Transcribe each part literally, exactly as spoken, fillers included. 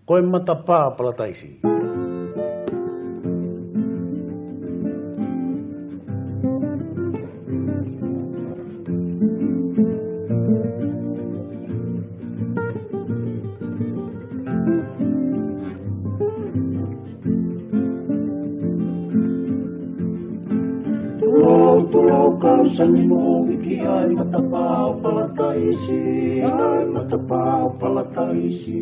Ko e Matapā ʻo Palataisi. Tulou, tulou, kau sani mo viki, ʻa e Matapā ʻo Palataisi, ʻa e Matapā ʻo Palataisi.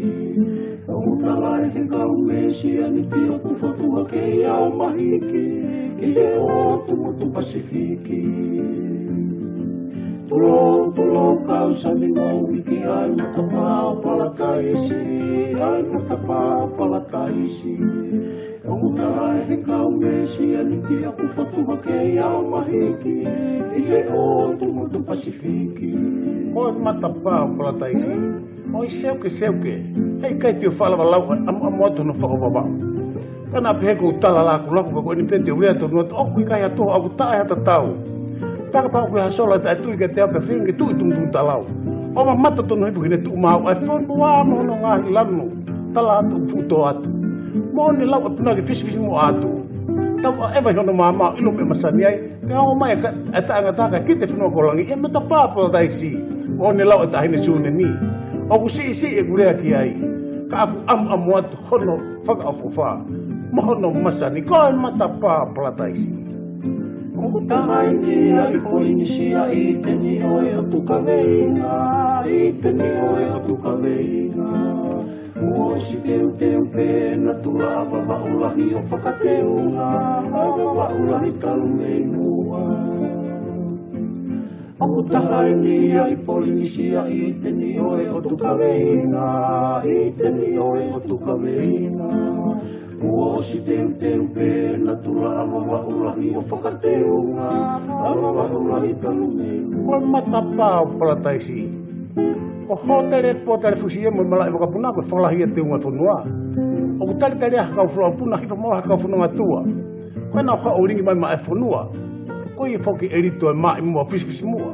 ʻOku tala ʻe he kau Mesianiti ʻoku fotu hake ia ʻo mahiki ki he ʻotu motu Pasifiki. Tulou, tulou, kau sani mo viki, ʻa e Matapā ʻo Palataisi, ʻa e Matapā ʻo Palataisi. ʻOku tala ʻe he kau Mesianiti ʻoku fotu hake ia ʻo mahiki ki he ʻotu motu Pasifiki. Ko e Matapā ʻo Palataisi. ʻOi seuke, seuke. ʻE ʻikai te u faʻa lava lau ʻamuʻamu atu hono faʻo Vavaʻu. Ka naʻa pehē ʻoku ou tala lakulaku, ka ko eni pē te u lea tonu atu, ʻoku ʻikai ha toho ʻoku taʻe ha tatau. Taka pau ko e ha sola taʻetui kiate au pea feinga ke tuʻu ʻi tumutumu talau. ʻO mamata tonu hipo ki heʻene tuʻu maau ʻa e fonua mo hono ngaahi lanu. Tala atu ʻoku fuʻu tō atu. Mo ne lau atu na ke fisifisimuʻa atu. Tau ʻaʻeva ʻi hono maama ʻo ʻilo meʻa masani ai. Ka ʻomai e ka-, e taʻengata ka kite fonua ko langi, ʻe Matapā ʻo Palataisi. ʻO ne lau e taʻahine Sune ni. ʻOku siʻisiʻi ʻeku lea ki ai. Ka ʻoku ʻamuʻamu atu hono fakaʻofoʻofa. Mo hono masani, ko e Matapā ʻo Palataisi. ʻOku taha eni ia ʻi Polinisia ʻi he niʻihi ʻo e ʻOtu Kaveinga, ʻi he niʻihi ʻo e ʻOtu Kaveinga. Kuo ʻosi teuteu pē ʻena tula ʻa Vavaʻu lahi ʻo fakateunga, ʻa Vavaʻu lahi talu mei muʻa. ʻOku taha eni ia ʻi Polinisia ʻi he niʻihi ʻo e ʻOtu Kaveinga, ʻi he niʻihi ʻo e ʻOtu Kaveinga. Kuo ʻosi teuteu pē ʻena tula ʻa Vavaʻu lahi ʻo fakateunga, ʻa Vavaʻu lahi talu mei muʻa. Ko e Matapā ʻo Palataisi. Ko e hōtele, pōtale fusi ia mo e malaʻe vakapuna ko e fakalahi ia teunga fonua. ʻOku talitali ai ha kau foloupuna hifo mo ha kau fononga tuʻa. Ko ʻenau haʻu ʻo lingi mai maʻa e fonua. Ko ia foki ʻe lito e maʻimoa fisifisimuʻa.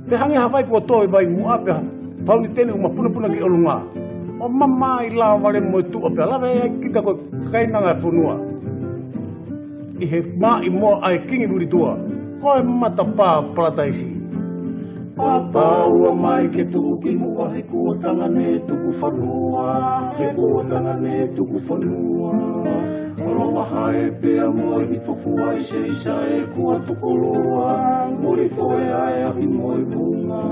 Pea hangē ha vai kuo tō ʻi vai muʻa pea fauniteni ʻoku mapunapuna ki ʻolunga. ʻO mamaʻo e lava vale mo e tuʻa pea lave ai kita ko e kakai ʻa e fonua. ʻI he maʻimoa ʻa e kingi Vilitua, ko e Matapā ʻo Palataisi. Pāpā ua mai ke tuʻu ki muʻa he kuo tangane tuku fanua, he kuo tangane tuku fanua. ʻOlo vahae pea mo e hifo fua ʻi Seisa ʻe kuo tukulua, muli foʻi ʻa e ahi mo e vunga.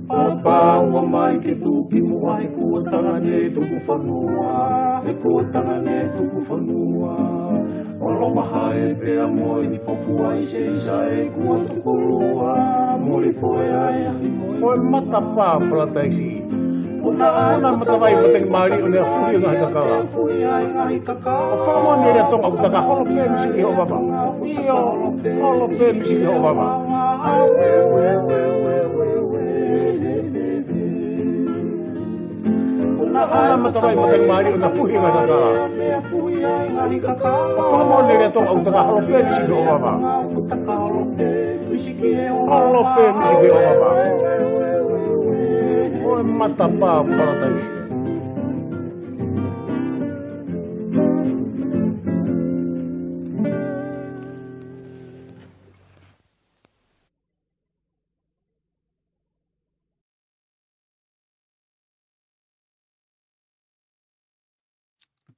Pāpā ua mai ke tuʻu ki muʻa he kuo tangane tuku fanua, he kuo tangane tuku fanua. ʻOlo vahae pea mo e hifo fua ʻi Seisa ʻe kuo tukulua, muli foʻi ʻa e ahi mo e vunga. Ko e Matapā ʻo Palataisi. Ko ʻena matavai matangi mālie ʻo ne afuhi e ngaahi kakala. Afuhi e ngaahi kakala. ʻO fakamoʻoni e lea Tonga ʻoku taka holo pē misi ki hoʻo vava. ʻIo, holo pē misi ki hoʻo vava. Ko ʻena matavai matangi mālie ʻo ne afuhi e ngaahi kakala. ʻO fakamoʻoni e lea Tonga ʻoku taka holo pē misi ki hoʻo vava. Holo pē misi ki hoʻo vava. Ko e Matapā ʻo Palataisi.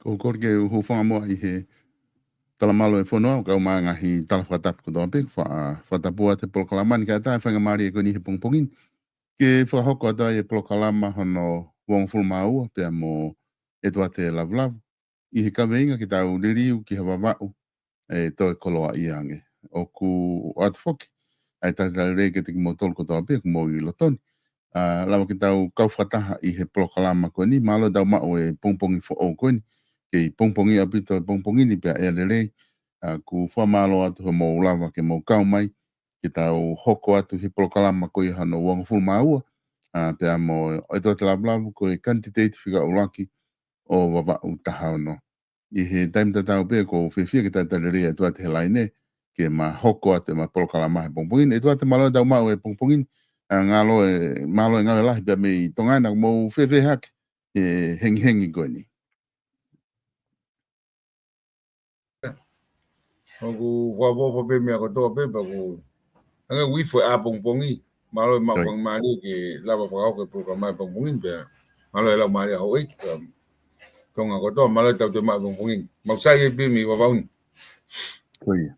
Ko e kole ke u hūfanga muʻa ʻi he talamalu ʻo e fonua, ʻo kau mai e ngaahi tala fakatapu kotoa pē, fa-, fakatapu atu he polokalama ni kae ʻatā e faingamālie ko eni he pongipongi ni. Ke fakahoko atu ai e polokalama hono uongofulu mā ua, pea mo ʻEtuate Lavulavu. ʻI he kaveinga ke tau liliu ki ha Vavaʻu ʻe toe koloaʻia ange. ʻOku ʻoatu foki ʻa e talitali lelei kiate kimoutolu kotoa pē ʻoku mou ʻi loto ni. ʻA, lava ke tau kau fakataha ʻi he polokalama ko eni, mālō ʻetau maʻu e pongipongi foʻou ko eni. Kei pongipongi ʻaupito e pongipongi ni pea ʻea lelei. ʻA, ʻoku fakamālō atu hoʻomou lava ke mou kau mai, ke tau hoko atu he polokalama ko ia hono uongofulu mā ua, ʻa, pea mo ʻEtuate Lavulavu ko e kanititeiti fika ʻuluaki ʻo Vavaʻu taha ono. ʻI he taimi tatau pē ʻoku ou fiefia ke talitali lelei ʻa ʻEtuate he laine, ke ma hoko atu ʻema polokalama he pongipongi ni. ʻEtuate, mālō ʻetau maʻu e pongipongi ni, ʻa, ngalo e, mālō e ngalo e lahi pea mei Tonga ni, ʻoku mou fēfē hake? ʻe hengihengi ko eni. ʻOku vavava pē meʻa kotoa pē, pea ʻoku hangē ʻoku ifo ʻa pongipongi. Mālō e maʻu Oi. pongipongi mālie ke lava fakahoko e polokalama ʻapongipongi pē. Mālō e lau mālie ʻa houʻeiki pea Tonga kotoa, mālō e tau te maʻu pongipongi. Mau sai e pē mei Vavaʻu ni. Ko ia.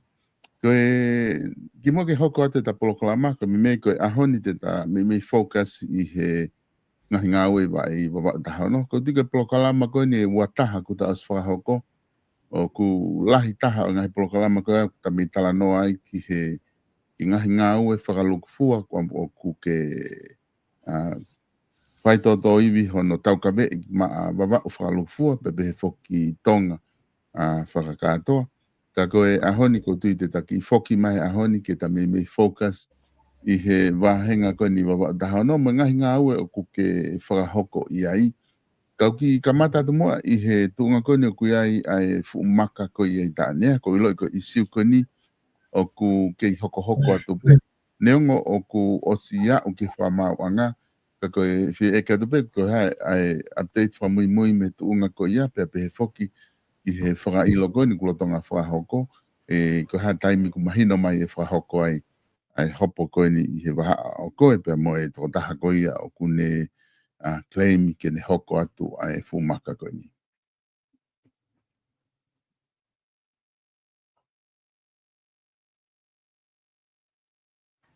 Ko e, kimuʻa ke hoko atu ʻeta polokalama, ko e meimei ko e ʻaho ni te ta meimei focus ʻi he ngaahi ngāue ʻi Vavaʻu taha ono. Ko e tiki polokalama ko eni ʻe ua taha kuo ta ʻosi fakahoko. ʻOku lahi taha ʻo e ngaahi polokalama ko ia ʻoku ta mei talanoa ai ki he, ki he ngaahi ngāue fakalūkufua, ko ia ʻoku ke, ʻa, faitoʻotoʻo ivi hono taukaveʻi maʻa Vavaʻu fakalūkufua, pea pehē foki Tonga, ʻa, fakakātoa. Ka ko e ʻaho ni ʻoku ou tui te ta kiʻi foki mai he ʻaho ni ke ta meimei focus ʻi he vāhenga ko eni Vavaʻu taha ono mo e ngaahi ngāue ʻoku ke fakahoko ʻi ai. Kau kiʻi kamata atu muʻa ʻi he tuʻunga ko eni ʻoku ʻi ai ʻa e fuʻu maka ko ia ʻi Taʻanea, ʻoku ou ʻiloʻi ko e ʻīsiu ko eni ʻoku kei hokohoko atu pē. Neongo ʻoku ʻosi aʻu ki he fakamaauʻanga, ka ko e fie ʻeke atu pē, ko e hā ʻa e update fakamuimui mei he tuʻunga ko ia, pea pehē foki ʻi he fakaʻilo ko eni kuo lolotonga fakahoko, ʻe, ko e hā e taimi ʻoku mahino mai ʻe fakahoko ai ʻa e hopo ko eni ʻi he vahaʻa ʻo koe pea mo e tokotaha ko ia ʻoku ne, ʻa, claim ke ne hoko atu ʻa e fuʻu maka ko eni.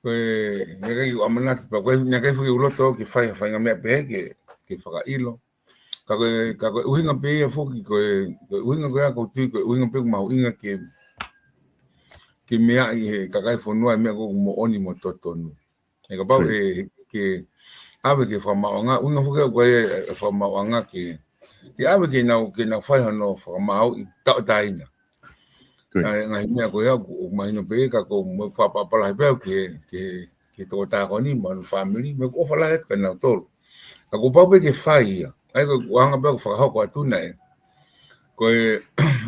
Ko e, naʻe ʻikai ke u ʻamanaki, pea ko e, naʻe ʻikai foki ʻeku loto ke fai, fai ha meʻa pehē ke, ke fakaʻilo. Ka ko e, ka ko e ʻuhinga pē ia foki, ko e, ko e ʻuhinga ko ia ʻoku ou tui, ko e ʻuhinga pē ʻoku mahuʻinga ke, ke meaʻi ʻe he kakai e fonua e meʻa ʻoku moʻoni mo totonu. ʻE kapau Sure. ʻe, ke ʻave ki he fakamaauʻanga, ʻuhinga foki ʻoku ʻi ai e fakamaauʻanga ke, ke ʻave ke nau, ke nau fai hono fakamaauʻi tauʻatāina. Good. ʻA e ngaahi meʻa ko ia ʻoku, ʻoku mahino pē ka ko e meʻa fakapapālangi pē ʻoku ke, ke, ke tokotaha ko eni mo hono fāmili, meʻa ʻoku ʻofa lahi atu kia nautolu. Ka kuo pau pē ke fai ia. ʻA ia ko e anga pē ʻoku fakahoko atu naʻe. Ko e,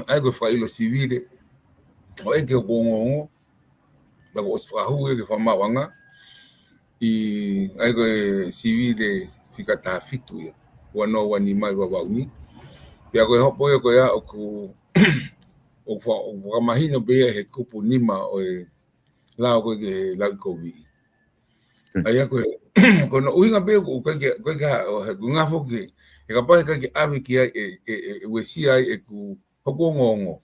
ʻa ia ko e fakaʻilo sivile. ʻO ʻeke hoku ongoongo. Pea kuo ʻosi fakahū ia ki he fakamaauʻanga. ʻI, ʻa ia ko e sivile fika taha fitu ia. Ua noa ua nima ʻi Vavaʻu ni. Pea ko e hopo ia ko ia ʻoku, ʻoku fa-, ʻoku fakamahino pē ia he kupu nima ʻo e lao ko ē ki he lauʻikoviʻi. Hmm. ʻA ia ko e, ko hono ʻuhinga pē ʻoku ʻikai ke, ʻikai ke, ʻo he, ʻuhinga foki, he kapau ʻe ʻikai ke ʻave ki ai ʻe, ʻe, ʻe, ʻe uesia ai ʻeku, hoku ongoongo.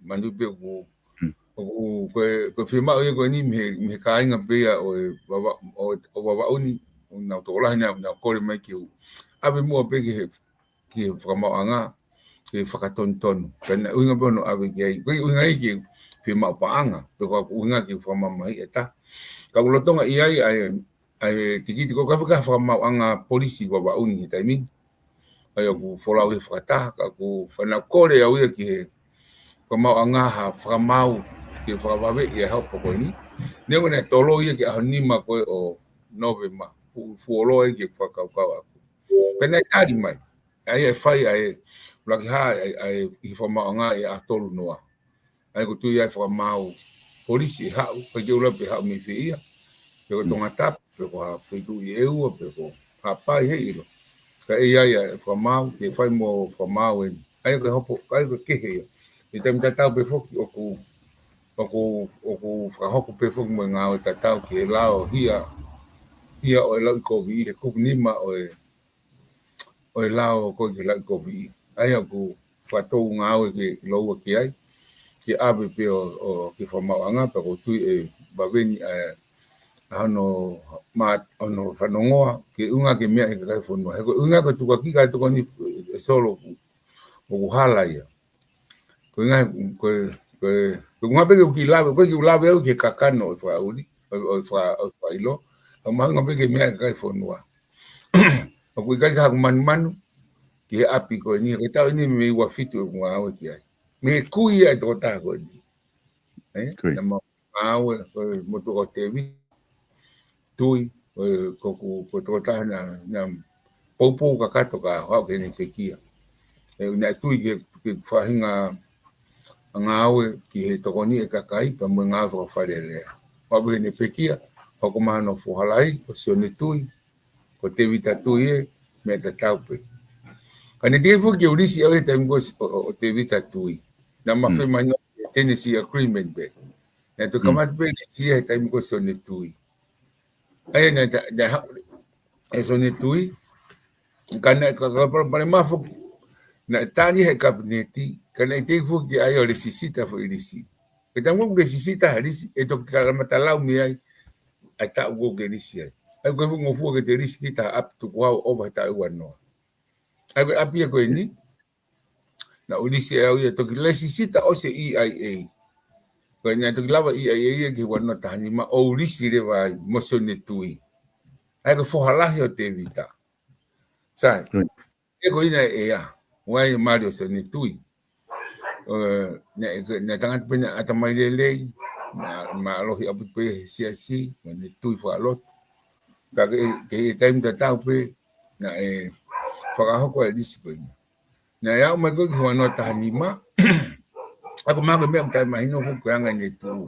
Manatuʻi pē ʻoku, Hmm. ʻoku, ko e, ko e fiemaʻu ia ko eni mei he, mei he kāinga pē ia ʻo e Vava-, ʻo, ʻo Vavaʻu ni, ʻo nau tokolahi naʻa, naʻa nau kole mai ke u ʻave muʻa pē ki he, ki he fakamaauʻanga, ke fakatonutonu. Pea naʻe ʻuhinga pē hono ʻave ki ai. Ko e ʻuhinga ia ke fiemaʻu paʻanga, pe ko e ʻuhinga ke fakamamahiʻi ʻe taha. Ka ʻoku lolotonga ʻi ai, ʻa e, ʻa e tikiti ko e kafika fakamaauʻanga polisi Vavaʻu ni he taimi ni. ʻA ia ʻoku folau he fakataha, ka ʻoku fai naʻa nau kole au ia ki he fakamaauʻanga ha fakamaau, ke fakavaveʻi e hopo ko eni. Neongo naʻe toloi ia ki he ʻaho nima ko ē ʻo Nōvema, fu-, fuoloa ia ke fakakaukau ʻaʻaku. Pea naʻe tali mai. ʻA ia ʻe fai ʻa e, ʻuluaki hā, ʻa e, ʻa e, ʻi he fakamaauʻanga ʻi he ʻaho tolu noa. ʻA ia ʻoku ou tui ʻa e fakamaau polisi ʻe haʻu, ʻikai ke u ʻilo pe ʻe haʻu mei fē ia. Pe ko Mm. Tongatapu, pe ko ha feituʻu ʻi ʻEua, pe ko Haʻapai heʻilo. Ka ʻe ʻi ai ʻa e fakamaau, ke fai mo fakamaau eni. ʻA ia ko e hopo, ʻa ia ko e kehe ia. ʻI he taimi tatau pē foki ʻoku, ʻoku, ʻoku fakahoko pē foki mo e ngāue tatau ki he lao hia, hia ʻo e lauʻikoviʻi, he kupu nima ʻo e ʻo e lao ko ē ki he lauʻikoviʻi. ʻA ia ʻoku fakatou ngāue ke ʻiloua ki ai, ke ʻave pē ʻo, ʻo ki he fakamaauʻanga, pea ʻoku ou tui ʻe vave ni ʻa e, ʻa hono ma-, hono fanongoa, ke ʻuhinga ke meaʻi ʻe he kakai e fonua. He ko e ʻuhinga ko e tukuakiʻi ʻa e tokoni ʻe Solo ʻoku, ʻoku hala ia. Ko e ngaahi, ko e, ko e, ko e ʻuhinga pē ke u kiʻi lave, ko e kiʻi lave au ki he kakano ʻo e fakaʻuli, ʻo e, ʻo e faka-, ʻo e fakaʻilo. ʻOku mahuʻinga pē ke meaʻi ʻe he kakai e fonua. ʻOku ʻikai ke haku manumanu, ki he ʻapi ko eni, ko e taʻu eni mei ua fitu ʻeku ngāue ki ai. Mei he kui ia ʻa e tokotaha ko eni. ʻE? Kui. Naʻa mau ngāue, ko e motuʻa ko Tēvita Tui, ko e, ko, ko, ko e tokotaha naʻa, naʻa poupou kakato ka haʻu ke ne pekia. ʻE, naʻe tui ke, ke faʻahinga ngāue ki he tokoni ʻa e kakai, pea mo e ngāue fakafalealea. Haʻu ke ne pekia, hoko mai hono foha lahi, ko Sione Tui, ko Tēvita Tui ē, meʻa tatau pē. Ka ne teʻeki foki ke u lisi au he taimi ko ē ʻo, ʻo, ʻo Tēvita Tui. Naʻa ma fai mai no Tennessee Agreement pē. Naʻe toki kamata pē lisi ia he taimi ko ē ʻo Sione Tui. ʻA ia naʻe ta-, naʻe ha-, ʻe Sione Tui. Ka naʻe ka, ka palopalema foki. Naʻe tali he kapineti. Ka naʻe teʻeki foki ke ʻai ʻo lēsisita foʻi lisi. He taimi ko ē ʻoku lēsisita ha lisi, ʻe toki kamata lau mei ai ʻa e taʻu ko ē ke lisi ai. ʻA ia ko e fuʻu ngofua ke te lisi kita ʻapi tukuhau ʻo ʻova he taʻu ua noa. ʻA ia ko e ʻapi ia ko eni, naʻa ku lisi au ia, toki lēsisita ʻosi ʻe E I A. Ko ē naʻe toki lava E I A ia ki he ua noa taha nima ʻo u lisi leva ai mo Sione Tui. ʻA ia ko e foha lahi ʻo Tēvita. Sai. ʻE ko ina ʻe ia, ʻoku ʻi ai e mali ʻo Sione Tui. ʻE, naʻe, naʻe tangata pē naʻe ʻatamai lelei, naʻe mālohi ʻaupito pē he siasi, mo ʻene tui fakalotu. Ka ke, ke he taimi tatau pē, naʻe fakahoko e lisi ko eni. Naʻe aʻu mai ko ē ki he ua noa taha nima, ʻa ia ko e meʻa ʻoku taʻemahino foki ko e anga ʻene tuʻu.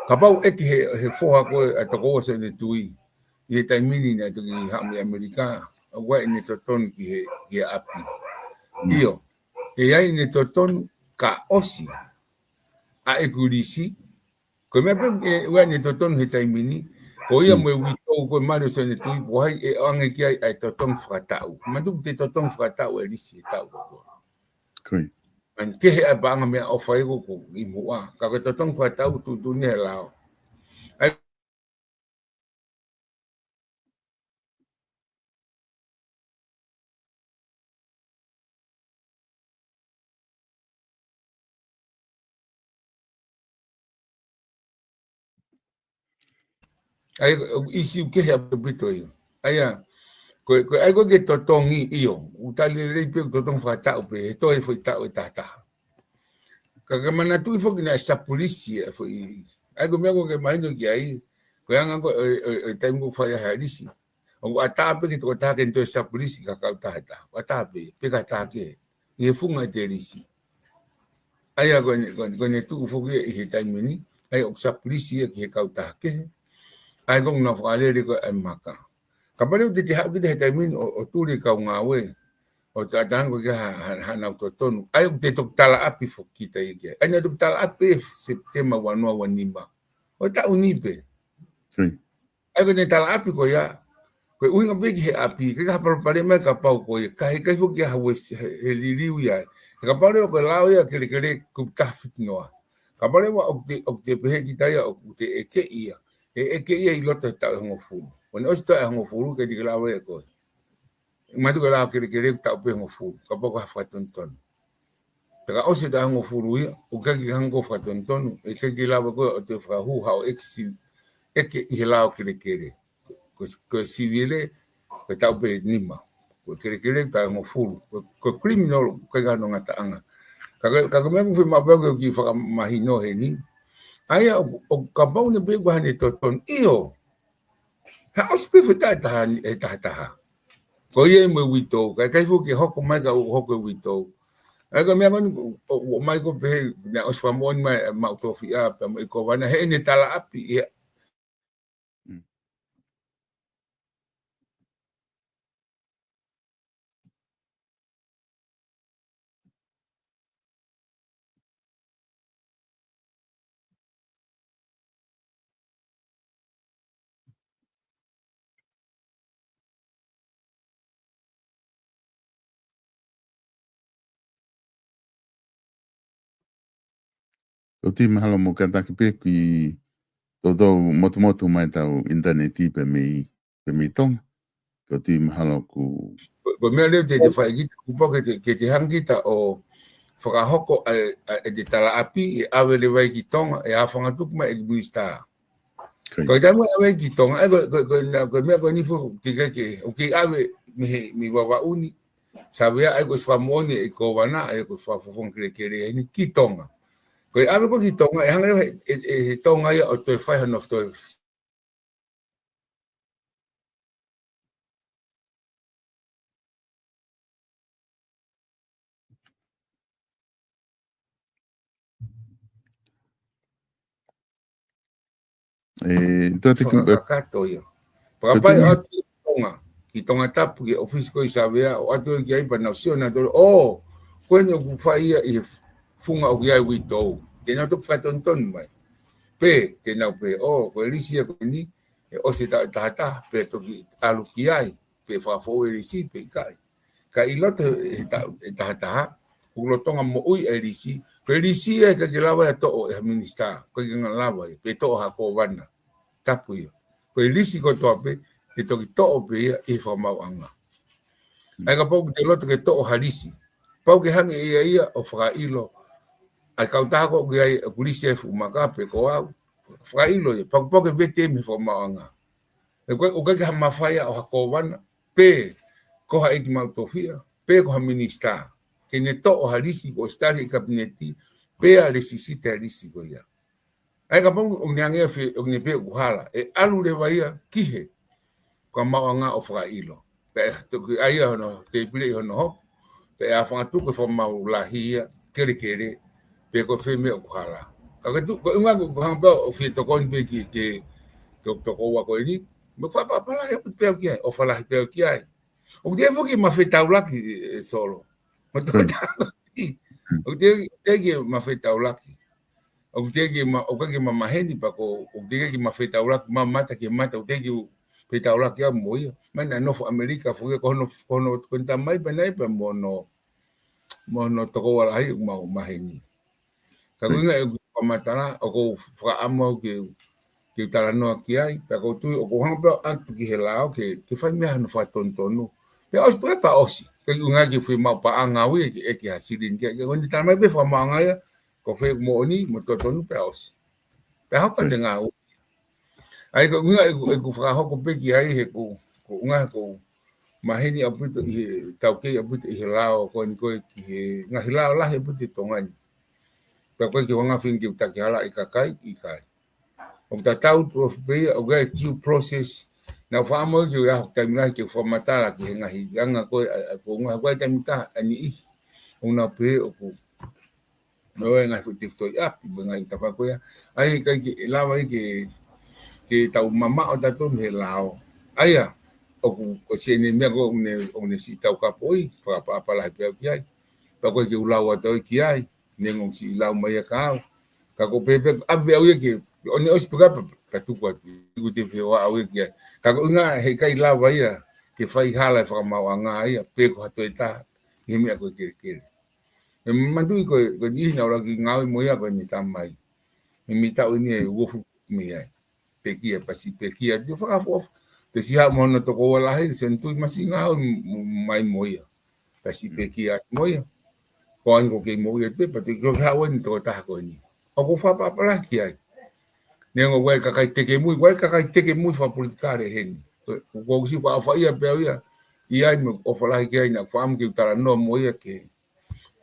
Kapau ʻe ʻi he, he foha ko ē ʻa e tokoua ʻo Sione Tui, ʻi he taimi ni naʻe toki haʻu mei ʻAmelika, ʻoku ʻi ai ʻene totonu ki he, ki he ʻapi. ʻIo, ʻe ʻi ai ʻene totonu ka ʻosi ʻa ʻeku lisi, ko e meʻa pē ʻe, ʻoku ʻi ai ʻene totonu he taimi ni, ko ia mo e uitou ko e mali ʻo Sione Tui, ko hai ʻe ʻoange ki ai ʻa e totongi fakataʻu. Manatuʻi ʻoku te totongi fakataʻu e lisi he taʻu kotoa. Ko ia. Manatuʻi kehe ʻa e paʻanga meʻaʻofa ʻi ko ē ʻi muʻa. Ka ko e totongi fakataʻu tuʻutuʻuni he lao. ʻA ia ʻa ia, ʻoku ʻi ai e ʻīsiu kehe ʻaupito ia. ʻA ia, ko e, ko e ʻai ko ē ke totongi ʻio. ʻOku tali lelei pē ʻoku totongi fakataʻu pē, he toe foʻi taʻu ʻe taha taha. Ka ke manatuʻi foki naʻe sapulisi e foʻi. ʻA ia ko e meʻa ʻoku ke mahino ki ai, ko e anga ko ē ʻo e, ʻo e, ʻo e taimi ʻoku fai ai ha lisi. ʻOku ʻatā pē ki he tokotaha ke ne toe sapulisi ki ha kautaha ʻe taha. ʻOku ʻatā pē, pe ki ha taha kehe. ʻI he funga ʻete lisi. ʻA ia ko ʻene, ko ʻene, ko ʻene tuʻu foki ʻi he taimi ni. ʻA ia ʻoku sapulisi ia ki he kautaha kehe. ʻA ia ko ʻenau fakalele ko ē ʻa e maka. Kapau leva ʻoku te haʻu kita he taimi ni ʻo, ʻo tuli kau ngāue. ʻO taʻatango ki ha, ha, haʻanau totonu. ʻA ia ʻoku te toki talaʻapi foki kita ia ki ai. ʻA ia naʻe toki talaʻapi ʻi Sepitema ua noa ua nima. ʻO taʻu ni pē. ʻA ia ko ʻene talaʻapi ko ia, ko e ʻuhinga pē ki he ʻapi, ke ka hapalopale mai kapau ko ia, ka he ʻikai foki ha uesi, he, he liliu ia. He kapau leva ko e lao ia kelekele kupu taha fitu noa. Kapau leva ʻoku te, ʻoku te pehē kita ia, ʻoku te ʻeke ia. ʻE ʻeke ia ʻi loto he taʻu ʻe hongofulu. ʻO ne ʻosi taʻu ʻe hongofulu, ke te ke lava ia ko ē. Manatuʻi ko e lao kelekele taʻu pē hongofulu, kapau ko ha fakatonutonu. Pea ka ʻosi taʻu ʻe hongofulu ia, ʻoku ʻikai ke hanga ko e fakatonutonu, ʻe ʻikai ke lava ko ē ʻo te fakahū haʻo ʻeke si-, ʻeke ʻi he lao kelekele. Ko, ko e sivile, ko e taʻu pē nima. Ko e kelekele taʻu ʻe hongofulu. Ko, ko e criminal, ʻikai ke ʻi ai hano ngataʻanga. Ka ko e, ka ko e meʻa ʻoku fiemaʻu pē ke u kiʻi fakamahino heni. ʻA ia, ʻo, ʻo kapau naʻe pehē ko haʻane totonu. ʻIo, ha ʻosi pē foʻi taʻu ʻe taha ni, ʻe taha taha. Ko ia mo e uitou, ka ʻikai foki ke hoko mai ka u hoko e uitou. ʻA ia ko e meʻa ko eni, ʻo, ʻo mai ko ē pehē, naʻe ʻosi fakamoʻoni mai, maʻu tofiʻa, pea mo e kōvana, heʻene talaʻapi, ia. ʻOku ou tui mahalo mo kātaki pē ki he toutou motumotu mai ʻetau ʻinitaneti pē mei, pē mei Tonga. ʻOku ou tui mahalo ʻoku. Ko, ko e meʻa leva te, te fai kita, kuo pau ke te, ke te hanga kita ʻo fakahoko ʻa e, ʻa e, ʻete talaʻapi, ʻe ʻave leva ia ki Tonga, ʻe ʻafangatuku mai ʻe he minisitā. Ko ia. Ko e taimi ʻe ʻave ki Tonga, ʻa ia ko, ko, ko, na, ko e meʻa ko eni foki, ʻoku ʻikai ke, ʻoku kei ʻave mei he, mei Vavaʻu ni, Savea, ʻa ia ko e fakamoʻoni ʻe he kōvana, ʻa ia ko e fakafofonga kelekele eni ki Tonga. Ko e ʻave ko ē ki Tonga, ʻe hanga leva ʻe, ʻe, ʻe he Tonga ia ʻo toe fai hano toe ʻE, tō te ku-, fakakakato ia. Fakapai atu Tonga. ʻi Tongatapu ki he ʻōfisi ko ē ʻi Savea, ʻo ʻoatu ki ai pea nau sio nautolu, ʻō, ko eni ʻoku fai ia ʻi he funga ʻoku ʻi ai e uitou. Te nau toki fakatonutonu mai. Pea te nau pehē, ʻō, ko e lisi ia ko eni, ʻe ʻosi e taʻu ʻe tahataha, pea toki ʻalu ki ai, pe fakafoʻou e lisi, pe ʻikai. Ka ʻi loto he, he taʻu ʻe tahataha, ʻoku lolotonga moʻui e lisi, ko e lisi ia ʻikai ke lava ia ʻo toʻo ʻe ha minisitā, ʻikai ke lava ia, pe toʻo ʻe ha kōvana. Tapu ia. Ko e lisi kotoa pē, ʻe toki toʻo pē ia ʻi he fakamaauʻanga. ʻA ia kapau ʻoku te loto ke toʻo ha lisi, pau ke hanga ʻe ia ia ʻo fakaʻilo ʻa e kautaha ko ē ʻoku ʻi ai ʻoku lisi ai e fuʻu maka pe ko au, fakaʻilo ia, pau, pau ke vete mei he fakamaauʻanga. ʻOku ʻikai, ʻoku ʻikai ke ha mafai ia ʻo ha kōvana, pe ko ha ʻeiki maʻu tofiʻa, pe ko ha minisitā, ke ne toʻo ha lisi kuo ʻosi tali ʻe he kapineti, pea lēsisita e lisi ko ia. ʻA ia kapau ʻoku ne hanga ʻo fie, ʻoku ne pehē ʻoku hala, ʻe ʻalu leva ia ki he fakamaauʻanga ʻo fakaʻilo. Pea toki ʻai ia hono, teipile ʻi hono hoko, pea fakatuku e fakamaau lahi ia, kelekele, pe ko fē meʻa ʻoku hala. Ka ko e tu-, ko e ʻuhinga ʻoku hanga pē ʻo fie tokoni pē ki, ki, ki he tokoua ko eni, mo e fakaʻapaʻapa lahi ʻaupito pē au ki ai, ʻofa lahi pē au ki ai. ʻOku teʻeki foki ke ma fetaulaki, ʻe Solo. Mo e Tongatapu. ʻOku teʻeki, teʻeki ke ma fetaulaki. ʻOku teʻeki ke ma, ʻoku ʻikai ke ma maheni pea ko, ʻoku teʻeki ke ma fetaulaki, ma mata ki he mata, ʻoku teʻeki ke u fetaulaki au mo ia. Mai naʻe nofo ʻAmelika foki ia, ko hono, ko hono, ko hono tamai pē naʻe pē mo hono, mo hono tokoua lahi ʻoku mau maheni. Ka ko e ʻuhinga ʻeku fakamatala, ʻoku ou fakaʻamu au ke, ke talanoa ki ai, pea ʻoku ou tui, ʻoku ou hanga pē ʻo ʻatu ki he lao, ke, ke fai mei ai hano fakatonutonu. Pea ʻosi pē pea ʻosi, ka ko e ʻuhinga ke fie maʻu paʻanga au ia, ke, ke ha silini ki ai, ke ko eni talamai pē fakamaauʻanga ia, ko fē ʻoku moʻoni, mo totonu pea ʻosi. Pea hoko atu e ngāue. ʻA ia ko e ʻuhinga ʻeku, ʻeku fakahoko pē ki ai he ko, ko e ʻuhinga ʻoku ou maheni ʻaupito ʻi he, taukei ʻaupito ʻi he lao ko eni ko ē ki he ngaahi lao lahi ʻaupito ʻi Tonga ni. Pea ʻoku ʻikai ke u hanga ʻo feinga ke u takihalaʻi e kakai, ʻikai. ʻOku tatau tofu pē ia, ʻoku ʻi ai e due process. Naʻa ku fakaʻamu ke u ʻi ai ha taimi lahi ke u fakamatala ki he ngaahi anga ko ē, ʻa, ʻa, ko e ngaahi, ʻoku ʻi ai e taimi ʻe taha ʻa e niʻihi ʻoku nau pehē ʻoku ʻo e ngaahi fuʻu tefitoʻi ʻapi, mo e ngaahi tafaʻaki ko ia. ʻA ia ʻikai ke lava ia ke, ke tau mamaʻo tautolu mei he lao. ʻA ia, ʻoku, ʻoku ʻosi eni e meʻa ko ē ʻoku ne, ʻoku ne siʻi taukapoʻi, fakaʻapaʻapa lahi pē au ki ai. Pea ʻoku ʻikai ke u lau atu au ki ai, neongo ʻoku siʻi lau mai ia kia au. Ka ʻoku ou pehē pē, ʻave au ia ke, ʻo ne ʻosi pē ka, ka tuku atu, ʻikai te u feoaʻi au ia ki ai. Ka ko e ʻuhinga he ʻikai lava ia ke fai hala e fakamaauʻanga ia, pe ko ha toe taha, ʻi he meʻa ko e kelekele. ʻE manatuʻi ko e, ko e niʻihi naʻa ku lava ke ngāue mo ia ko eni tamai. Mei, mei he taʻu eni ʻe uofulu mei ai. Pekia, pasi pekia, te fakaʻofoʻofa. Te siʻi haʻu mo hono tokoua lahi, Senituli, ma siʻi ngāue m-, m-, mai mo ia. Pasi pekia mo ia. Ko eni ʻoku kei moʻui atu pē, pea te ke haʻu eni tokotaha ko eni. ʻOku ou fakaʻapaʻapa lahi ki ai. Neongo ʻoku ʻi ai e kakai tekemui, ʻoku ʻi ai e kakai tekemui fakapolitikale heni. Ko, ko, ko siʻi fakaʻofaʻia pē au ia. ʻI ai mo e ʻofa lahi ki ai, naʻa ku fakaʻamu ke u talanoa mo ia ke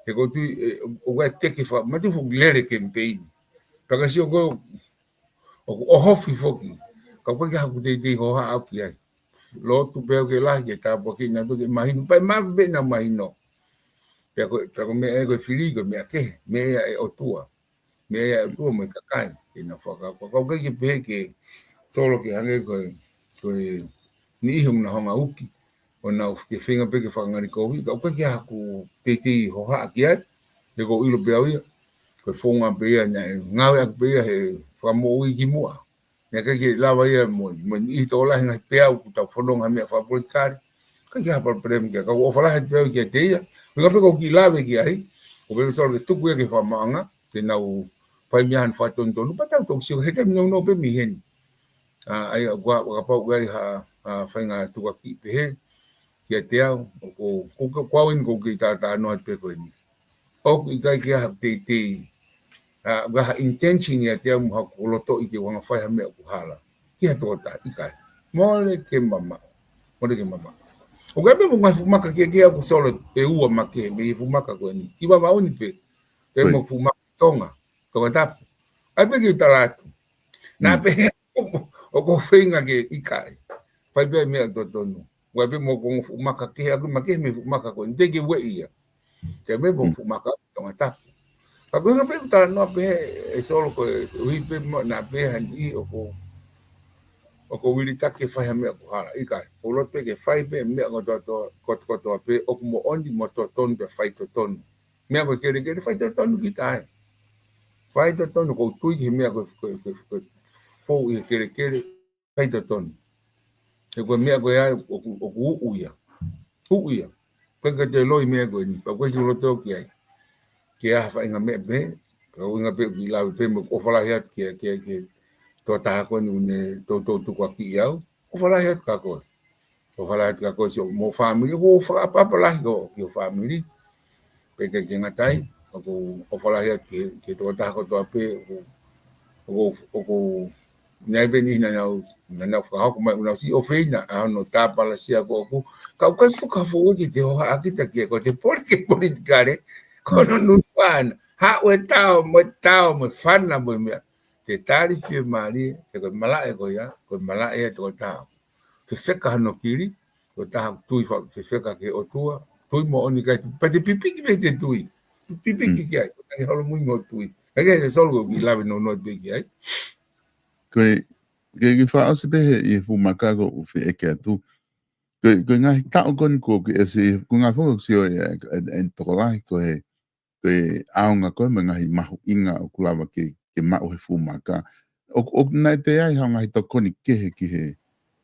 He ʻoku ou tui, ʻe, ʻoku ʻi ai e teke fa-, matu foki lele kemipeini. Pea ka sio ko ē, ʻoku ʻohofi foki. Ka ʻoku ʻikai ke ʻi ai haku teitei hohaʻa au ki ai. Lotu pē au ke lahi, ke tāpuakiʻi nautolu ke mahino. Pea ʻe maʻu pē ʻenau mahino. Pea ko, pea ko e meʻa ē ko e fili ko e meʻa kehe, meʻa ia ʻa e ʻOtua. Meʻa ia ʻa e ʻOtua mo e kakai, ke nau fakakau. Ka ʻoku ʻikai ke pehē ke Solo ke hangē ko e, ko e niʻihi ʻoku nau hanga ʻo uki, ʻo nau ke feinga pē ke fakangalikovi, ka ʻoku ʻikai ke ʻi ai haku teitei hohaʻa ki ai, he ʻoku ou ʻilo pē au ia, ko e founga pē ia, naʻe ngāueʻaki pē ia he fakamoʻui kimuʻa. Naʻe ʻikai ke lava ia mo, mo e niʻihi tokolahi ngaahi peau ʻoku tau fononga he meʻa fakapolitikale. ʻIkai ke ʻi ai ha palopalema ki ai, ka ʻoku ou ʻofa lahi pē au kiate ia. Meʻa pē ʻoku ou kiʻi lave ki ai, ʻoku ou pehē Solo ke tuku ia ki he fakamaauʻanga, ke nau fai mei ai hano fakatonutonu, pea tau toki sio, he taimi nounou pē mei heni. ʻA, ʻa ia, ʻoku, ʻoku kapau ʻoku ʻi ai ha, ha faʻahinga tukuakiʻi pehē, kiate au, ʻoku, ʻoku, ʻoku, ʻoku ou eni ʻoku ou kiʻi talanoa atu pē ko eni. ʻOku ʻikai ke ʻi ai haku teitei, ʻa, ʻi ai ha intention ʻiate au mo haku lotoʻi ke u hanga ʻo fai ha meʻa ʻoku hala. Ki ha tokotaha, ʻikai. Mole ke mamaʻo. Mole ke mamaʻo. ʻOku ʻi ai pē mo e ngaahi fuʻu maka kehekehe ʻoku Solo ʻe ua makehe mei he fuʻu maka ko eni. ʻI Vavaʻu ni pē. Te mo e fuʻu maka Tonga. Tongatapu. ʻAi pē ke u tala atu. Naʻa pē ʻoku, ʻoku ou feinga ke ʻikai. Fai pē meʻa totonu. ʻOku ʻi ai pē mo e ongo fuʻu maka kehe, ʻoku makehe mei he fuʻu maka ko eni. Te ke ueʻi ia. Te mei mo e fuʻu maka Tongatapu. Ka ko e ʻuhinga pē ʻeku talanoa pehē ʻe Solo ko e ʻuhi pē mo naʻa pē ha niʻihi ʻoku, ʻoku ou vilitaki ke fai ha meʻa ʻoku hala. ʻIkai, ʻoku ou loto pē ke fai pē meʻa kotoa, kotoa, kotoa pē ʻoku moʻoni mo totonu pea faitotonu. Meʻa ko e kelekele, faitotonu kita ai. Faitotonu, ʻoku ou tui ki he meʻa ko e, ko e, ko e, ko e fou ʻi he kelekele, faitotonu. He ko e meʻa ko ia ʻoku, ʻoku uʻu ia. Uʻu ia. Ko e ka te loi meʻa ko eni, pea ko e ki loto ki ai. Ke ʻai ha faʻahinga meʻa pē, ka ʻuhinga pē ʻoku ou lave pē mo ʻofa lahi atu ki he, ki he, ki he tokotaha ko eni ʻoku ne toutou tukuakiʻi au. ʻOfa lahi atu kia koe. ʻOfa lahi atu kia koe siʻo mo e fāmili, ʻoku ou fakaʻapaʻapa lahi ko ki ho fāmili. Pea ʻikai ke ngata ai, ʻoku ou ʻofa lahi atu ki he, ki he tokotaha kotoa pē, ʻoku, ʻoku, ʻoku, naʻe pē ʻi ai naʻa nau, naʻa nau fakahoko mai ʻenau siʻi ʻofeina, ʻa hono tāpalasia ko ʻoku, ka ʻoku ʻikai fuka fou ki he hohaʻa kita ki he, ko e te poli ke politikale, ko hono nunu ʻana, haʻu e tao, mo e tao, mo e fana, mo e meʻa, te tali fiemālie, he ko e malaʻe ko ia, ko e malaʻe ia tokotaha. Fefeka hono kili, tokotaha tui fa-, fefeka ki he ʻOtua, tui moʻoni ki ai, pea te pipiki pē te tui. Pipiki ki ai, ko e tangi holomui mo tui. ʻIkai ke te solo ʻoku ou lave nounou pē ki ai. Ko e, ke, ke fakaʻosi pē he, ʻi he fuʻu maka ko ʻeku feʻeke atu. Ko e, ko e ngaahi taʻu ko eni ko ē, ʻoku ou sio, ko e ngaahi foʻi sio e, e, e, e tokolahi ko e, ko e ʻaonga ko ē mo e ngaahi mahuʻinga ʻoku lava ke, ke maʻu he fuʻu maka. ʻOku, ʻoku, naʻe toe ʻi ai haʻo ngaahi tokoni kehe ki he,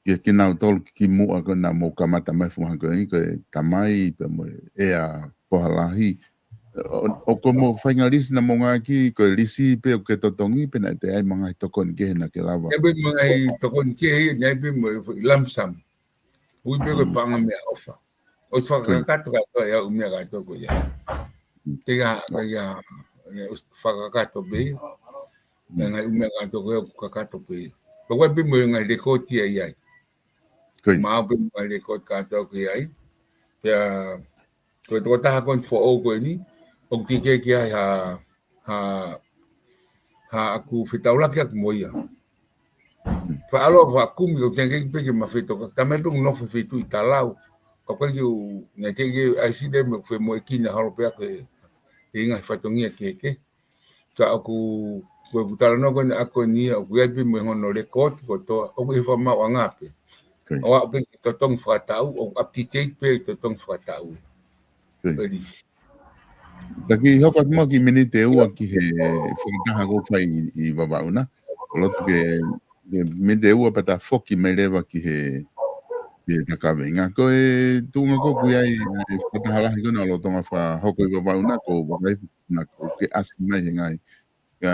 ki he kinautolu ki, kimuʻa ko ē naʻa mou kamata mai fuʻu maka ko eni, ko e tamai, pea mo e ʻea Foha Lahi. ʻO, ʻoku mou feinga lisi naʻa mou ngāueʻaki, ko e lisi pē ʻoku ke totongi, pe naʻe toe ʻi ai mo e ngaahi tokoni kehe naʻa ke lava. ʻI ai pē mo e ngaahi tokoni kehe, ʻi ai pē mo e lump sum. Ui pē ko e paʻanga meʻaʻofa. ʻOsi fakakakato kātoa ʻe au ʻū meʻa kātoa ko ia. Te ka, ka ia, ia ʻosi fakakakato pē. Naʻe ngaahi ʻū meʻa kātoa ko ia ʻoku kakato pē. Pea ʻoku ʻi ai pē mo e ngaahi lekooti ia ʻi ai. Maʻu pē mo e ngaahi lekooti kātoa ko ia ʻi ai. Pea, ko e tokotaha ko eni foʻou ko eni, ʻoku teʻeki ke ʻi ai ha, ha, haʻaku fetaulaki ʻaku mo ia. Faʻa ʻalu ʻo faʻa kumi, ʻoku teʻeki pē ke ma fetokaki, talamai pē ʻoku nofo he feituʻu ʻi Talau. Ka ʻoku ʻikai ke u, naʻe teʻeki ai sile mo e femoʻuekina holo pē ʻaku he, he ngaahi fatongia kehekehe. Ka ʻoku, ko ʻeku talanoa ko eni ʻaku ko eni ia, ʻoku ʻi ai pē mo hono lekooti kotoa, ʻoku ʻi he fakamaauʻanga pē. ʻO aʻu pē ki he totongi fakataʻu, ʻoku up to date pē totongi fakataʻu. Ko e lisi. Taki hoko atu muʻa ki he miniti ʻe ua ki he fakataha ʻoku fai ʻi, ʻi Vavaʻu na. ʻOku loto ke, ke miniti ʻe ua pea ta foki mai leva ki he, ki he takaveinga. Ko e tuʻunga ko ē ʻoku ʻi ai, ʻa e fakataha lahi ko ena ʻoku lolotonga fakahoko ʻi Vavaʻu na, ko e vakai naʻa ke ʻasi mai he ngaahi. Ka,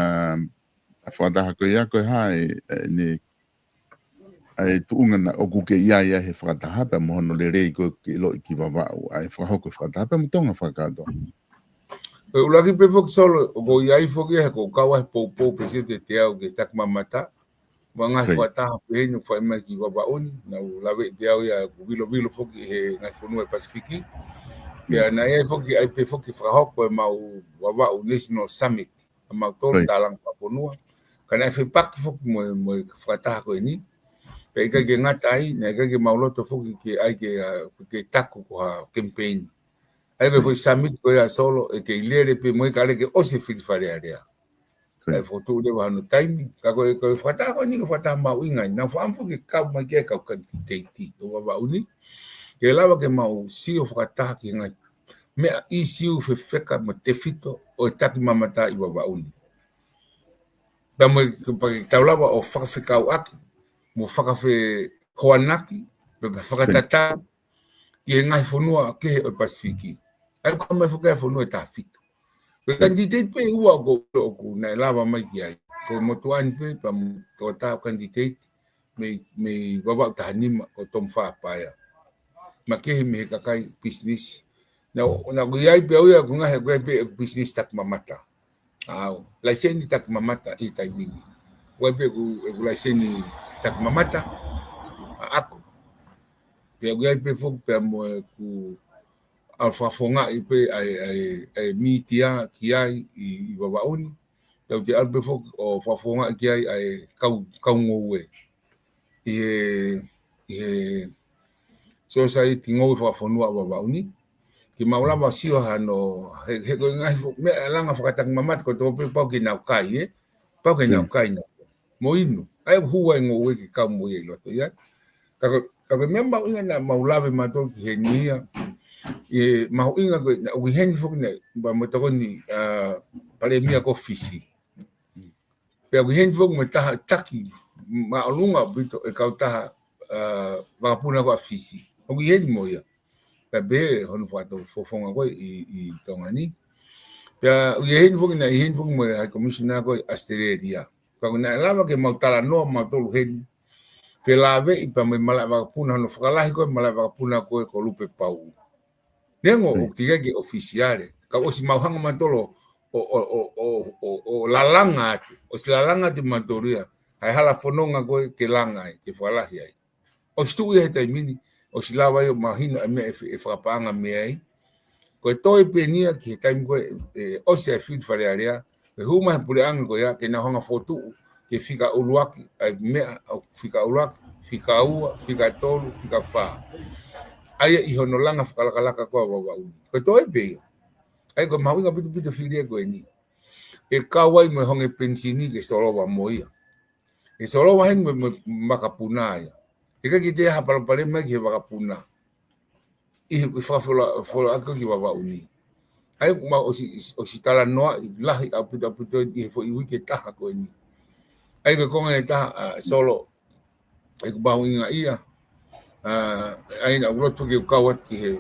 ʻa e fakataha ko ia ko e hā e, e, ne, ʻa e tuʻunga naʻa ʻoku ke ʻi ai ʻa e he fakataha pea mo hono lelei ko ē ke ʻiloʻi ki Vavaʻu, ʻa e fakahoko e fakataha pea mo Tonga fakakātoa. Ko e ʻuluaki pē foki Solo, ʻoku ʻi ai foki he ʻoku ou kau ai he poupou pē sio te te au ke takimamata. Mo e ngaahi fakataha pehē ni ʻoku fai mai ki Vavaʻu ni, naʻa ku lave pē au ia ʻoku vilovilo foki he ngaahi fonua ʻi Pasifiki. Pea naʻe ʻi ai foki, ʻi ai pē foki fakahoko ʻemau Vavaʻu National Summit. ʻA mautolu tālanga fakafonua. Ka naʻe fepaki foki mo e, mo e fakataha ko eni. Pea ʻikai ke ngata ai, naʻe ʻikai ke mau loto foki ke ʻai ke, ʻa, ke taku ko ha kemipeini. ʻAi pē foʻi summit ko ia Solo, ʻe kei lele pē mo e ka lele ke ʻosi e fili Fale Alea. ʻAi fotu leva hono taimi, ka ko e, ko e fakataha ko eni ko e fakataha mahuʻinga. Naʻa faʻamu foki ke kau mai ki ai e kau kanititeiti ʻo Vavaʻu ni. Ke lava ke mau sio fakataha ki he ngaahi meʻa ʻisiū fefeka mo tefito ʻo e takimamata ʻi Vavaʻu ni. Pea mo e, pea ke tau lava ʻo fakafekauʻaki, mo fakafehoanaki, pea mo fakatatau ki he ngaahi fonua kehe ʻo e Pasifiki. ʻAi ko e mai foki e fonua ʻe taha fitu. Ko e kanititeiti pē ʻe ua ʻoku, ʻoku naʻe lava mai ki ai. Ko e motuʻa ni pē, pea mo e tokotaha kanititeiti, mei, mei Vavaʻu taha nima ko Tom Fapaea. Makehe mei he kakai pisinisi. Naʻa, naʻa ku ʻi ai pē au ia ʻoku ngaahi ʻoku ʻi ai pē ʻeku pisinisi takimamata. ʻA au, laiseni takimamata ʻi he taimi ni. ʻOku ʻi ai pē ʻeku, ʻeku laiseni takimamata ʻaʻaku. Pea ʻoku ʻi ai pē foki pea mo ʻeku ʻalu fakafofongaʻi pē ʻa e, ʻa e, ʻa e mītia ki ai ʻi, ʻi Vavaʻu ni. Pea ʻoku te ʻalu pē foki ʻo fakafofongaʻi ki ai ʻa e kau, kau ngoue. ʻI he, ʻi he sōsaieti ngoue fakafonua ʻa Vavaʻu ni. Ke mau lava sio hano, he, he ko e ngaahi fo-, meʻa langa fakatakimamata ko e tō pē pau ke nau kai, ē? Pau ke nau kai na. Mo inu. ʻA ia ʻoku hū ai e ngoue ke kau mo ia ʻi loto ia. Ka ko, ka ko e meʻa mahuʻinga naʻa mau lave mautolu ki heni ia, ʻe mahuʻinga ko ē, naʻa ʻoku ʻi heni foki naʻe, pea mo e tokoni, ʻa, Palēmia ko Fisi. Pea ʻoku ʻi heni foki mo e taha taki māʻolunga ʻaupito e kautaha, ʻa, vakapuna ko ē ʻa Fisi. ʻOku ʻi heni mo ia. Pea pehē hono fakato fofonga ko ē ʻi, ʻi Tonga ni. Pea ʻoku ʻi heni foki naʻe ʻi heni foki mo e High Commissioner ko ē ʻAositelēlia. Ka ko ē naʻe lava ke mau talanoa mautolu heni. Pea lave ai pea mo e malaʻe vakapuna, hono fakalahi ko ē malaʻe vakapuna ko ē ko Lupe Pau. Neongo ʻoku ʻikai ke ʻofisiale. Ka ʻosi mau hanga mautolu ʻo, ʻo, ʻo lalanga atu. ʻOsi lalanga atu mautolu ia. ʻA e hala fononga ko ē ke langa ai, ke fakalahi ai. ʻOsi tuʻu ia he taimi ni, ʻosi lava ia ʻo mahino ʻa e meʻa ʻe, ʻe fakapaʻanga mei ai. Ko e toe pē eni ia ki he taimi ko ē, ʻe, ʻosi ʻa e fili Fale Alea, ʻe hū mai he puleʻanga ko ia, ke nau hanga ʻo fokotuʻu, ke fika ʻuluaki, ʻa e meʻa, ʻo fika ʻuluaki, fika ua, fika tolu, fika fā. ʻA ia ʻi hono langa fakalakalaka ko ē ʻa Vavaʻu ni. Ko e toe pē ia. ʻA ia ko e mahuʻinga ʻaupito fili ia ko eni. ʻE kau ai mo e honge penisini ke solova mo ia. ʻE solova heni mo, mo e vakapuna ia. ʻIkai ke toe ʻi ai ha palopalema ki he vakapuna. ʻI he fakafola, fola ako ki Vavaʻu ni. ʻA ia mau ʻosi, ʻosi talanoaʻi lahi ʻaupito ʻaupito ʻi he foʻi uike ʻe taha ko eni. ʻA ia ko e konga ʻe taha, ʻa, Solo, ʻoku mahuʻinga ia. ʻA, ʻa ia naʻa ku loto ke u kau atu ki he,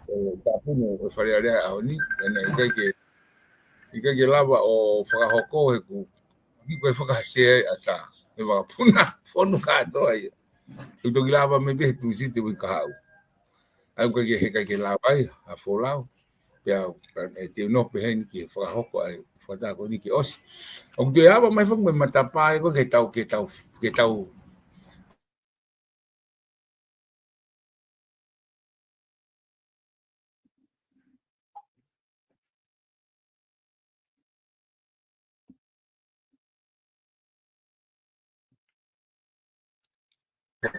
ʻe, tāpuni ʻo e Fale Alea he ʻaho ni. ʻA ia naʻe ʻikai ke, ʻikai ke lava ʻo fakahoko he ʻoku ʻikai ko e fakahā ʻe he ʻatā, ʻe vakapuna, fonu kātoa ia. ʻOku toki lava mai pē he Tūsite uike kahaʻu. ʻA ia ʻoku ʻikai ke, he ʻikai ke lava ia, ʻa Folau. Pea, ʻe, te u nofo pē heni ke fakahoko ai, fakataha ko eni ke ʻosi. ʻOku te lava mai foki mo e matapā ē ko ē ke tau, ke tau, ke tau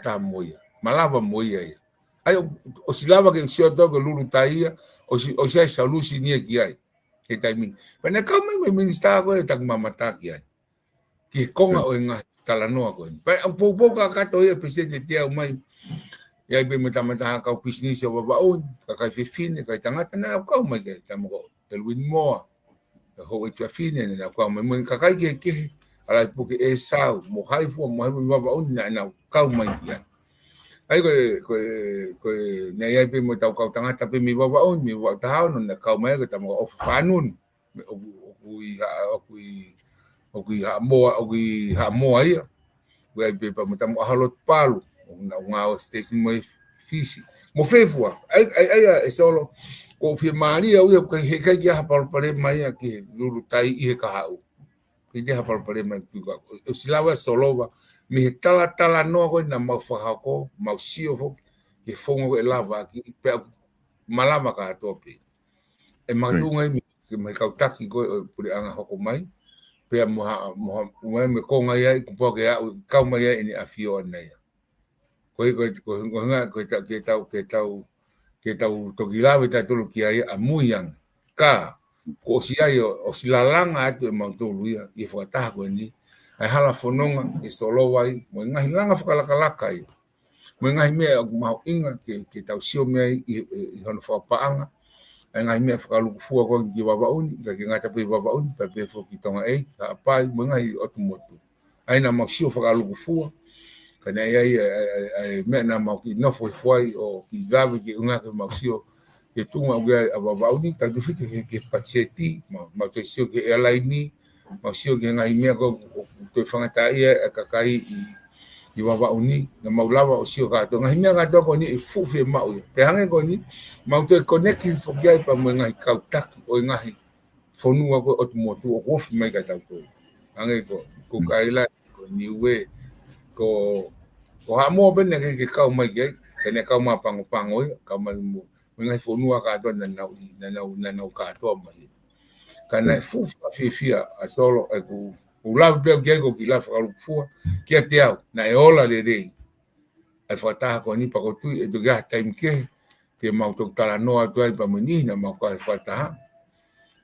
tā mo ia. Malava mo ia ia. ʻA ia ʻo, ʻosi lava ke sio tau ke lulu tai ia, ʻosi, ʻosi ʻi ai e solution ia ki ai. He taimi ni. Pea naʻe kau mai mo e minisitā ko ē ʻoku ou mamata ki ai. Ki he konga ʻo e ngaahi talanoa ko eni. Pea ʻoku poupou kakato ia Palesiteni ʻo teau mai. ʻI ai pē mo e tama taha kau pisinisi ʻo Vavaʻu ni, kakai fefine, kakai tangata, naʻa nau kau mai ki ai, tama ko Elwin Moa, ʻa e houʻeiki fefine, naʻa nau kau mai, mo e kakai kehekehe, ʻa Laipuke ʻEsau, mo hai fua, mo hai fua ʻi Vavaʻu ni, naʻa nau kau mai ki ai. ʻA ia ko e, ko e, ko e, naʻe ʻi ai pē mo e tau kau tangata pē mei Vavaʻu ni, mei Vavaʻu Tahaono, naʻa nau kau mai ko e tama ko ʻOfa Fanun, ʻoku, ʻoku ʻi Ha-, ʻoku ʻi, ʻoku ʻi Haʻamoa, ʻoku ʻi Haʻamoa ia. ʻOku ʻi ai pē pea mo e tama ko ʻAhalotu Palu, ʻoku na ngāue station mo e Fisi. Mo fē fua, ʻa ia, ʻa ia, ʻa ia ʻe Solo, ʻoku ou fiemālie au ia, ʻoku ʻikai, he ʻikai ke ʻi ai ha palopalema ia ki he lulu tai ʻi he kahaʻu. ʻIkai ke ʻi ai ha palopalema ia tuka. ʻOsi lava ʻo solova, mei he talatalanoa ko ē naʻa mau fakahoko, mau sio foki, ki he founga ko ē ʻe lavaʻaki, pea malava kātoa pē. ʻE makatuʻunga ia mei he kau taki ko ē ʻo e puleʻanga hoko mai, pea mo ha, mo ha, mo e meʻa ko ē ʻoku ʻi ai, kuo pau ke aʻu, kau mai ai ʻEne ʻAfio ʻAna ia. Ko e, ko e, ko e, ko e ngaahi, ko e ta-, ke tau, ke tau, ke tau toki lave tautolu ki ai ʻamui ange. Ka, kuo ʻosi ʻi ai ʻo, ʻosi lalanga atu ʻe mautolu ia, ʻi he fakataha ko eni, ʻa e hala fononga, ʻe solova ai, mo e ngaahi langa fakalakalaka ia. Mo e ngaahi meʻa ʻoku mahuʻinga ke, ke tau sio mei ai ʻi, ʻi, ʻi hono fakapaʻanga. ʻA e ngaahi meʻa fakalukufua ko ē ki Vavaʻu ni, ʻikai ke ngata pē ʻi Vavaʻu ni, pea pehē foki ki Tonga ʻEiki, Haʻapai, mo e ngaahi ʻotu motu. ʻA ia naʻa mau sio fakalukufua. Ka naʻe ʻi ai, ʻa e, ʻa e, ʻa e meʻa naʻa mau kiʻi nofo hifo ai ʻo kiʻi lave ke ʻuhinga ke mau sio ki he tuʻunga ʻoku ʻi ai ʻa Vavaʻu ni, tautefito ki he, ki he patiseti, mau, mau toe sio ki he ʻealaini, mau sio ki he ngaahi meʻa ko ē ʻoku toe fangataʻaʻia ʻa e kakai ʻi, ʻi Vavaʻu ni, naʻa mau lava ʻo sio kātoa. Ngaahi meʻa kātoa ko eni ʻe fuʻu fiemaʻu ia. Pea hangē ko eni, mau toe connect foki ai pea mo e ngaahi kau taki ʻo e ngaahi fonua ko ē ʻotu motu ʻoku ofi mai kia tautolu. Hangē ko, ko Kuki Ailani, ko Niue, ko, ko Haʻamoa pē naʻe ʻikai ke kau mai ki ai, ka naʻe kau mai pangopango ia, kau mai mo, mo e ngaahi fonua kātoa naʻa nau ʻi, naʻa nau, naʻa nau kātoa mai. Ka naʻe fuʻu fakafiefia ʻa Solo, ʻa ia ʻoku, ʻoku lave pē au ki ai ʻoku ou kiʻi lave fakalukufua, kiate au, naʻe ola lelei ʻa e fakataha ko eni pea ʻoku ou tui ʻe toki ʻi ai ha taimi kehe, te mau toki talanoa atu ai pea mo e niʻihi naʻa mau kau he fakataha.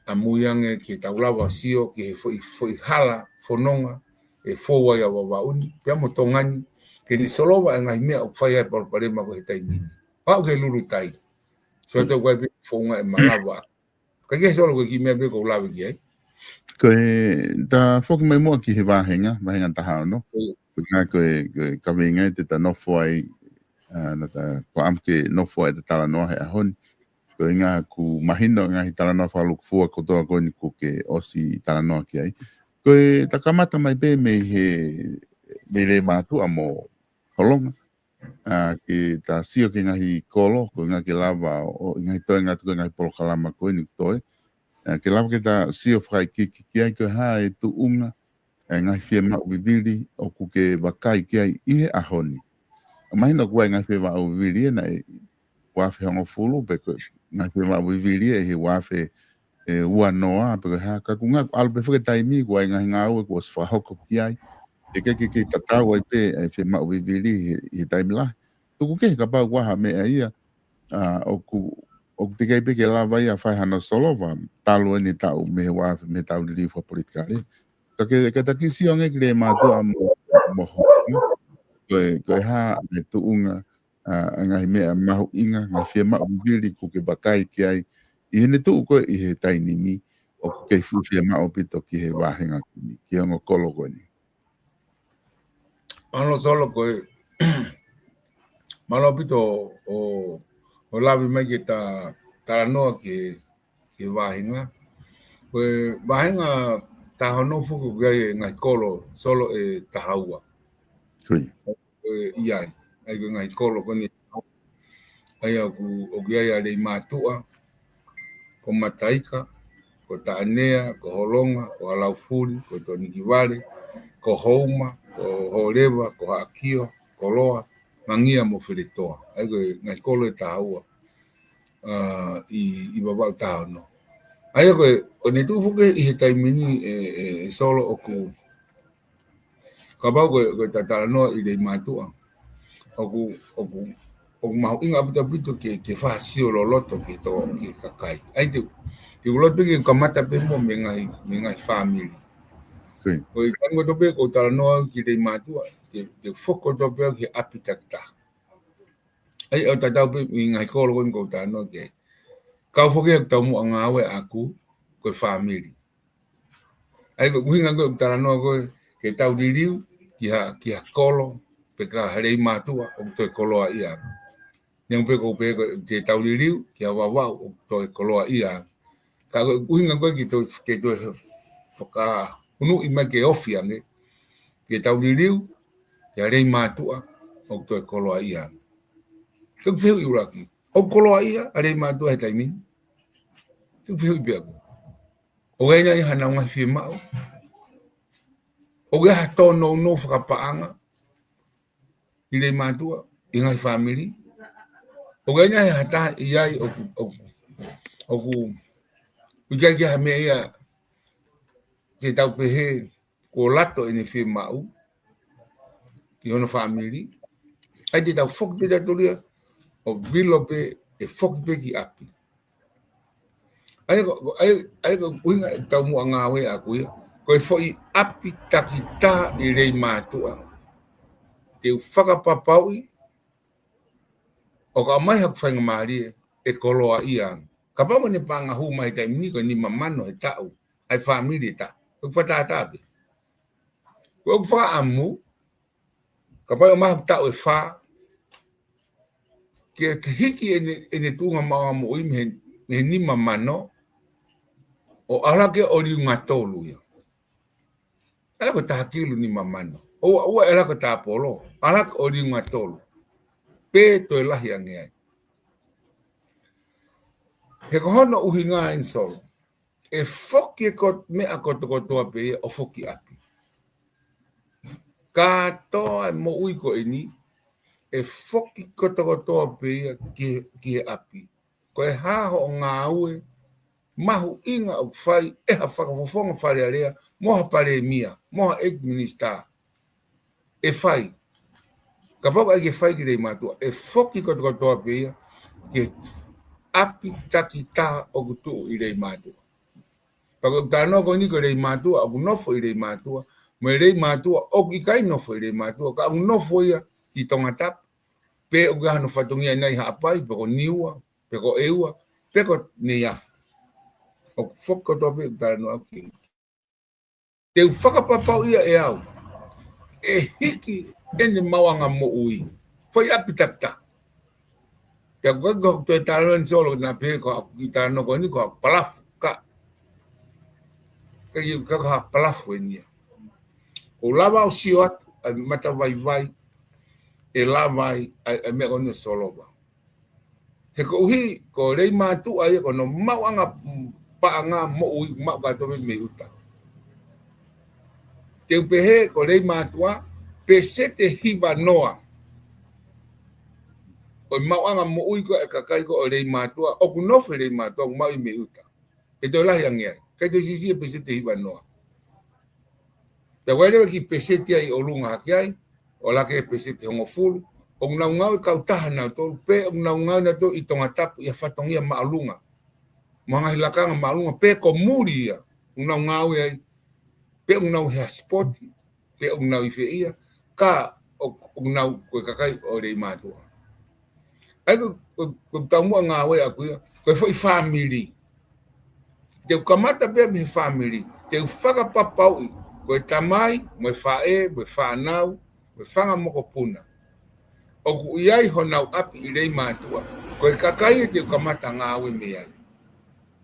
ʻAmui ange ke tau lava sio ki he foʻi, foʻi hala fononga, ʻe fou ai ʻa Vavaʻu ni, pea mo Tonga ni, ke ne solova e ngaahi meʻa ʻoku fai ai e palopalema ko ē he taimi ni. Pau ke lulutai. So te u kai pe founga e malava. Ka ke Solo ko e kiʻi meʻa pē ʻoku ou lave ki ai. Ko e ta foki mai muʻa ki he vāhenga, vāhenga taha ono. Ko e ngaahi ko e, ko e kaveinga ʻe te ta nofo ai, ʻa, na ta ko am ke nofo ai ʻeta talanoa he ʻaho ni. Ko e ngaahi ʻoku mahino ngaahi talanoa fakalūkufua kotoa ko eni ʻoku ke ʻosi talanoa ki ai. Ko e ta kamata mai pē mei he, mei Leimātuʻa mo Holonga. ʻA, ke ta sio ki he ngaahi kolo, ko e ngaahi ke lava ʻo, ʻi he ngaahi toe ngatu ko e ngaahi polokalama ko eni toe. ʻA, ke lava ke ta sio fakaikiiki ki ai ko e hā e tuʻunga, e ngaahi fiemaʻu vivili, ʻoku ke vakai ki ai ʻi he ʻaho ni. ʻA, mahino ʻoku ʻi ai e ngaahi fiemaʻu vivili ʻe naʻe ua afe hongofulu, pe ko e ngaahi fiemaʻu vivili ʻe he ua afe ʻe ua noa, pe ko e hā, ka ʻoku ngaahi ʻalu pē foki e taimi, ʻoku ʻi ai e ngaahi ngāue, ʻoku ʻosi fakahoko ki ai. ʻE ke, ke, ke tatau ai pē, e fiemaʻu vivili he, he taimi lahi. Tuku kehe kapau ʻoku ʻi ai ha meʻa ia, ʻa, ʻoku, ʻoku teʻeki ai pē ke lava ia fai hano solova, talu eni taʻu mei he ua afe, mei he tau liliu fakapolitikale. Ka ke, ke ta kiʻi sio ange ki Leimātuʻa mo, mo Holonga, ko e, ko e hā e tuʻunga, ʻa, ʻa e ngaahi meʻa mahuʻinga, ngaahi fiemaʻu vivili ʻoku ke vakai ki ai. ʻI heʻene tuʻu ko ē ʻi he taimi ni, ʻoku ke fuʻu fiemaʻu ʻaupito ki he vāhenga ko eni, ki he ongo kolo ko eni. Mālō Solo ko e, mālō ʻaupito ʻo, ʻo lave mai ke ta talanoa ki he, ki he vāhenga. Ko e vāhenga taha ono foki ʻoku ʻi ai e ngaahi kolo Solo ʻe taha ua. Ko ia. ʻE, ʻi ai. ʻA ia ko e ngaahi kolo ko eni. ʻA ia ʻoku, ʻoku ʻi ai ʻa Leimātuʻa, ko Mataika, ko Taʻanea, ko Holonga, ko Halaufuli, ko Tonikivale, ko Houma, ko Hōleva, ko Haʻakio, Koloa, Mangia mo Feletoa. ʻA ia ko e ngaahi kolo ʻe taha ua, ʻa, ʻi, ʻi Vavaʻu taha ono. ʻA ia ko e, ʻoku ne tuʻu foki ʻi he taimi ni ʻe, ʻe, ʻe Solo ʻoku, kapau ko e, ko e ta talanoa ʻi Leimātuʻa. ʻOku, ʻoku, ʻoku mahuʻinga ʻaupito ʻaupito ke, ke fakasio loloto ki he tō, ki he kakai. ʻA ia te, te u loto pē ke kamata pē muʻa mei he ngaahi, mei he ngaahi fāmili. Ko ia. Ko e taimi kotoa pē ʻoku ou talanoa ki Leimātuʻa, te, te u foki kotoa pē au ki he ʻapi takitaha. ʻA ia ʻoku tatau pē mei he ngaahi kolo ko eni ʻoku ou talanoa ki ai. Kau foki ʻeku taumuʻa ngāue ʻaku, ko e fāmili. ʻA ia ko e ʻuhinga ko ē ʻoku talanoa ko ē ke tau liliu ki ha, ki ha kolo, pe ko ha Leimātuʻa ʻoku toe koloaʻia. Neongo pē ko e pehē ko ē ke tau liliu ki ha Vavaʻu ʻoku toe koloaʻia. Ka ko e ʻuhinga ko ē ke toe, ke toe fakahunuʻi mai ke ofi ange, ke tau liliu ki ha Leimātuʻa ʻoku toe koloaʻia. Ko e fehuʻi ʻuluaki, ʻoku koloaʻia ʻa Leimātuʻa he taimi ni? Ko e fehuʻi pē ʻaku. ʻOku ʻi ai nai haʻanau ngaahi fiemaʻu? ʻOku ʻi ai ha tōnounou fakapaʻanga ʻi Leimātuʻa, ʻi he ngaahi fāmili? ʻOku ʻi ai nai ha taha ʻi ai ʻoku, ʻoku, ʻoku ʻikai ke ʻi ai ha meʻa ia ke tau pehē kuo lato ʻene fiemaʻu ki hono fāmili? ʻA ia te tau foki pē tautolu ia ʻo vilo pē ʻe foki pē ki ʻapi. ʻA ia ko, ʻa ia, ʻa ia ko e ʻuhinga e taumuʻa ngāue ʻaku ia. Ko e foʻi ʻapi takitaha ʻi Leimātuʻa, te u fakapapauʻi ʻoka mai haku faingamālie ʻe koloaʻia. Kapau ʻoku ne paʻanga hū mai he taimi ni ko e nima mano he taʻu, ʻa e fāmili ʻe taha. Ko e fakatātā pē. Ko ʻeku fakaʻamu, kapau ʻe ʻomai haku taʻu ʻe fā, ke te hiki ʻene, ʻene tuʻunga maʻu moʻui mei he, mei he nima mano, ʻo ʻalu hake ʻo liunga tolu ia. ʻAlu hake ʻo taha kilu nima mano. ʻOua, ʻoua ʻe ʻalu hake ʻo tāpolo, ʻalu hake ʻo liunga tolu. Pe toe lahi ange ai. He ko hono ʻuhinga eni Solo, ʻe foki e ko, meʻa kotokotoa pē ia ʻo foki ʻapi. Kātoa e moʻui ko eni, ʻe foki kotokotoa pē ia ki, ki he ʻapi. Ko e hā hoʻo ngāue mahuʻinga ʻoku fai ʻe ha fakafofonga Fale Alea, mo ha palēmia, mo ha ʻeiki minisitā, ʻe fai. Kapau ʻoku ʻikai ke fai ki Leimātuʻa, ʻe foki kotokotoa pē ia ki he ʻapi takitaha ʻoku tuʻu ʻi Leimātuʻa. Pea ko e talanoa ko eni ko Leimātuʻa, ʻoku nofo ʻi Leimātuʻa, Mo e Leimātuʻa, ʻoku ʻikai nofo e Leimātuʻa, ka ʻoku nofo ia ʻi Tongatapu, pe ʻoku ʻi ai hano fatongia ʻi Haʻapai, pe ko Niua, pe ko ʻEua, pe ko Neiafu. ʻOku foki kotoa pē ʻeku talanoa ki ai. Te u fakapapauʻi ia ʻe au, ʻe hiki ʻene maʻuʻanga moʻui, foʻi ʻapi takitaha. Pea ko e, ko e toe talanoa ni Solo, naʻa pehē ko ʻeku kiʻi talanoa ko eni ko ʻeku palafu, ka, ka ʻi, ka, ka palafu eni ia. ʻOku ou lava ʻo sio atu ʻa e matavaivai ʻe lava ai ʻa e, ʻa e meʻa ko eni ʻo Solova. He koeʻuhi ko Leimātuʻa ia ko hono maʻuʻanga, mm, paʻanga moʻui maʻu kātoa mei ʻuta. Te u pehē ko Leimātuʻa, peseti ʻe hiva noa ʻo e maʻuʻanga moʻui ko ē ʻa e kakai ko ē ʻo Leimātuʻa, ʻoku nofo ʻi Leimātuʻa, ʻoku maʻu ʻi mei ʻuta. ʻE toe lahi ange ai. ʻIkai toe siʻisiʻi e peseti ʻe hiva noa. Pea ʻoku ʻi ai leva e kiʻi peseti ʻi ʻolunga hake ai, ʻo laka ki he peseti ʻe hongofulu, ʻoku nau ngāue kautaha nautolu, pe ʻoku nau ngāue nautolu ʻi Tongatapu ʻi ha fatongia māʻolunga. Mo ha ngaahi lakanga māʻolunga, pe ko muli ia, ʻoku nau ngāue ai, pe ʻoku nau ʻi ha sipoti, pe ʻoku nau ʻi fē ia, ka ʻoku, ʻoku nau ko e kakai ʻo Leimātuʻa. ʻA ia ko, ko, ko e taumuʻa ngāue ʻaʻaku ia, ko e foʻi fāmili. Te u kamata pē mei he fāmili. Te u fakapapauʻi, ko e tamai, mo e faʻē, mo e fānau, mo e fanga mokopuna, ʻoku ʻi ai honau ʻapi ʻi Leimātuʻa. Ko e kakai ia te u kamata ngāue mei ai.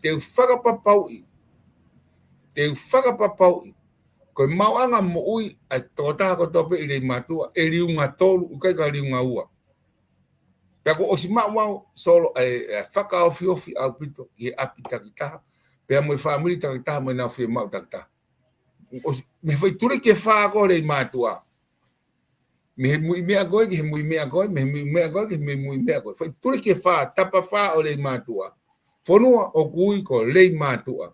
Te u fakapapauʻi. Te u fakapapauʻi. Ko e maʻuʻanga moʻui ʻa e tokotaha kotoa pē ʻi Leimātuʻa, ʻe liunga tolu, ʻikai ko e liunga ua. Pea kuo ʻosi maʻu au Solo ʻa e, ʻa e fakaofiofi ʻaupito ʻi he ʻapi takitaha, pea mo e fāmili takitaha mo ʻenau fiemaʻu takitaha. ʻOsi, mei he foʻi tuliki ʻe fā ko ē ʻo Leimātuʻa. Mei he muiʻi meʻa ko ē ki he muiʻi meʻa ko ē, mei he muiʻi meʻa ko ē ki he muiʻi meʻa ko ē. Foʻi tuliki ʻe fā, tapa fā ʻo Leimātuʻa. Fonua ʻoku ui ko Leimātuʻa.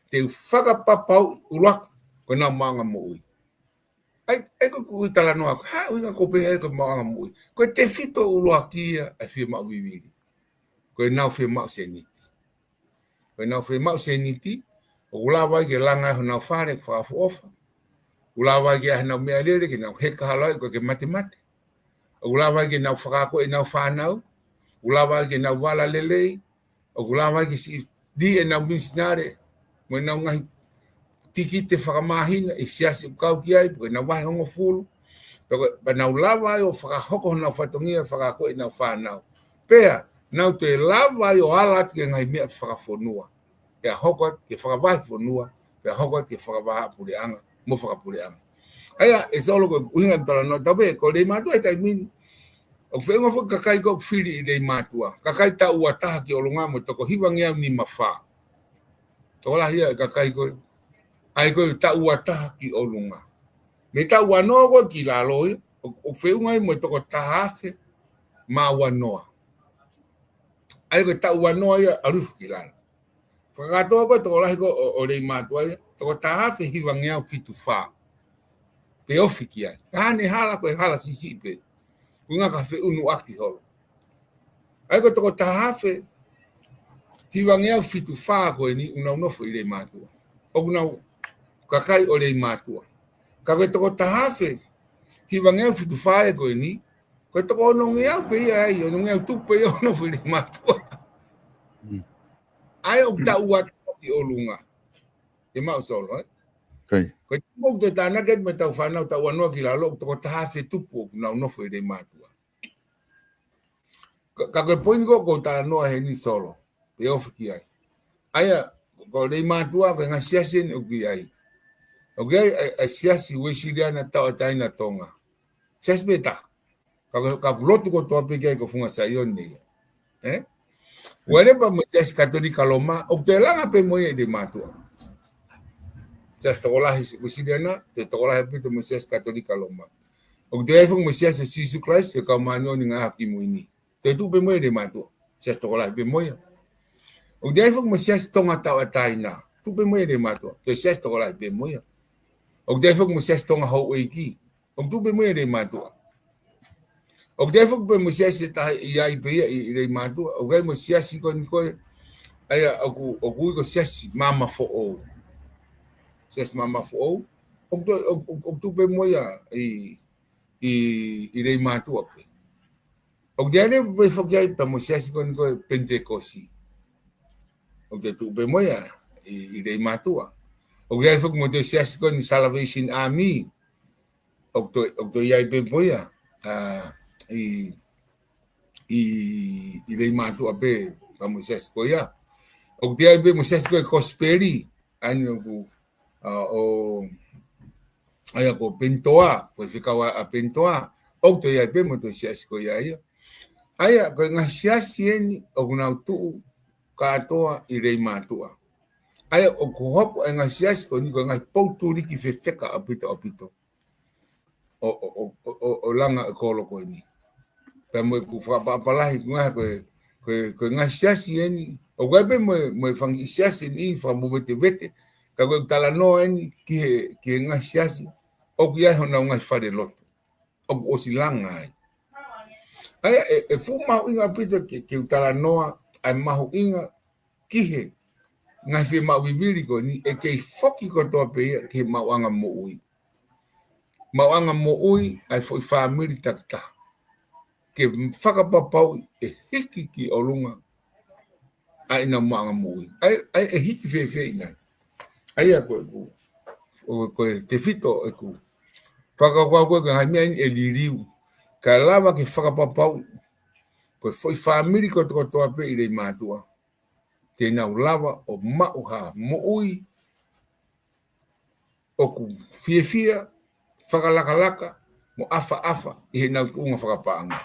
Te u fakapapauʻi ʻuluaki ko ʻenau maʻuʻanga moʻui. ʻA ia, ʻa ia ko ʻeku talanoa, ko e hā e ʻuhinga ʻoku ou pehē ai ko e maʻuʻanga moʻui? Ko e tefito ʻuluaki ia ʻa e fiemaʻu vivili. Ko ʻenau fiemaʻu sēniti. Ko ʻenau fiemaʻu sēniti, ʻoku lava ai ke langa ai honau fale ʻoku fakaʻofoʻofa. ʻOku lava ai ke ʻi ai honau meʻalele, ke nau heka hala ai, ʻikai ke matemate. ʻOku lava ai ke nau fakaakoʻi ʻenau fānau. ʻOku lava ai ke nau vala lelei. ʻOku lava ai ke siʻi lī ʻenau misinale mo ʻenau ngaahi tikite fakamāhina ʻi he siasi ʻoku kau ki ai, pe ko ʻenau vahe hongofulu. Pea ko e, pea nau lava ai ʻo fakahoko honau fatongia, fakaakoʻi ʻenau fānau. Pea nau toe lava ai ʻo ala atu ki he ngaahi meʻa fakafonua. Pea hoko atu ki he fakavahefonua, pea hoko atu ki he fakavahaʻapuleʻanga, mo fakapuleʻanga. ʻA ia, ʻe Solo, ko e ʻuhinga ʻeku talanoa, tau pehē ko Leimātuʻa he taimi ni, ʻoku feʻunga foki kakai ko ē ʻoku fili ʻi Leimātuʻa. Kakai taʻu ua taha ki ʻolunga mo e toko hivangeau nima fā. Tokolahi ia e kakai ko ē, ʻa ia ko e taʻu ua taha ki ʻolunga. Mei he taʻu ua noa ko ē ki lalo ia, ʻoku, ʻoku feʻunga ia mo e toko taha afe mā ua noa. ʻA ia ko e taʻu ua noa ia ʻalu hifo ki lalo. Fakakātoa ko e tokolahi ko ē ʻo, ʻo Leimātuʻa ia, toko taha afe hivangeau fitu fā. Pe ofi ki ai. Ka ʻi ai haʻane hala, ko e hala siʻisiʻi pē. ʻUhinga ka feʻunuʻaki holo. ʻA ia ko e toko taha afe hivangeau fitu fā ko eni ʻoku nau nofo ʻi Leimātuʻa. ʻOku nau kakai ʻo Leimātuʻa. Ka ko e toko taha afe hivangeau fitu fā ia ko eni, ko e toko onongeau pē ia ai, onongeau tupu pē ia ʻoku nofo ʻi Leimātuʻa. Mm. ʻA ia ʻoku taʻu ua taha ki ʻolunga. ʻE maʻu Solo, ē? Ko ia. Ko e tupu ʻoku te tānaki atu mei he taʻu fānau taʻu ua noa ki lalo, ʻoku toko taha afe tupu ʻoku nau nofo ʻi Leimātuʻa. Ka, ka ko e poini ko ē ʻoku ou talanoa heni Solo, pe ofi ki ai. ʻA ia, ko Leimātuʻa, ko e ngaahi siasi eni ʻoku ʻi ai. ʻOku ʻi ai, ʻa e, ʻa e Siasi Uēsiliana Tauʻatāina Tonga. Siasi pē taha. Ka, ka, ka ʻoku lotu kotoa pē ki ai ko e funga Saione ia. Ē? Uele pea mo e Siasi Katolika Loma, ʻoku toe langa pē mo ia ʻi Leimātuʻa. Siasi tokolahi Uēsiliana, toe tokolahi ʻaupito mo e Siasi Katolika Loma. ʻOku toe ʻi ai foki mo e Siasi ʻo Sīsū Kalaisi ʻo e Kau Māʻoniʻoni ʻi he Ngaahi ʻAho Kimui Ni. Toe tuʻu pē mo ia ʻi Leimātuʻa. Siasi tokolahi pē mo ia. ʻOku toe ʻi ai foki mo e Siasi Tonga Tauʻatāina. Tuʻu pē mo ia ʻi Leimātuʻa. Toe siasi tokolahi pē mo ia. ʻOku toe ʻi ai foki mo e Siasi Tonga Houʻeiki. ʻOku tuʻu pē mo ia ʻi Leimātuʻa. ʻOku toe ʻi ai foki pē mo e siasi ʻe taha ʻi ai pē ia ʻi, ʻi Leimātuʻa. ʻOku ʻi ai mo e siasi ko eni ko ē. ʻA ia ʻoku, ʻoku ui ko e Siasi Maama Foʻou. Siasi Maama Foʻou. ʻOku toe, ʻoku, ʻoku, ʻoku tuʻu pē mo ia ʻi, ʻi, ʻi Leimātuʻa pē. ʻOku toe ʻi ai pē foki ai pea mo e siasi ko eni ko e Penitekosi. ʻOku toe tuʻu pē mo ia ʻi, ʻi Leimātuʻa. ʻOku ʻi ai foki mo e toe siasi ko eni Salvation Army. ʻOku toe, ʻoku toe ʻi ai pē mo ia, ʻa, ʻi, ʻi, ʻi Leimātuʻa pē pea mo e siasi ko ia. ʻOku toe ʻi ai pē mo e siasi ko e Kosipeli, ʻa eni ʻoku, ʻa, ʻo, ʻa ia ko Penitoa, ko e fekau ʻa, ʻa Penitoa, ʻoku toe ʻi ai pē mo e toe siasi ko ia ia. ʻA ia, ko e ngaahi siasi eni, ʻoku nau tuʻu kātoa ʻi Leimātuʻa. ʻA ia, ʻoku hoko e ngaahi siasi ko eni, ko e ngaahi poutuliki fefeka ʻaupito ʻaupito. ʻO, ʻo, ʻo, ʻo, ʻo, ʻo langa e kolo ko eni. Pea mo ʻeku fakaʻapaʻapa lahi, ko e ngaahi, ko e, ko e, ko e ngaahi siasi eni. ʻOku ʻi ai pē mo e, mo e fanga kiʻi siasi eni, fakamovetevete. Ka ko e talanoa eni, ki he, ki he ngaahi siasi. ʻOku ʻi ai honau ngaahi falelotu. ʻOku ʻosi langa ai. ʻA ia, ʻe, ʻe fuʻu mahuʻinga ʻaupito ke, ke u talanoa, ʻa e mahuʻinga ki he ngaahi fiemaʻu vivili ko eni, ʻe kei foki kotoa pē ia ki he maʻuʻanga moʻui. Maʻuʻanga moʻui ʻa e foʻi fāmili takitaha. Ke fakapapauʻi ʻe hiki ki ʻolunga ʻa ʻenau maʻuʻanga moʻui. ʻA ia, ʻa ia ʻe hiki fēfē ʻi nai. ʻA ia ko ʻeku, ʻo, ko e tefito ʻeku fakakaukau ko e ngaahi meʻa eni ʻe liliu. Kae lava ke fakapapauʻi ko e foʻi fāmili kotokotoa pē ʻi Leimātuʻa te nau lava ʻo maʻu ha moʻui ʻoku fiefia, fakalakalaka, mo ʻafaʻafa ʻi heʻenau tuʻunga fakapaʻanga.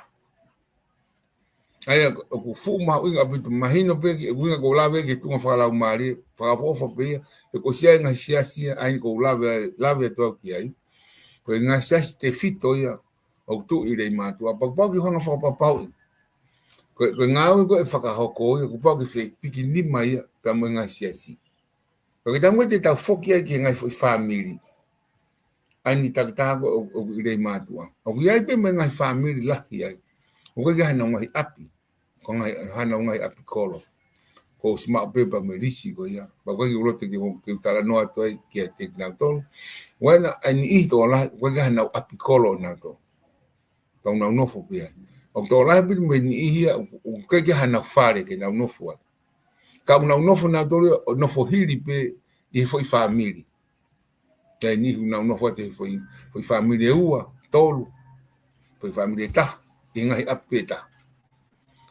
ʻA ia, ʻoku fuʻu mahuʻinga ʻaupito, mahino pē ki he ʻuhinga ʻoku ou lave ki he tuʻunga fakalaumālie, fakaʻofoʻofa pē ia, he ko e siasi, ngaahi siasi ia, ʻa eni ʻoku ou lave, lave atu au ki ai. Ko e ngaahi siasi tefito ia, ʻoku tuʻu ʻi Leimātuʻa, pau, pau ke u hanga ʻo fakapapauʻi. Ko e, ko e ngāue ko ē ʻe fakahoko ia, kuo pau ke fepikinima ia, pea mo e ngaahi siasi. Ko e taimi ko ē te tau foki ai ki he ngaahi foʻi fāmili. ʻA eni takitaha ko ē ʻoku, ʻoku ʻi Leimātuʻa. ʻOku ʻi ai pē mo e ngaahi fāmili lahi ai. ʻOku ʻi ai hanau ngaahi ʻapi. Ko e ngaahi, hanau ngaahi ʻapi kolo. Kuo u ʻosi maʻu pē pea mo e lisi ko ia. Pea ʻoku ʻikai ke u loto ke u, ke u talanoa atu ai kiate kinautolu. ʻOku ʻi ai ʻa e niʻihi tokolahi, ʻoku ʻikai ke hanau ʻapi kolo ʻonautolu. Pea ʻoku nau nofo pē ai. ʻOku tokolahi pē mo e niʻihi ia, ʻoku, ʻoku ʻikai ke hanau fale ke nau nofo ai. Ka ʻoku nau nofo nautolu ia, ʻo nofo hili pē ʻi he foʻi fāmili. ʻA e niʻihi ʻoku nau nofo atu he foʻi, foʻi fāmili ʻe ua, tolu, foʻi fāmili ʻe taha, ʻi he ngaahi ʻapi pē ʻe taha.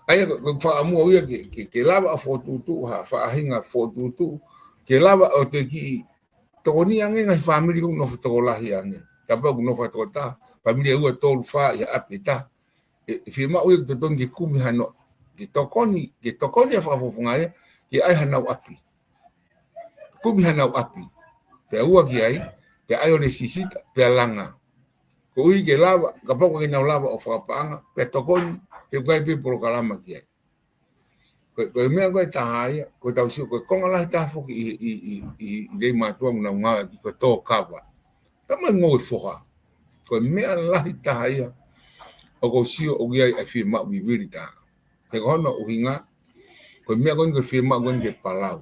ʻA ia, ko, ko e fakaʻamu ia ke, ke, ke lava ʻo fokotuʻutuʻu, ha faʻahinga fokotuʻutuʻu, ke lava ʻo toe kiʻi tokoni ange ngaahi fāmili ʻoku nofo tokolahi ange. Kapau ʻoku nofo ʻa e tokotaha, fāmili ʻe ua, tolu, fā, ʻi ha ʻapi ʻe taha. ʻE, ʻe fiemaʻu ia ke totonu ke kumi hano, ke tokoni, ke tokoni ʻa e fakafofonga ia, ke ʻai hanau ʻapi. Kumi hanau ʻapi. Pea ua ki ai, pea ʻai ʻo lēsisita, pea langa. Koeʻuhi ke lava, kapau ʻoku ʻikai ke nau lava ʻo fakapaʻanga, pea tokoni, he ʻoku ʻi ai pē polokalama ki ai. Ko e, ko e meʻa ko ē ʻe taha ia, ko ʻetau sio, ko e konga lahi taha foki ʻi, ʻi, ʻi, ʻi, ʻi Leimātuʻa ʻoku nau ngāueʻaki ko e tō kava. Pea mo e ngoue foha. Ko e meʻa lahi taha ia, ʻoku ou sio ʻoku ʻi ai ʻa e fiemaʻu vivili taha. He ko hono ʻuhinga, ko e meʻa ko eni ko e fiemaʻu ko eni ke palau.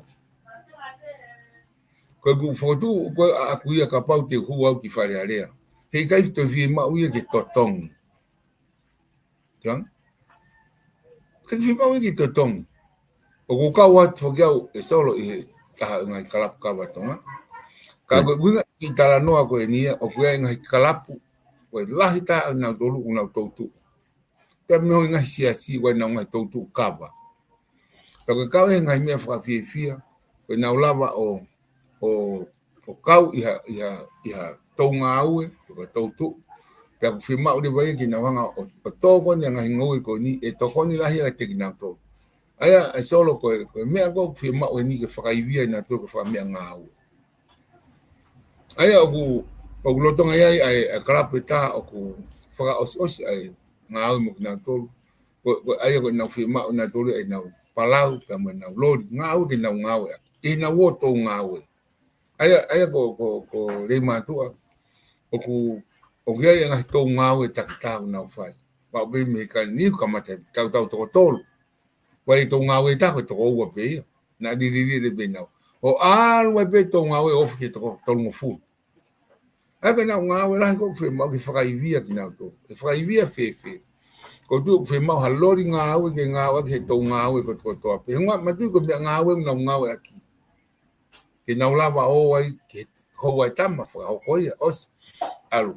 Ko ʻeku fokotuʻu, ko e ʻaʻaku ia kapau te u hū au ki Fale Alea. Heʻikai toe fiemaʻu ia ke totongi. Tiang? Ke fiemaʻu ia ke totongi. ʻOku ou kau atu foki au ʻe Solo ʻi he taha ʻo e ngaahi kalapu kava Tonga. Ka ko e ʻuhinga ʻeku talanoa ko eni ia, ʻoku ʻi ai e ngaahi kalapu, ko e lahi taha ʻo kinautolu ʻoku nau toutuʻu. Pea mo e ngaahi siasi, ʻoku ʻi ai ʻenau ngaahi toutuʻu kava. Pea ko e kau he ngaahi meʻa fakafiefia, ko ʻenau lava ʻo, ʻo, ʻo kau ʻi ha, ʻi ha, ʻi ha tou ngāue, pe ko e toutuʻu. Pea ʻoku fiemaʻu leva ia ke nau hanga ʻo, ʻo tokoni ʻa e ngaahi ngoue ko eni, ʻe tokoni lahi ʻiate kinautolu. ʻA ia, ʻe Solo ko e, ko e meʻa ko ē ʻoku fiemaʻu eni ke fakaivia ʻa kinautolu ko e fakameʻangāue. ʻA ia ʻoku, ʻoku lolotonga ʻi ai ʻa e, ʻa e kalapu ʻe taha ʻoku fakaʻosiʻosi ʻa e ngāue mo kinautolu. Ko, ko, ʻa ia ko ʻenau fiemaʻu ʻa kinautolu ʻenau palau, pea mo ʻenau loli, ngāue ke nau ngāueʻaki. ʻEnau ō tou ngāue. ʻA ia, ʻa ia ko, ko, ko Leimātuʻa, ʻoku, ʻoku ʻi ai e ngaahi tou ngāue takitaha ʻoku nau fai. Maʻu pē mei he kakai ni ʻoku kamata tautau toko tolu. ʻOku ʻi ai e tou ngāue ʻe taha ko e toko ua pē ia. Naʻa liliu lelei pē ʻenau. ʻO ʻalu ai pē tou ngāue ʻo ofi ki he toko tolungofulu. ʻA ia ko ʻenau ngāue lahi ko ē ʻoku fiemaʻu ke fakaivia kinautolu. ʻE fakaivia fēfē? ʻOku ou tui ʻoku fiemaʻu ha loli ngāue ke ngāueʻaki ʻe he toʻu ngāue kotokotoa pē. He ʻoku ou manatuʻi ko e meʻa ngāue ʻoku nau ngāueʻaki. Ke nau lava ʻo ō ai ke houa e tama, fakahoko ia, ʻosi, ʻalu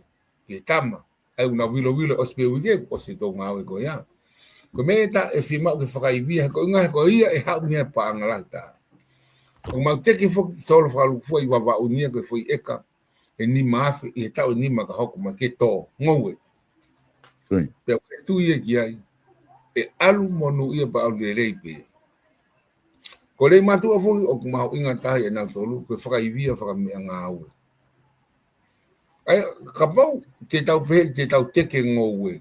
ki he tama. ʻA ia ʻoku nau vilovilo, ʻosi pē uike, ʻosi e toʻu ngāue ko ia. Ko e meʻa ʻe taha ʻe fiemaʻu ke fakaivia, he ko e ʻuhinga he ko ia ʻe haʻu mei ai e paʻanga lahi taha. ʻOku mau teke foki solo fakalukufua ʻi Vavaʻu ni ia ko e foʻi ʻeka ʻe nima afe ʻi he taʻu ʻe nima ka hoko mai ke tō, ngoue. Pea ʻoku ou tui ia ki ai, ʻe ʻalu monūʻia pea ʻalu lelei pē. Ko Leimātuʻa foki ʻoku mahuʻinga taha ʻia nautolu, ko e fakaivia fakameʻangāue. ʻA ia, kapau te tau pehē, te tau teke ngoue.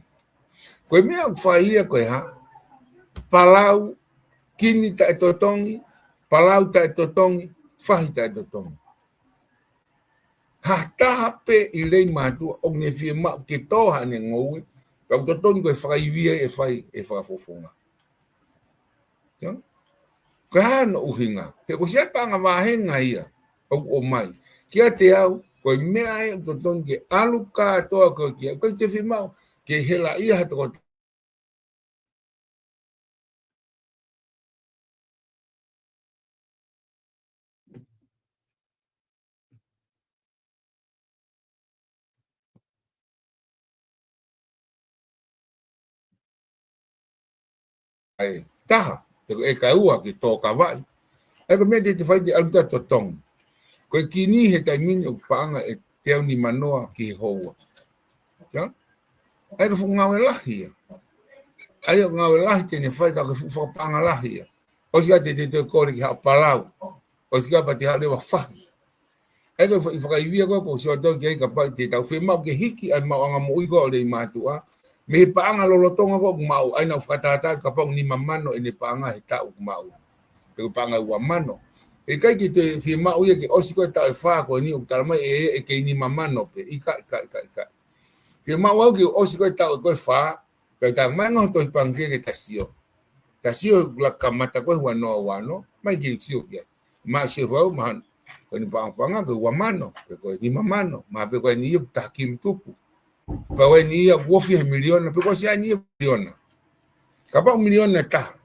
Ko e meʻa ʻoku fai ia ko e hā? Palau, kini taʻetotongi, palau taʻetotongi, fahi taʻetotongi. Ha taha pē ʻi Leimātuʻa ʻoku ne fiemaʻu ke tō haʻane ngoue, pea ʻoku totonu ko e fakaivia ʻe fai ʻe he fakafofonga. Ia? Ko e hā hono ʻuhinga? He ko e siʻi paʻanga vāhenga ia ʻoku ʻomai. Kiate au, ko e meʻa ē ʻoku totonu ke ʻalu kātoa ko ē ki ai. ʻOku ʻikai te fiemaʻu ke helaʻia ha tokotaha ʻe taha, pe ko e ʻeka ʻe ua ke tō kavaʻi. ʻA ia ko e meʻa te te fai te ʻalu taʻetotongi. Ko e kini he taimi ni ʻoku paʻanga ʻe teau nimanoa ki he houa. Ia? ʻA ia ko e fuʻu ngāue lahi ia. ʻA ia ko e ngāue lahi te ne fai ka ko e fuʻu fakapaʻanga lahi ia. ʻOsi ka te te te kole ki haʻo palau. ʻOsi ka pea te haʻu leva ʻo fahi. ʻA ia ko e fakaivia ko ē ʻoku ou sio atu ki ai kapau te tau fiemaʻu ke hiki ʻa e maʻuʻanga moʻui ko ē ʻo Leimātuʻa. Mei he paʻanga lolotonga ko ē ʻoku maʻu, ʻa ia naʻa ku fakatātā kapau nima mano ʻene paʻanga he taʻu ʻoku maʻu. Pe ko e paʻanga ua mano. ʻE ʻikai ke te fiemaʻu ia ke ʻosi ko ē taʻu ʻe fā ko eni ʻoku talamai ʻe, ʻe kei nima mano pē. ʻIkai, ʻikai, ʻikai, ʻikai. Fiemaʻu au ke ʻosi ko ē taʻu ko ē ʻe fā, pea talamai ngaahi tohi pangikē ke ta sio. Ta sio he ʻoku kamata ko ē ua noa ua noa, mai ke sio ki ai. Mā sio fau, mā ko eni paʻanga paʻanga ko e ua mano, pe ko e nima mano, mā pe ko eni ia ʻoku taha kilu tupu. Pe ko eni ia ʻoku ofi he miliona, pe ko e siʻi eni ia miliona. Kapau miliona ʻe taha.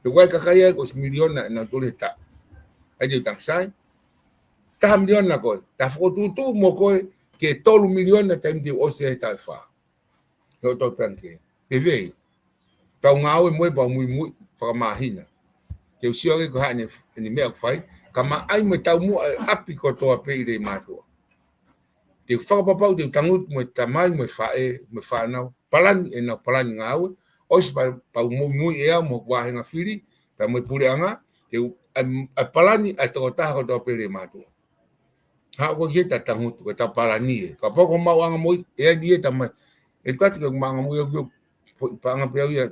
Pe ko e kakai ia ʻoku ʻosi miliona ʻe nautolu he taʻu. ʻA ia te u tangi sai. Taha miliona ko ē. Ta fokotuʻutuʻu mo koe ke tolu miliona taimi te u ʻosi he taʻu ʻe fā. He ʻoku tau pehē ange. Pehē. Tau ngāue mo e pau muimui fakamāhina. Te u sio ange ko e hā ʻene, ʻene meʻa ʻoku fai. Ka maʻai mo e taumuʻa ʻa e ʻapi kotoa pē ʻi Leimātuʻa. Te u fakapapau, te u tangutu mo e tamai, mo e faʻē, mo e fānau. Palani ʻenau palani ngāue. ʻOsi pea, pea u muimui ʻe au mo hoku vāhenga fili, pea mo e puleʻanga, te u, ʻa e, ʻa e palani ʻa e tokotaha kotoa pē ʻi Leimātuʻa. Haʻu ko ē ke ta tangutu, ke ta palani ē. Kapau ko e maʻuʻanga moʻui, ʻe ʻi ai e tamai. ʻE kati ko e maʻuʻanga moʻui ʻoku, paʻanga pē au ia,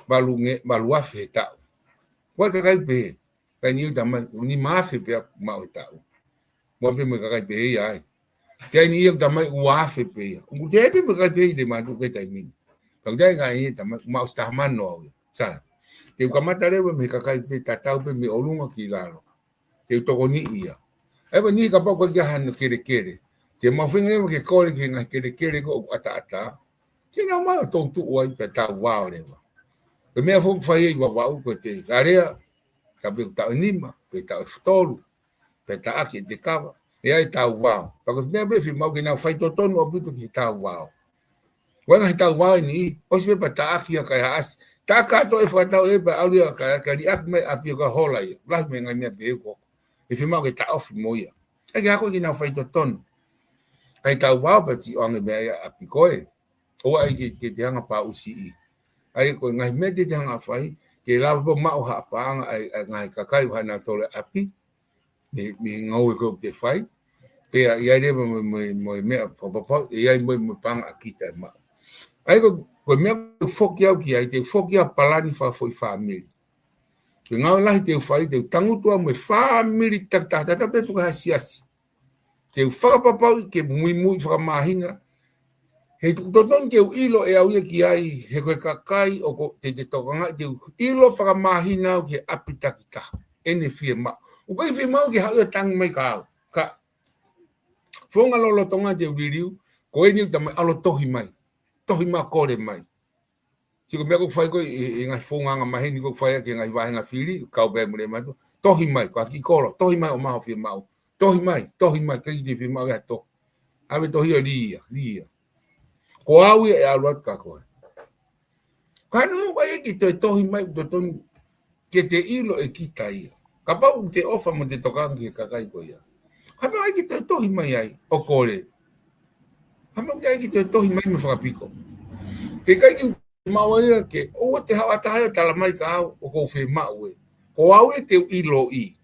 valu nge, valu afe he taʻu. Ko e kakai pē, Ka ʻi ai ni ia tamai, nima afe pē ʻoku maʻu he taʻu. Mo pē mo e kakai pē ia ai. Ka ʻi ai ni ia tamai ua afe pē ia. ʻOku te pē mo e kakai pē ʻi Leimātuʻa he taimi ni. Ka ʻoku ʻi ai ngaahi tamai, maʻu ʻosi taha mano au ia. Sa. Te u kamata leva mei he kakai pē tatau pē mei ʻolunga ki lalo. Te u tokoniʻi ia. ʻA ia pē ni kapau ko e kiʻi hano kelekele. Te mau feinga leva ke kole ki he ngaahi kelekele ko ē ʻoku ʻataʻatā. Ke nau maʻu ʻo toutuʻu ai pea tau vao leva. Ko e meʻa foki ʻoku fai ʻi Vavaʻu ko e te alea, ka pe taʻu ʻe nima, pe taʻu ʻe tolu, pe taʻaki e te kava, ʻe ʻi ai e tau vao. Pea ko e meʻa pē ʻe fiemaʻu ke nau faitotonu ʻaupito ki he tau vao. Ko e ngaahi tau vao ʻe niʻihi, ʻosi pē pea taʻaki ia kae haʻasi. Taʻaki kātoa e fakatau ē pea ʻalu ia kae, kae liʻaki mai ʻapi ʻo ka hola ia. Lahi mo e ngaahi meʻa pehē ko ē. ʻE fiemaʻu ke taʻofi mo ia. ʻAi ke ako ke nau faitotonu. ʻAi tau vao pea ti ʻoange meʻa ia ʻapi ko ē. ʻOua ʻai ke, ke te hanga pā usiʻi. ʻAi ko e ngaahi meʻa te te hanga fai, ke lava pē maʻu ha paʻanga ʻa e, ʻa e ngaahi kakai ʻoku ʻi ai nautolu e ʻapi, mei, mei he ngoue ko ē ʻoku te fai, pea ʻi ai leva mo, mo, mo e meʻa fakapapau, ʻe ʻi ai mo, mo e paʻanga ʻa kita ʻe maʻu. ʻAi ko, ko e meʻa ʻoku foki au ki ai, te u foki au palani fakafoʻi fāmili. Ko e ngāue lahi te u fai, te u tangutu au mo e fāmili takitaha, tatau pē pe ko e hā e siasi. Te u fakapapauʻi ke muimui fakamāhina. He ʻoku totonu ke u ʻilo ʻe au ia ki ai, he ko e kakai ʻoku te, te tokangaʻi, te u ʻilo fakamāhina au ki he ʻapi takitaha. ʻEne fiemaʻu. ʻOku ʻikai fiemaʻu ke haʻu ia ʻo tangi mai kia au. Ka, Founga lolotonga te u liliu, ko eni ʻoku ta mai ʻalu ʻo tohi mai. Tohi mai, kole mai. Sio ko e meʻa ʻoku fai ko ē ʻi, ʻi he ngaahi founga angamaheni ʻoku fai ki he ngaahi vāhenga fili, kau pē mo e mātuʻa. Tohi mai, ko e kiʻi kolo, tohi mai ʻo maʻu ha fiemaʻu. Tohi mai, tohi mai, ʻikai te u fiemaʻu ia to. ʻAve tohi ʻo lī ia, lī ia. Ko au ia ʻe ʻalu atu kia koe. Ka ʻoku ʻikai ke toe tohi mai ʻoku totonu ke te ʻilo ʻe kita ia. Kapau ʻoku te ʻofa mo te tokanga ki he kakai ko ia. Kapau ʻoku ʻikai ke toe tohi mai ai ʻo kole. Kapau ʻoku ʻikai ke toe tohi mai mo fakapiko. Ke ʻikai ke maua ia ke ʻoua te haʻu ha taha ia ʻo tala mai kia au ʻoku ou fiemaʻu ē. Ko au ia te u ʻiloʻi.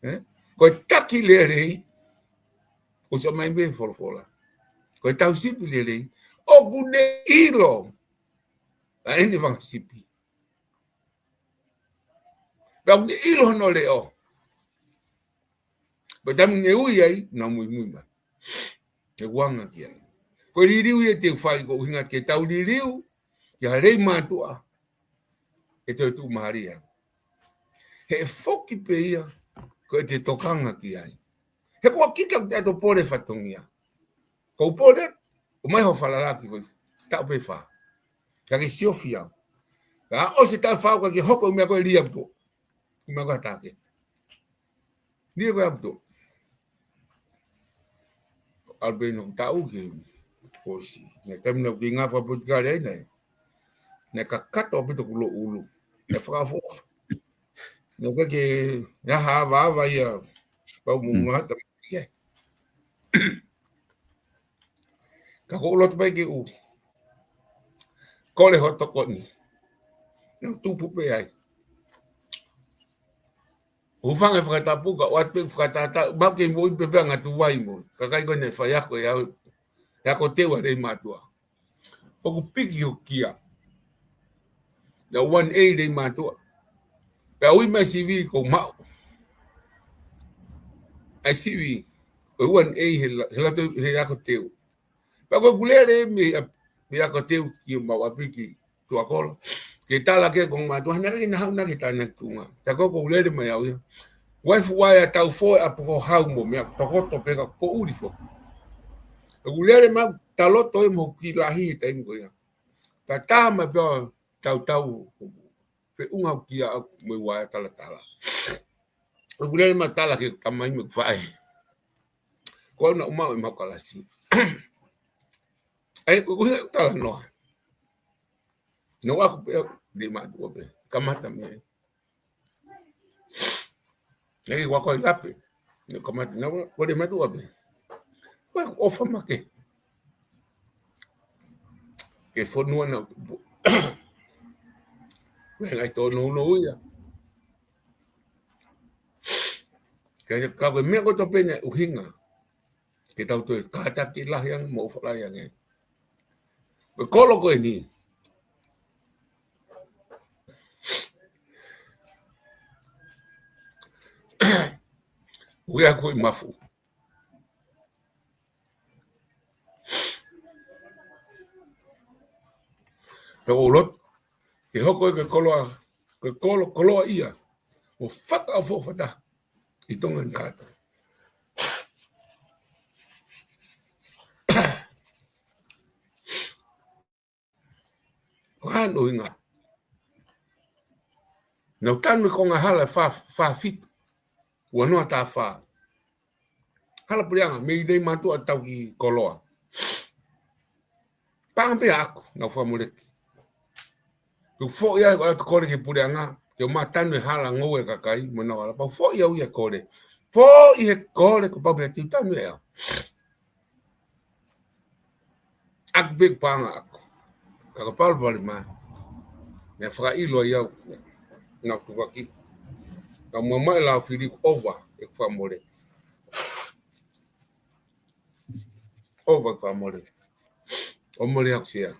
Ē? Ko e taki lelei, ʻoku ʻomai mei he folofola. Ko e tauhi sipi lelei, ʻoku ne ʻilo ʻa ʻene fanga sipi. Pea ʻoku ne ʻilo hono leʻo. Pea taimi ne ui ai, nau muimui mai. He ʻoku anga ki ai. Ko e liliu ia te u fai ko e ʻuhinga ke tau liliu, ki ha lelei mātuʻa, ʻe toe tuʻu mahalia. He ʻe foki pē ia, ko ʻete tokanga ki ai. He ʻoku ʻikai ke te ʻalu ʻo pole fatongia. Ko u pole, ʻomai ho falalaki ko e taʻu pē fā. Ka ke siofia. Ka ʻosi e taʻu fā ka ke hoko ʻi he meʻa ko e lī ʻaupito. ʻI he meʻa ko e take. Lī ko e ʻaupito. ʻAlu pē ʻi he taʻu ke ʻosi. Naʻe taimi naʻa ku ngāue fakapolitikale ai naʻe. Naʻe kakato ʻaupito ʻeku loʻulu. Naʻe fakaʻofoʻofa. Naʻe ʻikai ke, naʻe hā ʻavaʻava ia. Pau mo ngata ia. Ka ko u loto pē ke u kole ho tokoni. Naʻa ku tupu pē ai. Hūfanga he fakatapu ka ʻoatu pē fakatātā, mau ke moʻui pē pea ngatu vai mo. Kakai ko ē naʻe faiako ʻe au, ʻe ako teu ʻa e lelei mātuʻa. ʻOku piki hoku kia. Naʻa one A lelei mātuʻa. Pea ui mai C V ko u maʻu. ʻAi C V, ko e one A he la-, he lato, he ako teu. Pea ko ʻeku lele mei a-, mei ako teu ki maʻu ʻapi ki Tuʻakolo. Ke tala ke ko mātuʻa, naʻe ʻikai ke na haʻu na ke tana tunga. Tā ko ʻeku lele mai au ia. Waifu wai a tau foe a poko hau mo meʻa tokoto pē ka poʻuli foki. ʻOku lele mai au, taloto e mo ki lahi he taimi ko ia. Ka taha mai pea tautau, pe unga kia au mo e wai a talatala. ʻOku lele mai tala ke tamai mo e faʻē. Ko au naʻa ku maʻu e mau kalasi. ʻAi, ʻoku ʻuhinga ʻeku talanoa. Naʻa ku ako pē, lelei mātuʻa pē. Kamata mei ai. Naʻe ʻi ai ko e lape. Naʻe kamata, naʻa ku lelei mātuʻa pē. Ko e ʻofa make. Ke fonua naʻa ku tupu. Ko e ngaahi tōnounou ia. Ka, ka ko e meʻa kotoa pē naʻe ʻuhinga. Ke tau toe kātaki lahi ange mo ʻofa lahi ange. Ko e kolo ko eni. Ui aku ʻi Mafu. Pea ko u loto, ke hoko ia ko e koloa, ko e kolo, koloa ia. ʻO fakaʻofoʻofa taha ʻi Tonga ni kātoa. Ko hono ʻuhinga. Naʻa ku tanu he konga hala fā, fā fitu. Ua noa tā fā. Hala puleʻanga, mei lelei mātuʻa tau ki koloa. Paʻanga pē ʻaʻaku, naʻa ku fakamoleki. Tuku foʻi ai, ʻalu atu kole ki he puleʻanga, ke u maʻu tanu he hala ngoue kakai, mo nau hala pau foʻi au ia kole. Foʻi he kole, ko pau pē tiu tanu ʻe au. ʻAku pē paʻanga ʻaʻaku. Ka ka palopalema. Naʻe fakaʻilo ai au. Naʻa ku tukuakiʻi. Ka mamae lau fili ʻoku ʻova, ʻeku fakamole. ʻOva ʻeku fakamole. ʻO mole ʻaku sea.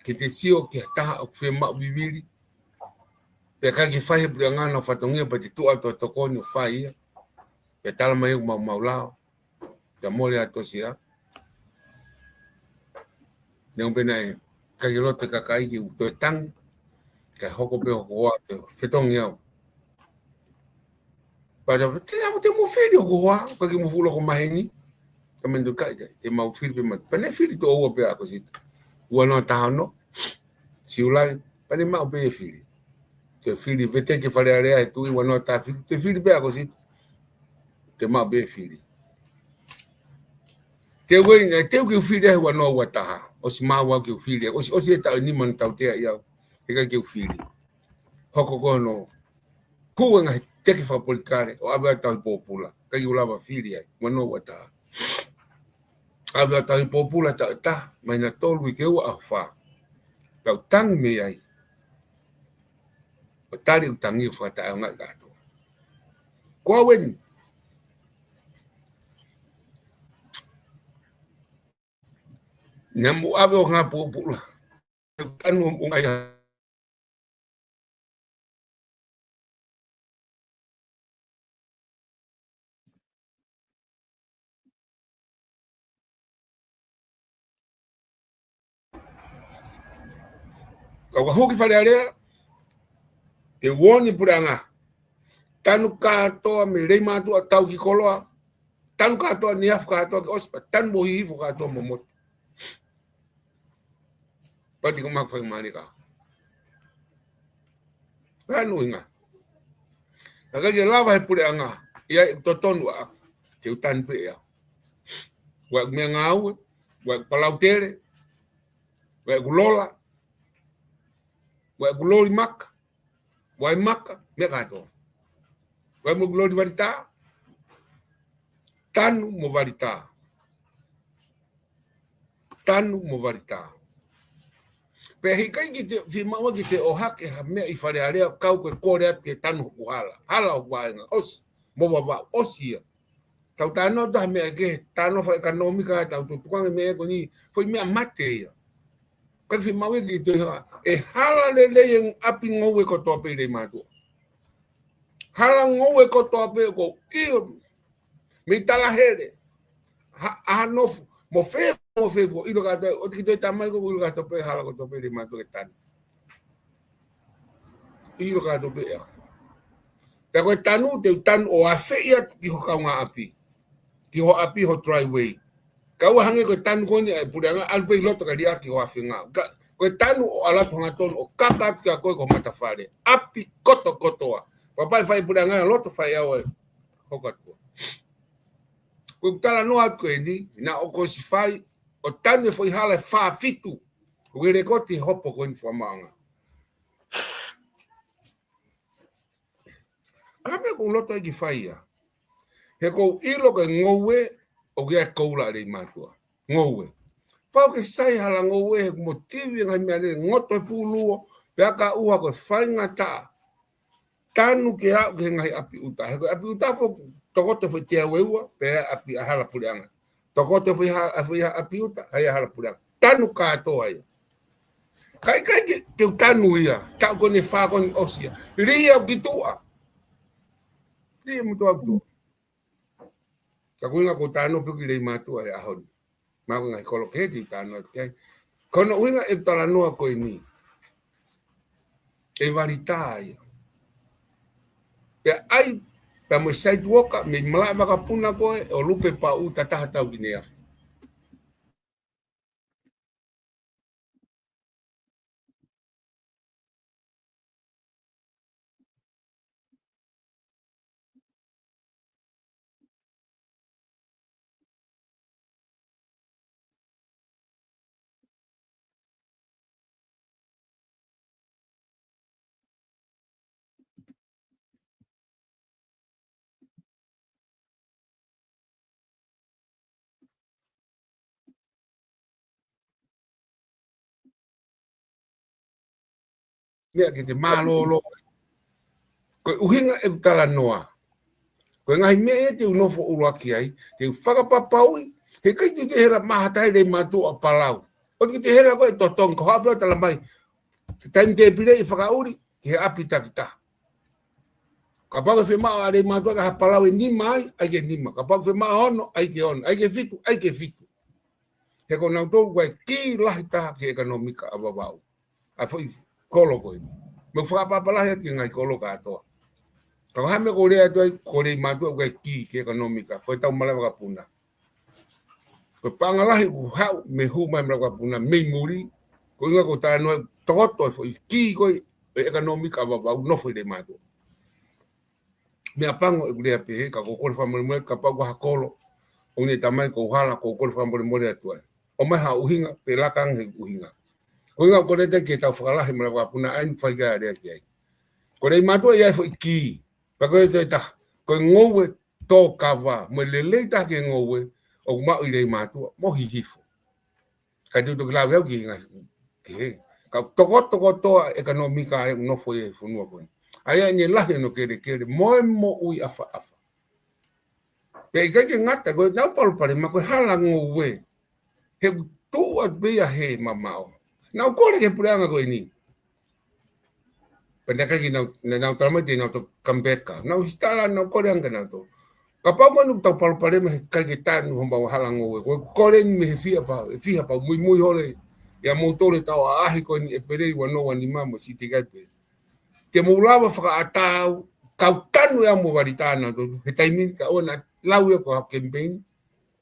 Ke te sio ki ha taha ʻoku fiemaʻu vivili. Pea ʻikai ke fai he puleʻanga ʻenau fatongia pea te tuʻu atu ʻo tokoni ʻo fai ia. Pea tala mai ʻoku maumau lao. Pea mole atu ʻo sia. Neongo pē naʻe ʻikai ke loto e kakai ke u toe tangi. Kae hoko pē hoku hoa ʻo fetongi au. Pea te, te, te mou fili hoku hoa, ʻikai ke mou fuʻu loko maheni. Ka meni toe kai te, te mau fili pē mata. Pea ne fili toʻo ua pē ʻa ʻAkosita. Ua noa taha ono, Siulai, pea ne maʻu pē e fili. Te fili veteki Fale Alea he tuʻi ua noa taha fili, te fili pē ʻa ʻAkosita. Te maʻu pē e fili. Te uei, naʻe teu ke u fili ai ua noa ua taha. ʻOsi maʻu au ke u fili ai. ʻOsi, ʻosi e taʻu ʻe nima naʻe tautea ai au. Heʻikai ke u fili. Hoko ko hono hū e ngaahi teke fakapolitikale ʻo ʻave ʻo tauhi pōpula. ʻIkai ke u lava fili ai, ua noa ua taha. ʻAve ʻo tauhi pōpula taʻu ʻe taha, māhina tolu, uike ua, ʻaho fā. Tau tangi mei ai. ʻO tali ʻeku tangi ʻo fakataʻeʻaongaʻi kātoa. Ko au eni. Naʻa mou ʻave ʻo ngā pōpula. Kanu ʻo ngai a. Kau ka hū ki Fale Alea, te uoni puleʻanga. Tanu kātoa mei Leimātuʻa tau ki koloa. Tanu kātoa, ne afu kātoa ke ʻosi pea tanu mo hihifo kātoa mo motu. Pati ko maku fai malika. Pea ʻuhinga. Naʻe ʻikai ke lava he puleʻanga ia ʻe totonu ʻa ke u tanu pē ia. Ua ʻeku meʻangāue, ua ʻeku palautele, ua ʻeku lola, ua ʻeku loli maka. Ua e maka, meʻa kātoa. Ua e mo loli valitā. Tanu mo valitā. Tanu mo valitā. Pea heʻikai ke te, fiemaʻu ke te ʻohake ha meʻa ʻi Fale Alea kau ko e kole atu ke tanu hoku hala. Hala hoku vaenga. ʻOsi, mo Vavaʻu, ʻosi ia. Tau talanoa atu ha meʻa kehe, talanoa fakaʻekonōmika, tau tutukange meʻa ko eni, foʻi meʻa mate ia. ʻIkai fiemaʻu ke toe ha, ʻe hala lelei e ʻapi ngoue kotoa pē ʻi Leimātuʻa. Hala ngoue kotoa pē ko ilo, mei Talahele, ha, ʻAhanofu, mo fē, mo fē fua, ʻilo kātoa, ʻoua te ke toe tamai ko ʻilo kātoa pē hala kotoa pē ʻi Leimātuʻa ke tanu. ʻIlo kātoa pē ia. Pea ko e tanu, te u tanu ʻo afeʻi atu ki ho kaungāʻapi. Ki ho ʻapi, ho driveway. Kae ʻoua hangē ko e tanu ko eni ʻa e puleʻanga, ʻalu pē ʻi loto kae liʻaki ho afenga. Ka, ko e tanu ʻo ʻalu atu hangatonu ʻo kaka atu kia koe ki ho matafale. ʻApi kotokotoa. Pea pau ʻe fai puleʻanga loto fai au e hoko atu. Ko e talanoa atu ko eni, naʻa ku ʻosi fai, ʻo tanu e foʻi hala ʻe fā fitu. Ko e lekooti hopo ko eni fakamaʻanga. Ka pē ʻoku ou loto ai ke fai ia. He ʻoku ou ʻilo ko e ngoue, ʻoku ʻi ai e koula ʻa Leimātuʻa. Ngoue. Pau ke sai hala ngoue, he ʻoku motivi e ngaahi meʻa lele, ngoto e fuʻu luo, pea ka ʻuha ko e faingataʻa. Tanu ke aʻu ki he ngaahi ʻapi ʻuta. He ko e ʻapi ʻuta foki, tokoto foʻi teau ʻe ua, pea ʻapi ʻa hala puleʻanga. Tokoto foʻi ha, foʻi ha ʻapi ʻuta, ʻa ia hala puleʻanga. Tanu kātoa ia. Ka ʻikai ke, ke u tanu ia, taʻu ko eni ʻe fā ko eni ʻosi ia. Lī au ki tuʻa. Lī au mo tuʻa ki tuʻa. Ka ko e ʻuhinga ʻoku ou talanoa pē ki Leimātuʻa he ʻaho ni. Maʻu e ngaahi kolo kehe te u talanoa ki ai. Ko hono ʻuhinga e talanoa ko eni. ʻE valitā ia. Pea ʻai, pea mo e site worker, mei malaʻe vakapuna ko ē, ʻo lupe paʻu ta taha tau ki ne afu. Meʻa ke te mālōlō. Ko e ʻuhinga e talanoa. Ko e ngaahi meʻa te u nofo ʻuluaki ai, te u fakapapauʻi, heʻikai te te hela mahata ai Leimātuʻa Palau. ʻOua te te hela ko e totongi, ko haʻu ʻo tala mai. Te taimi te pile ʻi fakaʻuli, ki he ʻapi takitaha. Kapau ʻe fiemaʻu ʻa Leimātuʻa ke ha palau ʻe nima ai, ʻai ke nima. Kapau ʻe fiemaʻu ono, ʻai ke ono. ʻAi ke fitu, ʻai ke fitu. He ko nautolu ko e kī lahi taha ki he ʻekonōmika ʻa Vavaʻu. ʻA e foʻi kolo ko eni. Mo e fakaʻapaʻapa lahi atu ki he ngaahi kolo kātoa. Ka ko e hā e meʻa ʻoku ou lea atu ai, ko Leimātuʻa ko e kī ki he ʻekonōmika, ko e tau malava vakapuna. Ko e paʻanga lahi ʻoku haʻu mei he hū mai malava vakapuna, mei muli, ko e ʻuhinga ko e talanoa tokoto e foʻi kī ko ē ʻo e ʻekonōmika ʻa Vavaʻu, nofo ʻi Leimātuʻa. Meʻapango ʻeku lea pehē, ka ʻoku ou kole fakamolemole, kapau ko ha kolo ʻoku ne tamai ʻoku ou hala, ʻoku ou kole fakamolemole atu ai. ʻOmai ha ʻuhinga, pe laka ange he ʻuhinga. Ko e ʻuhinga ʻoku ou lea atu ai ke tau fakalahi malava vakapuna, ʻa eni ʻoku fai ki ai e lea ki ai. Ko Leimātuʻa ʻi ai e foʻi kī, pea ko e toe taha, ko e ngoue tōkava, mo e lelei taha ki he ngoue, ʻoku maʻu ʻi Leimātuʻa, mo Hihifo. Ka te u toki lave au ki he ngaahi, ki he, ka tokoto kotoa ʻekonōmika ʻa e nofo ʻi he fonua ko eni. ʻA ia ʻoku ne lahi hono kelekele, mo e moʻui ʻafaʻafa. Pea ʻikai ke ngata, ko ʻenau palopalema ko e hala ngoue. He ʻoku tuʻu atu pē ia he mamaʻo. Naʻa ku kole ki he puleʻanga ko eni. Pea naʻe ʻikai ke nau, naʻa nau talamai te nau toe come back. Naʻa ku sitala, naʻa ku kole ange kia nautolu. Kapau ko eni ʻoku tau palopalema he ʻikai ke tanu homau hala ngoue. Ko e kole ni mei he fiha pau, ʻe fiha pau, muimui holo ia moutolu he taʻu ʻaʻahi ko eni ʻEpeleli ua noa ua nima mo Siti kai pē. Te mou lava fakaʻatā au, kau tanu ʻe au mo Valitā nautolu. He taimi ni ka ʻoua naʻa lau ia ko ha campaign,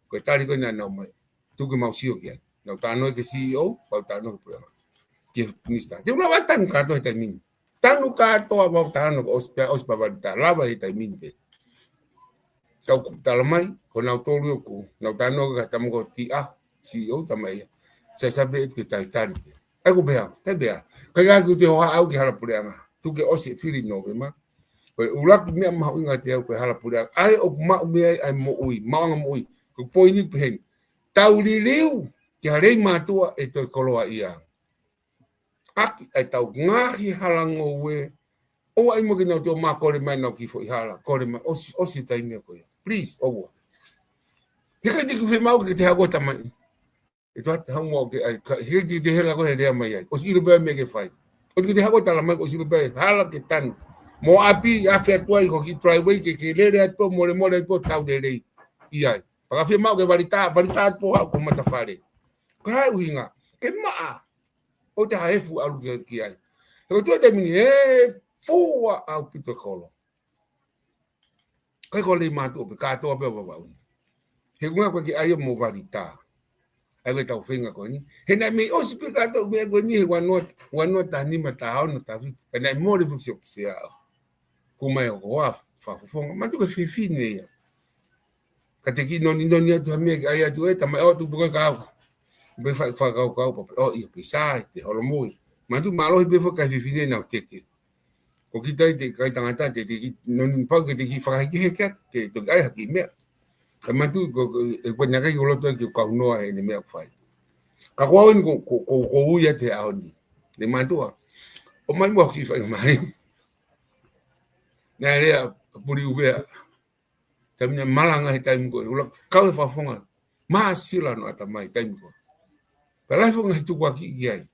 ko e tali ko ē naʻa nau ʻomai. Tuku ke mau sio ki ai. Naʻa ku talanoa ki he C E O, pea u talanoa ki he puleʻanga. Ki he minisitā. Te u lava tanu kātoa he taimi ni. Tanu kātoa mau talanoa ko ʻosi pē, ʻosi pē Valitā. Lava he taimi ni pē. Ka ʻoku talamai, ko nautolu ʻoku, naʻa ku talanoa ki he tama ko Tiʻa, C E O, talamai ia. Sai sai pē ʻe tuku ke talitali pē. ʻAi ko pea, he pea. Ka ia ʻoku te hohaʻa au ki he hala puleʻanga. Tuku ke ʻosi e fili Nōvema. Ko e ʻuluaki meʻa mahuʻinga kiate au ko e hala puleʻanga. ʻA ia ʻoku maʻu mei ai ʻa e moʻui, maʻuʻanga moʻui. Ko e poini pehē ni. Tau liliu ki ha Leimātuʻa ʻe toe koloaʻia. ʻAki ʻa e tau ngaahi hala ngoue, ʻoua ʻe ʻai mo ke nau toe ō mai kole mai nau kiʻi foʻi hala, kole mai, ʻosi, ʻosi e taimi ko ia. Please, ʻoua. He ʻikai te ke fiemaʻu ke te hako tamai. ʻE toe ʻai ha mo ke ʻai, ka, he ʻikai te ke hela koe he lea mai ai. ʻOsi ʻilo pē meʻa ke fai. ʻOsi ke te hako talamai, ʻosi ʻilo pē hala ke tanu. Mo ʻapi, ʻa e fea tuai ko e kiʻi driveway ke, ke lele atu pē, molemole atu pē, tau lelei. ʻI ai. Pea ka fiemaʻu ke Valitā, Valitā atu pē ʻa e ko matafale. Ko e hā e ʻuhinga, ke maʻa, ʻoua te ha efu ʻalu ki, ki ai. He ko e tuʻu he taimi ni, he fua ʻaupito e kolo. ʻIkai ko Leimātuʻa pē, kātoa pē ʻa Vavaʻu ni. He ʻuhinga ko e ke ʻai ia mo Valitā. ʻAi ko e tau feinga ko eni. He naʻe mei ʻosi pē kātoa meʻa ko eni, he ua noa, ua noa taha nima, taha ono, taha fitu. Ka naʻe mole fusi o pise au. Ko mai ʻo ko ua, fakafofonga. Manatu ko e fefine ia. Ka te kiʻi noninoni atu ha meʻa ke ʻai atu ē, tamai ʻotu pē ko e kau. Pē fai, fakakaukau, pea pē, ʻo ia, pē sai, te holomui. Manatu mālohi pē foki e fefine naʻa ku teke. Ko kita ʻi he kai tangata, te, te kiʻi noni pau ke te kiʻi fakahekeheke, te toki ʻai ha kiʻi meʻa. Ka manatu, ko, ko, ʻe ko e nakai ko loto ki he kau noa ʻene meʻa fai. Ka ko au eni ko, ko, ko, ko ui atu he ʻaho ni. Leimātuʻa. ʻOmai mo kiʻi fai mai. Naʻe lea, Puliʻuvea. Taimi naʻe malanga he taimi ko ē, ʻuluaki kau he fakafofonga. Māsila hono ʻatamai taimi ko ē. Pea lahi foki e ngaahi tukuakiʻi ki ai.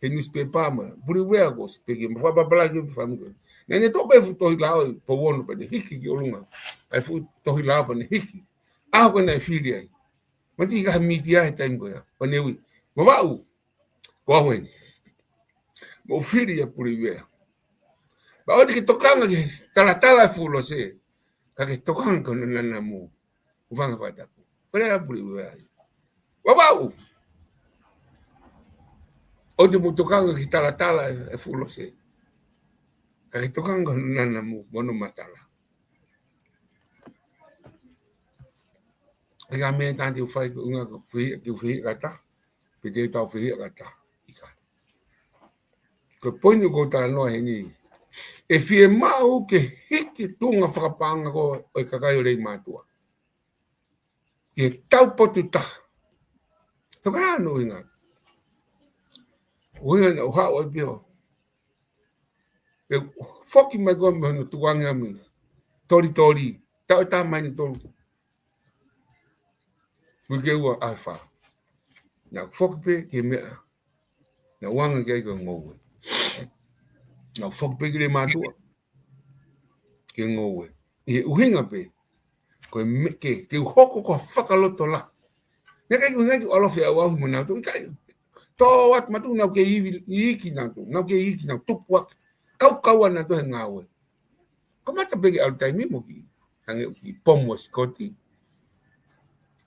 He newspaper mo e, Puliʻuvea ko ʻosi pē ke, mo fakapapala ki he fami ko ē. Naʻa ne toʻo pē e fuʻu tohi lao ʻi Pouono pea ne hiki ki ʻolunga. ʻA e fuʻu tohi lao pea ne hiki. ʻAho ko ē naʻe fili ai. Manatu ki he mītia he taimi ko ia. Pea ne ui. Vavaʻu. Ko au eni. Mou fili ʻa Puliʻuvea. Pea ʻoua te ke tokanga ki he talatala e fuʻu lose. Ka ke tokanga ki hono nanamu. Ufanga fakatapu. Ko e lea ʻa Puliʻuvea ia. Vavaʻu. ʻOua te mou tokanga ki he talatala e fuʻu lose. Ka ke tokanga ki hono nanamu, mo hono matala. ʻIkai ha meʻa ʻe taha te u fai ko e ʻuhinga ko e fehiʻa, ke u fehiʻa kātoa. Pe te u tau fehiʻa kātoa. ʻIkai. Ko e poini ʻoku ou talanoa heni. ʻE fiemaʻu ke hiki e tuʻunga fakapaʻanga ko ē ʻo e kakai ʻo Leimātuʻa. Ke tau potu taha. He ko e hā hono ʻuhinga. ʻUhinga naʻa ku haʻu ai pē ʻo ʻE foki mai ko ē mei hono tukuange ʻa e mei. Tolitoli. Taʻu ʻe taha mahina tolu. Uike ua ʻaho ʻe fā. Naʻa ku foki pē ki he meʻa naʻa ku anga ki ai ko e ngoue. Nau foki pē ki Leimātuʻa ke ngoue. ʻI he ʻuhinga pē, ko e meʻa ke, ke u hoko ko ha fakalotolahi. Naʻe ʻikai ke u ʻuhinga ke u ʻalofi ʻauʻauhi mo nautolu, ʻikai. Tō atu mautolu, nau kei ivi, iiki nautolu, nau kei iiki, nau tupu atu. Kaukaua nautolu he ngāue. Kamata pē ke ʻalu taimi mo ki, hangē ʻoku ki pomu ʻa Sikoti.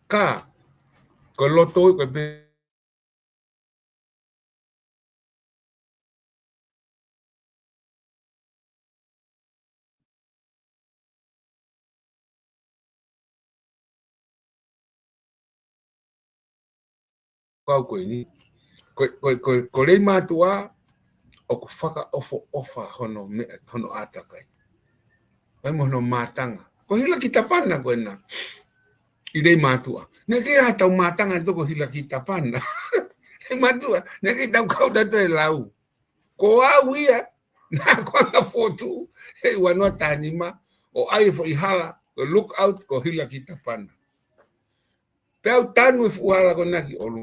Ka, ko e loto ʻoku pē kau ko eni. Ko, ko, ko, ko Leimātuʻa ʻoku fakaʻofoʻofa hono meʻa, hono ʻātakai. Mai mo hono mātanga. Ko Hilakitapana ko ena. ʻI Leimātuʻa. Naʻe ʻikai ha tau mātanga ʻe toko Hilakitapana. Leimātuʻa. Naʻe ʻikai tau kau tautolu ʻe lau. Ko au ia, naʻa ku anga fotu, he ua noa taha nima, ʻo ʻai e foʻi hala, ko e lookout, ko Hilakitapana. Pea u tanu e fuʻu hala ko ena ki ʻolu,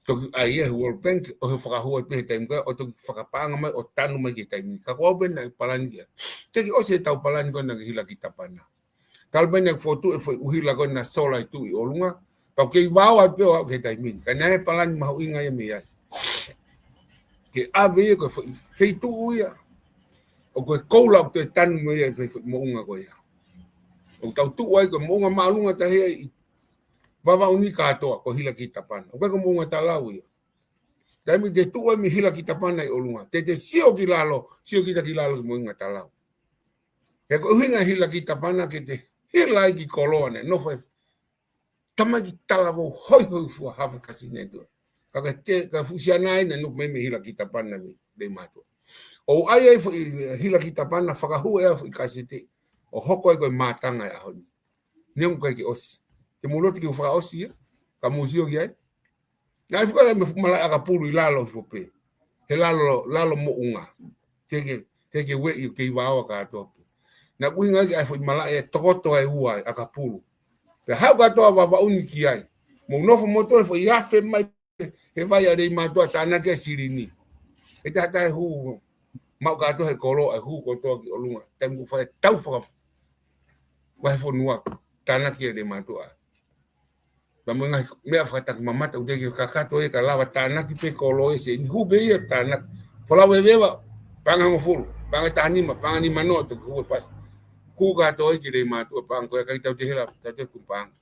toki ʻai e World Bank, ʻo he fakahua pē he taimi ko ē, ʻo toki fakapaʻanga mai, ʻo tanu mai ki he taimi. Ka ko au pē naʻe palani ia. Teʻeki ʻosi e tau palani ko ena ki Hilakitapana. Talu pē naʻe fotu e foʻi ʻuhila ko ena sola ʻi tuʻi ʻolunga. Pau kei vao atu pē ʻo aʻu ki he taimi ni. Ka naʻe palani mahuʻinga ia mei ai. Ke ʻave ia ko e foʻi feituʻu ia. ʻOku ʻi ai e koula ʻoku toe tanu mo ia ʻi he foʻi moʻunga ko ia. ʻOku tau tuʻu ai ko e moʻunga māʻolunga tahi ia ʻi Vavaʻu ni kātoa ko Hilakitapana. ʻOku ʻikai ko e moʻunga talau ia. Taimi te tuʻu ai mei Hilakitapana ʻi ʻolunga. Te te sio ki lalo, sio kita ki lalo ki moʻunga talau. He ko e ʻuhinga Hilakitapana ke te hila ai ki koloa naʻe nofo ai tamaiki talavou hoihoifua hafo kasi ne tua. Ka ke te, ka fusiana ai naʻe nofo mai mei Hilakitapana mei Leimātuʻa. ʻO ʻai ai foʻi Hilakitapana fakahū e foʻi kasete. ʻO hoko ai ko e mātanga e ʻaho ni. Neongo ʻikai ke ʻosi. Te mou loto ke u fakaʻosi ia. Ka mou sio ki ai. Naʻe fika ai mo e fuʻu malaʻe ʻakapulu ʻi lalo hifo pē. He lalo, lalo moʻunga. Teʻeki, teʻeki ueʻi kei vao kātoa pē. Naʻa ku ʻuhinga ke ʻai foʻi malaʻe ʻe tokoto ai ua ʻakapulu. Pea haʻu kātoa Vavaʻu ni ki ai. Mou nofo moutolu he foʻi afe mai he vai ʻa Leimātuʻa tānaki ʻa e silini. ʻE taha taha hū. Maʻu kātoa he kolo, ʻa e hū kotoa ki ʻolunga. Taimi ʻoku fai tau faka-, vahefonua. Tānaki ʻa Leimātuʻa. Pea mo e ngaahi meʻa fakataki mamata, ʻoku teʻeki kakato ia ka lava tānaki pē kolo ʻe se, ʻi he hū pē ia tānaki. Folau e veva, paʻanga hongofulu, paʻanga taha nima, paʻanga nima noa, toki hū e pasi. Hū kātoa ia ki Leimātuʻa, paʻanga ko ia ʻikai tau te hela, tau te kumu paʻanga.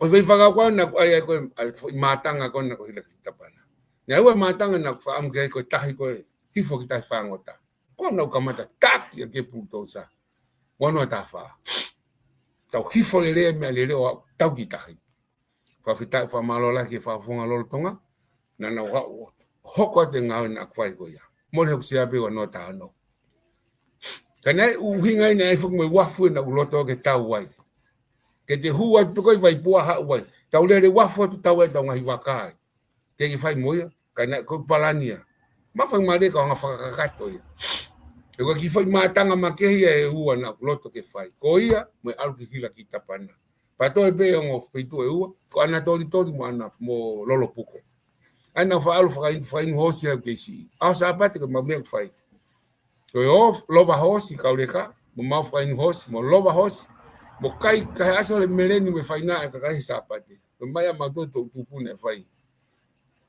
ʻO e fai fakakau naʻa ku ʻai ai ko e, ʻai foʻi mātanga ko ena ko Hilakitapana. Naʻe ua mātanga naʻa ku fakaʻamu ki ai ko e tahi ko e, hifo ki tahi fāngota. Ko ena ʻoku kamata taki ʻaki e pulutousa. Ua noa taha fā. Tau hifo lelei e meʻalele ʻo aʻu tau ki tahi. Fakafetaʻi fakamālō lahi ki he fakafofonga lolotonga. Naʻa nau haʻu ʻo hoko atu e ngāue naʻa ku fai ko ia. Mole hoku sea pē ua noa taha ono. Ka naʻe ʻuhinga ia naʻe foki mo e uafu ʻena ʻoku loto ke tau ai. Ke te hū atu pē ko e vaipua haʻu ai. Tau lele uafu atu tau ai tau ngaahi vaka ai. Teʻeki fai mo ia, ka naʻe ko e palani ia. Ma fai male ka anga fakakakato ia. ʻE ua ki fai mātanga makehe ia ʻe ua naʻa ku loto ke fai. Ko ia, mo e ʻalu ki Hilakitapana. Pea toe pē ongo feituʻu ʻe ua, ko ʻAna Tolitoli mo ʻAna mo Lolopuko. ʻAi naʻa faʻalu fakainu, fakainu hoosi au kei siʻi. ʻAho Sāpate ko e mau meʻa ʻoku fai. Ko e ʻo, lova hoosi kauleka, mo mau fakainu hoosi, mo lova hoosi, mo kai, kahe ʻaso le meleni mo e faina e kakai Sāpate. Ko e mai ʻa mautolu toʻu tupu naʻe fai.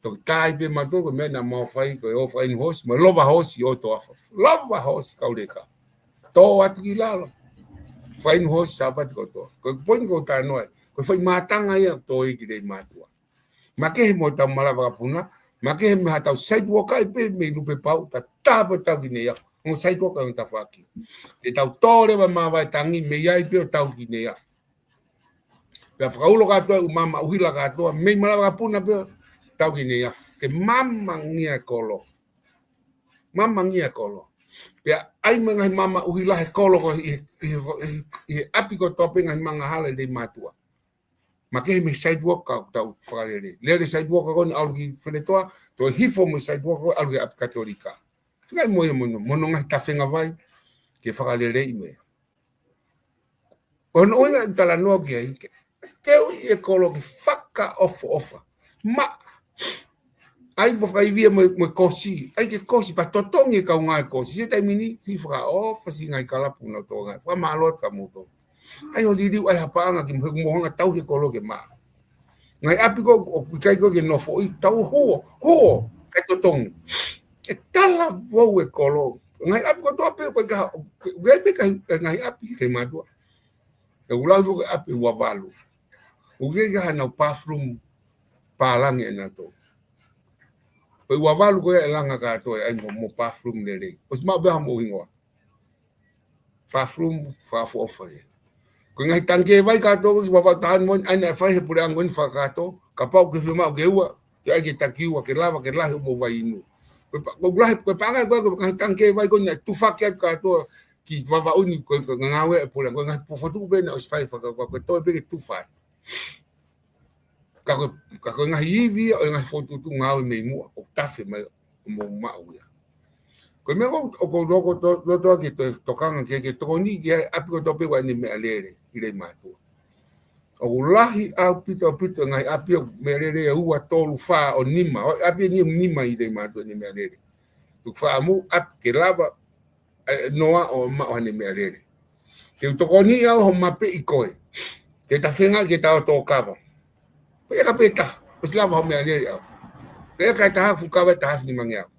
Toki tai pē mautolu ko e meʻa naʻa mau fai, ko e ʻo fakainu hoosi, mo lova hoosi ʻo toafa. Lova hoosi kauleka. Tō atu ki lalo. Fakainu hoosi Sāpate kotoa. Ko e poini ko e talanoa. Ko e fai mātanga ia tō ia ki Leimātuʻa. Makehe mo tau malava kapuna, makehe mo ha tau sidewalk ai pē mei Lupepau, ta taha pē tau ki Neiafu, mo sidewalk ai ʻo tafaʻaki. Te tau tō leva māvae tangi, mei ai pē ʻo tau ki Neiafu. Pea fakaulo kātoa, ʻū maama ʻuhila kātoa, mei malava kapuna pē ʻo tau ki Neiafu. Ke mamangia e kolo. Mamangia e kolo. Pea ʻai mo e ngaahi maama ʻuhila he kolo ko ē, ʻi he, ʻi he, ʻi he, ʻi he ʻapi kotoa pē ngaahi manga hala ʻi Leimātuʻa. Makehe mei sidewalk ka tau fakalele. Lele sidewalk ko ena ʻalu ki Feletoa, toe hifo mo sidewalk ko ē ʻalu ki ʻapi Katolika. Fika ai mo ia mo hono, mo hono ngaahi tafenga vai, ke fakalele ʻi meʻa. Ko hono ʻuhinga e talanoa ki ai, ke, ke ui e kolo ke fakaʻofoʻofa. Ma, ʻAi mo fakaivia mo, mo kosi. ʻAi ke kosi, pea totongi e kaungā e kosi. Siʻi taimi ni, siʻi fakaʻofa siʻi ngaahi kalapu ʻoku nau tō ngāue. Fakamālō atu kia moutolu. ʻAi ʻo liliu, ʻai ha paʻanga ki muʻa, mo hanga tauhi e kolo ke maʻa. Ngaahi ʻapi ko ē ʻoku ʻikai ko ē ke nofoʻi, tau huo, huo, kae totongi. ʻE talavou e kolo. Ngaahi ʻapi kotoa pē, ʻoku ʻikai, ʻoku ʻikai pē ngaahi, ngaahi ʻapi Leimātuʻa. ʻOku lau ko e ʻapi ua valu. ʻOku ʻikai ke ʻi ai hanau bathroom pālangi ʻe nautolu. Ko e ua valu ko ē ʻe langa kātoa ʻai mo, mo bathroom lelei. ʻOsi maʻu pē ha mo hingoa. Bathroom fakaʻofoʻofa ia. Ko e ngaahi tangikē vai kātoa, ko e ua valu taha ni mo ʻai naʻe fai he puleʻanga ni fakakātoa, kapau ʻoku ke fiemaʻu ke ua, ke ʻai ke taki ua, ke lava, ke lahi hoʻomou vai inu. Ko e pa-, ko e lahi, ko e paʻanga ko ē, ko e ngaahi tangikē vai ko ē naʻe tufaki atu kātoa ki Vavaʻu ni, ko e, ko e ngāue e puleʻanga, ko e ngaahi fokotuʻu pē naʻe ʻosi fai fakakātoa, ko e toe pē ke tufa ai. Ka ko e, ka ko e ngaahi ivi ia ʻo e ngaahi fokotuʻutuʻu ngāue mei muʻa, ʻoku tafe mai ʻo mou maʻu ia. Ko e meʻa ʻoku, ʻoku ou loko to-, loto ʻaki e toe tokanga ke, ke tokoni ki he ʻapi kotoa pē ʻoku ʻi ai ʻene meʻalele ʻi Leimātuʻa. ʻOku lahi ʻaupito, ʻaupito e ngaahi ʻapi ʻoku meʻalele ʻe ua, tolu, fā, ʻo nima. ʻO e ʻapi ʻe nima ʻi Leimātuʻa ʻene meʻalele. Tuku fā mo ʻapi ke lava, ʻe, noa ʻo maʻu haʻane meʻalele. Ke u tokoniʻi au hoʻo mapeʻi koe. Ke ta feinga ke ta ō tō kava. Ko e ʻeka pē taha, ʻosi lava hoʻo meʻalele ʻaʻau. Ko e ʻeka ʻe taha fuʻu kava ʻe taha afe nima ngeau.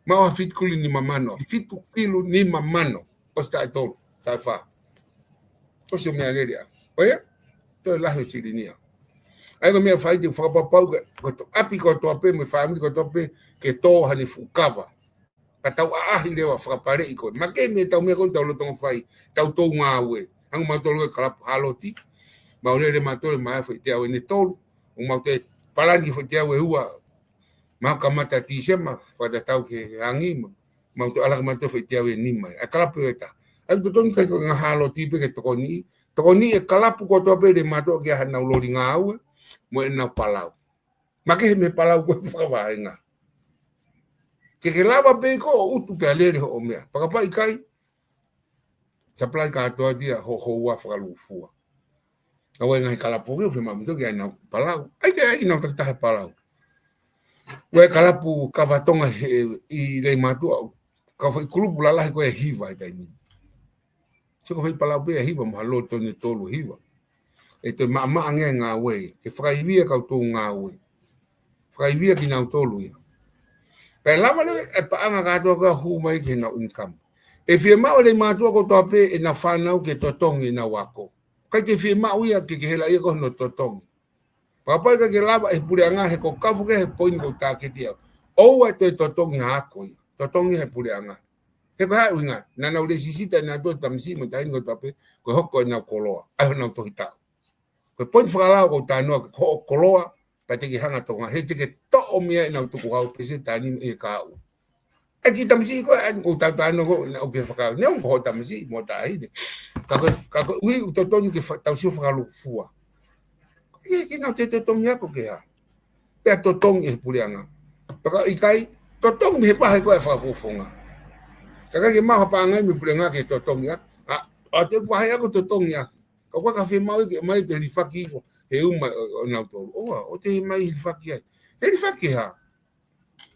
Maʻu ha fitu kilu nima mano, fitu kilu nima mano. ʻOsi taʻe tolu, taʻe fā. ʻOsi hoʻo meʻalele ʻaʻau. ʻOiauē, toe lahi e silini ʻaʻau. ʻAi ko e meʻa fai te u fakapapau ke, ko e ʻapi kotoa pē, mo e fāmili kotoa pē, ke tō haʻane fuʻu kava. Ka tau ʻaʻahi leva fakapaleʻi ko ē. Makehe mei heʻetau meʻa ko ē ʻoku tau lolotonga fai, tau tō ngāue. Hangē ko mautolu e kalapu Haloti. Mau lele mautolu mai foʻi teau ʻe tolu. ʻO mau toe palani foʻi teau ʻe ua. Mau kamata Tīsema, fakatatau ki he angi, mau, mau toe ʻalu hake mautolu foʻi teau ʻe nima. ʻA e kalapu ʻe taha. ʻAi totonu ʻikai ko e ngaahi Haloti pē ke tokoniʻi. Tokoniʻi e kalapu kotoa pē Leimātuʻa ke ʻi ai hanau loli ngāue, mo ʻenau palau. Makehe mei he palau ko ē fakavahenga. Ke ke lava pē ko ē ʻo ʻutu pea lele hoʻo meʻa. Pea kapau ʻikai, supply kātoa atu ia ho, houa fakalūkufua. ʻA e ngaahi kalapu ko ē ʻoku fiemaʻu mei he toko ʻi ai ʻenau palau. ʻAi ke ʻai ʻenau takitaha palau. Ko e kalapu kava Tonga he, ʻi Leimātuʻa, ka foʻi kulupu lalahi ko ē ʻe hiva he taimi ni. Sio ko e foʻi palau pē ʻe hiva mo ha lolo tonu ʻe tolu hiva. ʻE toe maʻamaʻa ange ngāue, ke fakaivia kau tō ngāue. Fakaivia kinautolu ia. Pea lava leva e paʻanga kātoa ka hū mai ki heʻenau income. ʻE fiemaʻu ʻe Leimātuʻa kotoa pē ʻenau fānau ke totongi ʻenau ako. ʻIkai te fiemaʻu ia ke ke hela ia ko hono totongi. Pea kapau ʻe ʻikai ke lava ʻe he puleʻanga he ko e kafu ke he poini ko e tāketi ia. ʻOua ʻe toe totongi ha ako ia. Totongi he puleʻanga. He ko e hā e ʻuhinga, naʻa nau lēsisita ʻenau tō tamasiʻi mo e taʻahine kotoa pē, ko e hoko ʻenau koloa, ʻai honau tohi taʻu. Ko e poini fakalao ko e talanoa ke hoʻo koloa, pea te ke hanga ʻo totongi, he te ke toʻo mei ai ʻenau tukuhau pēseti ʻe taha nima ʻi he kahaʻu. ʻE kiʻi tamasiʻi ko ē, ʻa eni ʻoku tau talanoa ko ē, naʻa ʻoku ke fakau, neongo ko hoʻo tamasiʻi mo e taʻahine. Ka ko e, ka ko e ʻuhi ʻoku totonu ke fa-, tau sio fakalūkufua. ʻIkai ke nau toe totongi ako ke hā. Pea totongi ʻe he puleʻanga. Pea ka ʻikai, totongi mei he vahe ko ē ʻa e fakafofonga. Ka ʻikai ke maʻu ha paʻanga ia mei he puleʻanga ke totongi ako. ʻA, ʻa e vahe ako totongi ako. Ka ʻoku ʻikai ke fiemaʻu ke ʻomai ʻo hilifaki ʻi he uma ʻo, ʻo nautolu. ʻOua, ʻoua te ke ʻomai hilifaki ai. Hilifaki hā?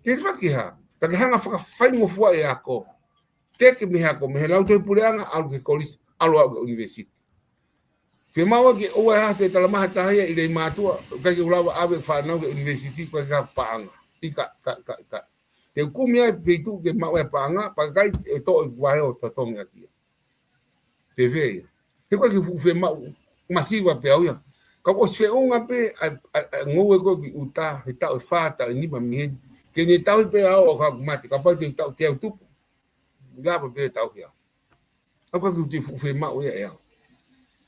Hilifaki hā? Pea ke hanga ʻo fakafaingofua e ako. Teke mei he ako, mei he lautohi puleʻanga, ʻalu ki he kolisi, ʻalu ʻo aʻu ki he ʻunivēsiti. Fiemaʻu ke ʻoua ʻe ʻai ha talamai ha taha ia ʻi Leimātuʻa, ʻikai ke u lava ʻave fānau ki he ʻunivēsiti, ʻikai ke ʻai ha paʻanga. ʻIkai, ʻikai, ʻikai, ʻikai. Te u kumi ai e feituʻu ke maʻu ai e paʻanga, pea ʻikai ʻe toʻo e vahe ʻo totongi ʻaki ia. Pea fēfē ia? He ʻoku ʻikai ke fuʻu fiemaʻu masiva pē au ia. Ka ʻosi feʻunga pē ʻa e, ʻa e, ʻa e ngoue ko ē ki ʻuta, he taʻu ʻe fā, taʻu ʻe nima mei heni. Ke ne tauhi pē au ʻo ka mate, kapau te u taʻu teau tupu. Lava pē tauhi au. ʻOku ʻikai ke fuʻu fiemaʻu ia ʻe au.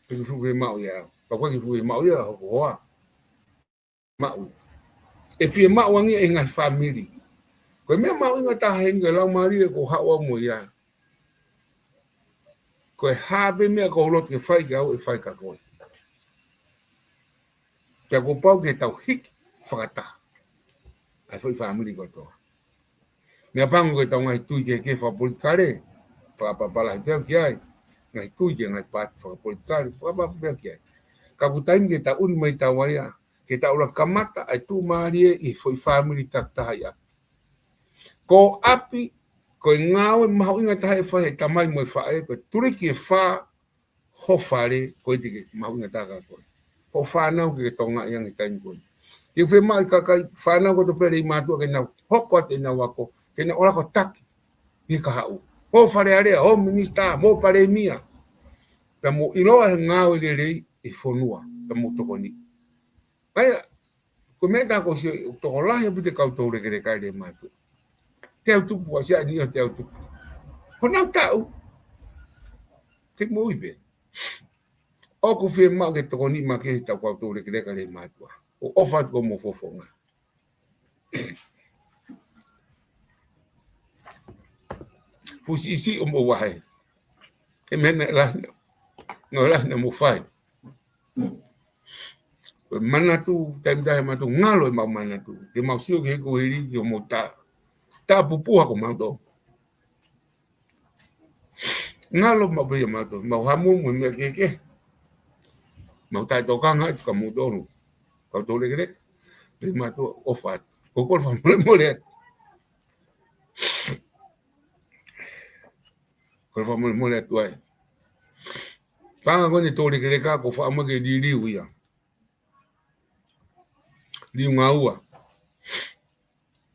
ʻIkai ke fuʻu fiemaʻu ia ʻe au. Ka ʻoku ʻikai ke fuʻu fiemaʻu ia hoku hoa. Maʻu. ʻE fiemaʻu ange ʻe he ngaahi fāmili. Ko e meʻa mahuʻinga taha heni ko e laumālie ʻoku ou haʻu au mo ia. Ko e hā pē meʻa ʻoku ou loto ke fai ki ai ʻe fai kia koe. Pea kuo pau ke tau hiki fakataha. ʻA e foʻi fāmili kotoa. Meʻapango ko ʻetau ngaahi tui kehekehe fakapolitikale, fakaʻapaʻapa lahi pē au ki ai. Ngaahi tui ki he ngaahi paati fakapolitikale, fakaʻapaʻapa pē au ki ai. Ka ʻoku taimi ke tau ʻunu mai taua ia, ke tau lava kamata ʻa e tuʻumālie ʻi he foʻi fāmili takitaha ʻi ʻapi. Ko ʻapi, ko e ngāue mahuʻinga taha ʻe fai ʻe he tamai mo e faʻē, ko e tuliki ʻe fā, ho fale, ko e tiki mahuʻinga taha ko ē. Hoʻo fānau ke ke tokangaʻi ange he taimi ko ē. Ke fiemaʻu ʻe he kakai fānau kotoa pē Leimātuʻa ke nau hoko atu ʻenau ako, ke nau ʻalu ʻo taki ʻi he kahaʻu. Ho Fale Alea, ho minisitā, mo palēmia. Pea mou ʻiloa e ngāue lelei ʻi he fonua, pea mou tokoni. ʻA ia, ko e meʻa tā ko ē ʻoku tokolahi ʻaupito e kau toulekeleka ʻi Leimātuʻa. Teau Tupu, ʻa Siaʻa Niʻihi ʻo Teau Tupu. Honau taʻu. Ke mou ʻi pē. ʻOku fiemaʻu ke tokoni makehe ʻetau kau toulekeleka ʻi Leimātuʻa. ʻOku ʻofa atu ki hoʻomou fofonga. Fusi isi ʻo mou vahe. He meʻa naʻe lahi, naʻe lahi naʻa mou fai. Ko e manatu, taimi taha ʻe mautolu ngalo ʻemau manatu. Ke mau sio ki he kuohili, ke mau tā, tā pupuha ko mautolu. Ngalo maʻu pē ia mautolu. Mau hamu mo e meʻa kehekehe. Mau taʻetokanga atu kia mautolu. Kau toulekeleka. Leimātuʻa ʻofa atu. Ko e kole fakamolemole atu. Kole fakamolemole atu ai. Paʻanga ko eni toulekeleka ko e faʻa mai ke liliu ia. Liunga ua.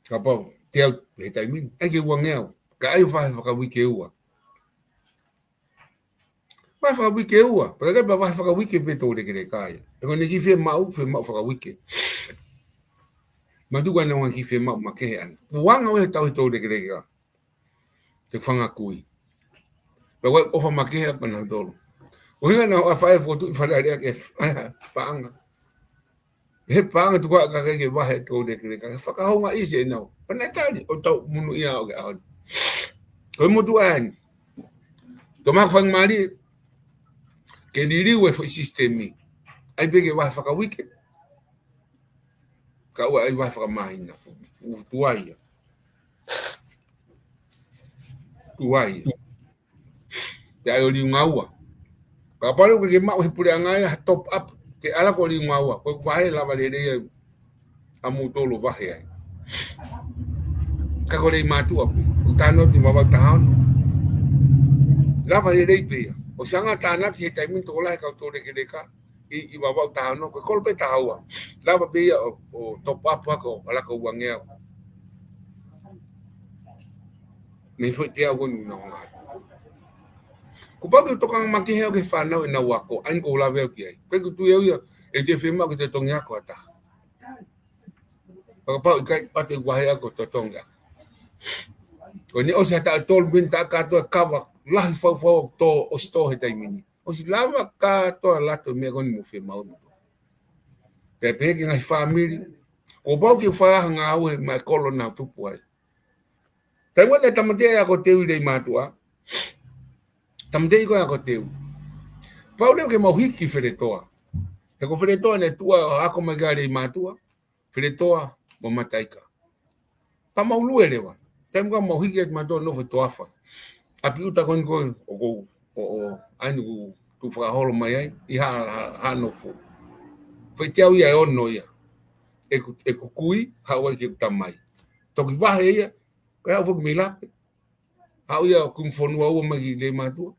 Kapau, teau he taimi ni. ʻAi ke uangeau. Ka ʻai vahe fakauike ua. Vahe fakauike ua. Pea ka pea vahe fakauike pē toulekeleka ia. He ko ʻene kiʻi fiemaʻu, fiemaʻu fakauike. Mātuʻa naʻa ne kiʻi fiemaʻu makehe ʻana. Uanga ʻo e tau he toulekeleka. Te fanga kui. Pea ʻoku ʻofa makehe ʻa pea nautolu. ʻUhinga naʻa ʻofa e fotu ʻi Fale Alea ke f-, paʻanga. He paʻanga tuku ʻa e kakai ke vahe toulekeleka. Ke fakahoungaʻi ʻenau. Pea naʻe tali, ʻo tau monūʻia ʻo ke ʻaho ni. Ko e motuʻa ni. Tō maʻu fanga mālie. Ke liliu e foʻi sisitemi. ʻAi pē ke vahe fakauike. Ka ʻoua ʻai vahe fakamāhina. Tuai ia. Tuai ia. Pea ʻai ʻo liunga ua. Kapau leva ke maʻu he puleʻanga ia ha top up. Ke ʻalu ko e liunga ua. Ko e vahe lava lelei ia ʻa mautolu vahe ai. Ka ko Leimātuʻa pē. ʻOku tano ʻi Vavau taha ono. Lava lelei pē ia. ʻOsi anga tānaki he taimi ni tokolahi kau toulekeleka. ʻI, ʻi Vavau taha ono, ko e kolo pē taha ua. Lava pē ia ʻo, ʻo top up hake ʻo ʻalu ko e uangeau. Mei he foʻi teau ko eni naʻa nau ʻoange atu. Kuo pau ke tokanga makehe au ki he fānau ʻenau ako, ʻa eni ʻoku ou lave au ki ai. Ko e kutu ia ia, ʻe te fiemaʻu ke te tongi ako ʻa taha. Fakapapauʻi ʻikai ʻoatu e vahe ako totongi ako. Ko eni ʻosi ha taʻu ʻe tolu mei he taʻu kātoa kava, lahi faufau ʻoku tō, ʻosi tō he taimi ni. ʻOsi lava kātoa ʻa e lato meʻa ko eni mo fiemaʻu mo tō. Pea pehē ki he ngaahi fāmili. Kuo pau ke fai ha ngāue maʻa e kolo naʻa nau tupu ai. Taimi naʻe tāmateʻi ʻa e ako teu ʻi Leimātuʻa. Tāmateʻi ko e ako teu. Pau leva ke mau hiki Feletoa. He ko Feletoa naʻe tuʻu ʻo ako mai ki Leimātuʻa. Feletoa mo Mataika. Pea mau lue leva. Taimi ko ē mau hiki atu mautolu ʻo nofo ʻi Toafa. ʻApi ʻuta ko eni ko ē ʻoku, ʻo, ʻo, ʻa eni ʻoku tuʻu fakaholo mai ai, ʻi Haʻa, Haʻa, Haʻanofo. Foʻi teau ia ʻe ono ia. ʻEku, ʻeku kui, haʻu ai ki heʻeku tamai. Toki vahe ia, ko e haʻu foki mei Lape. Haʻu ia ʻo kumi fonua ua mai ki Leimātuʻa.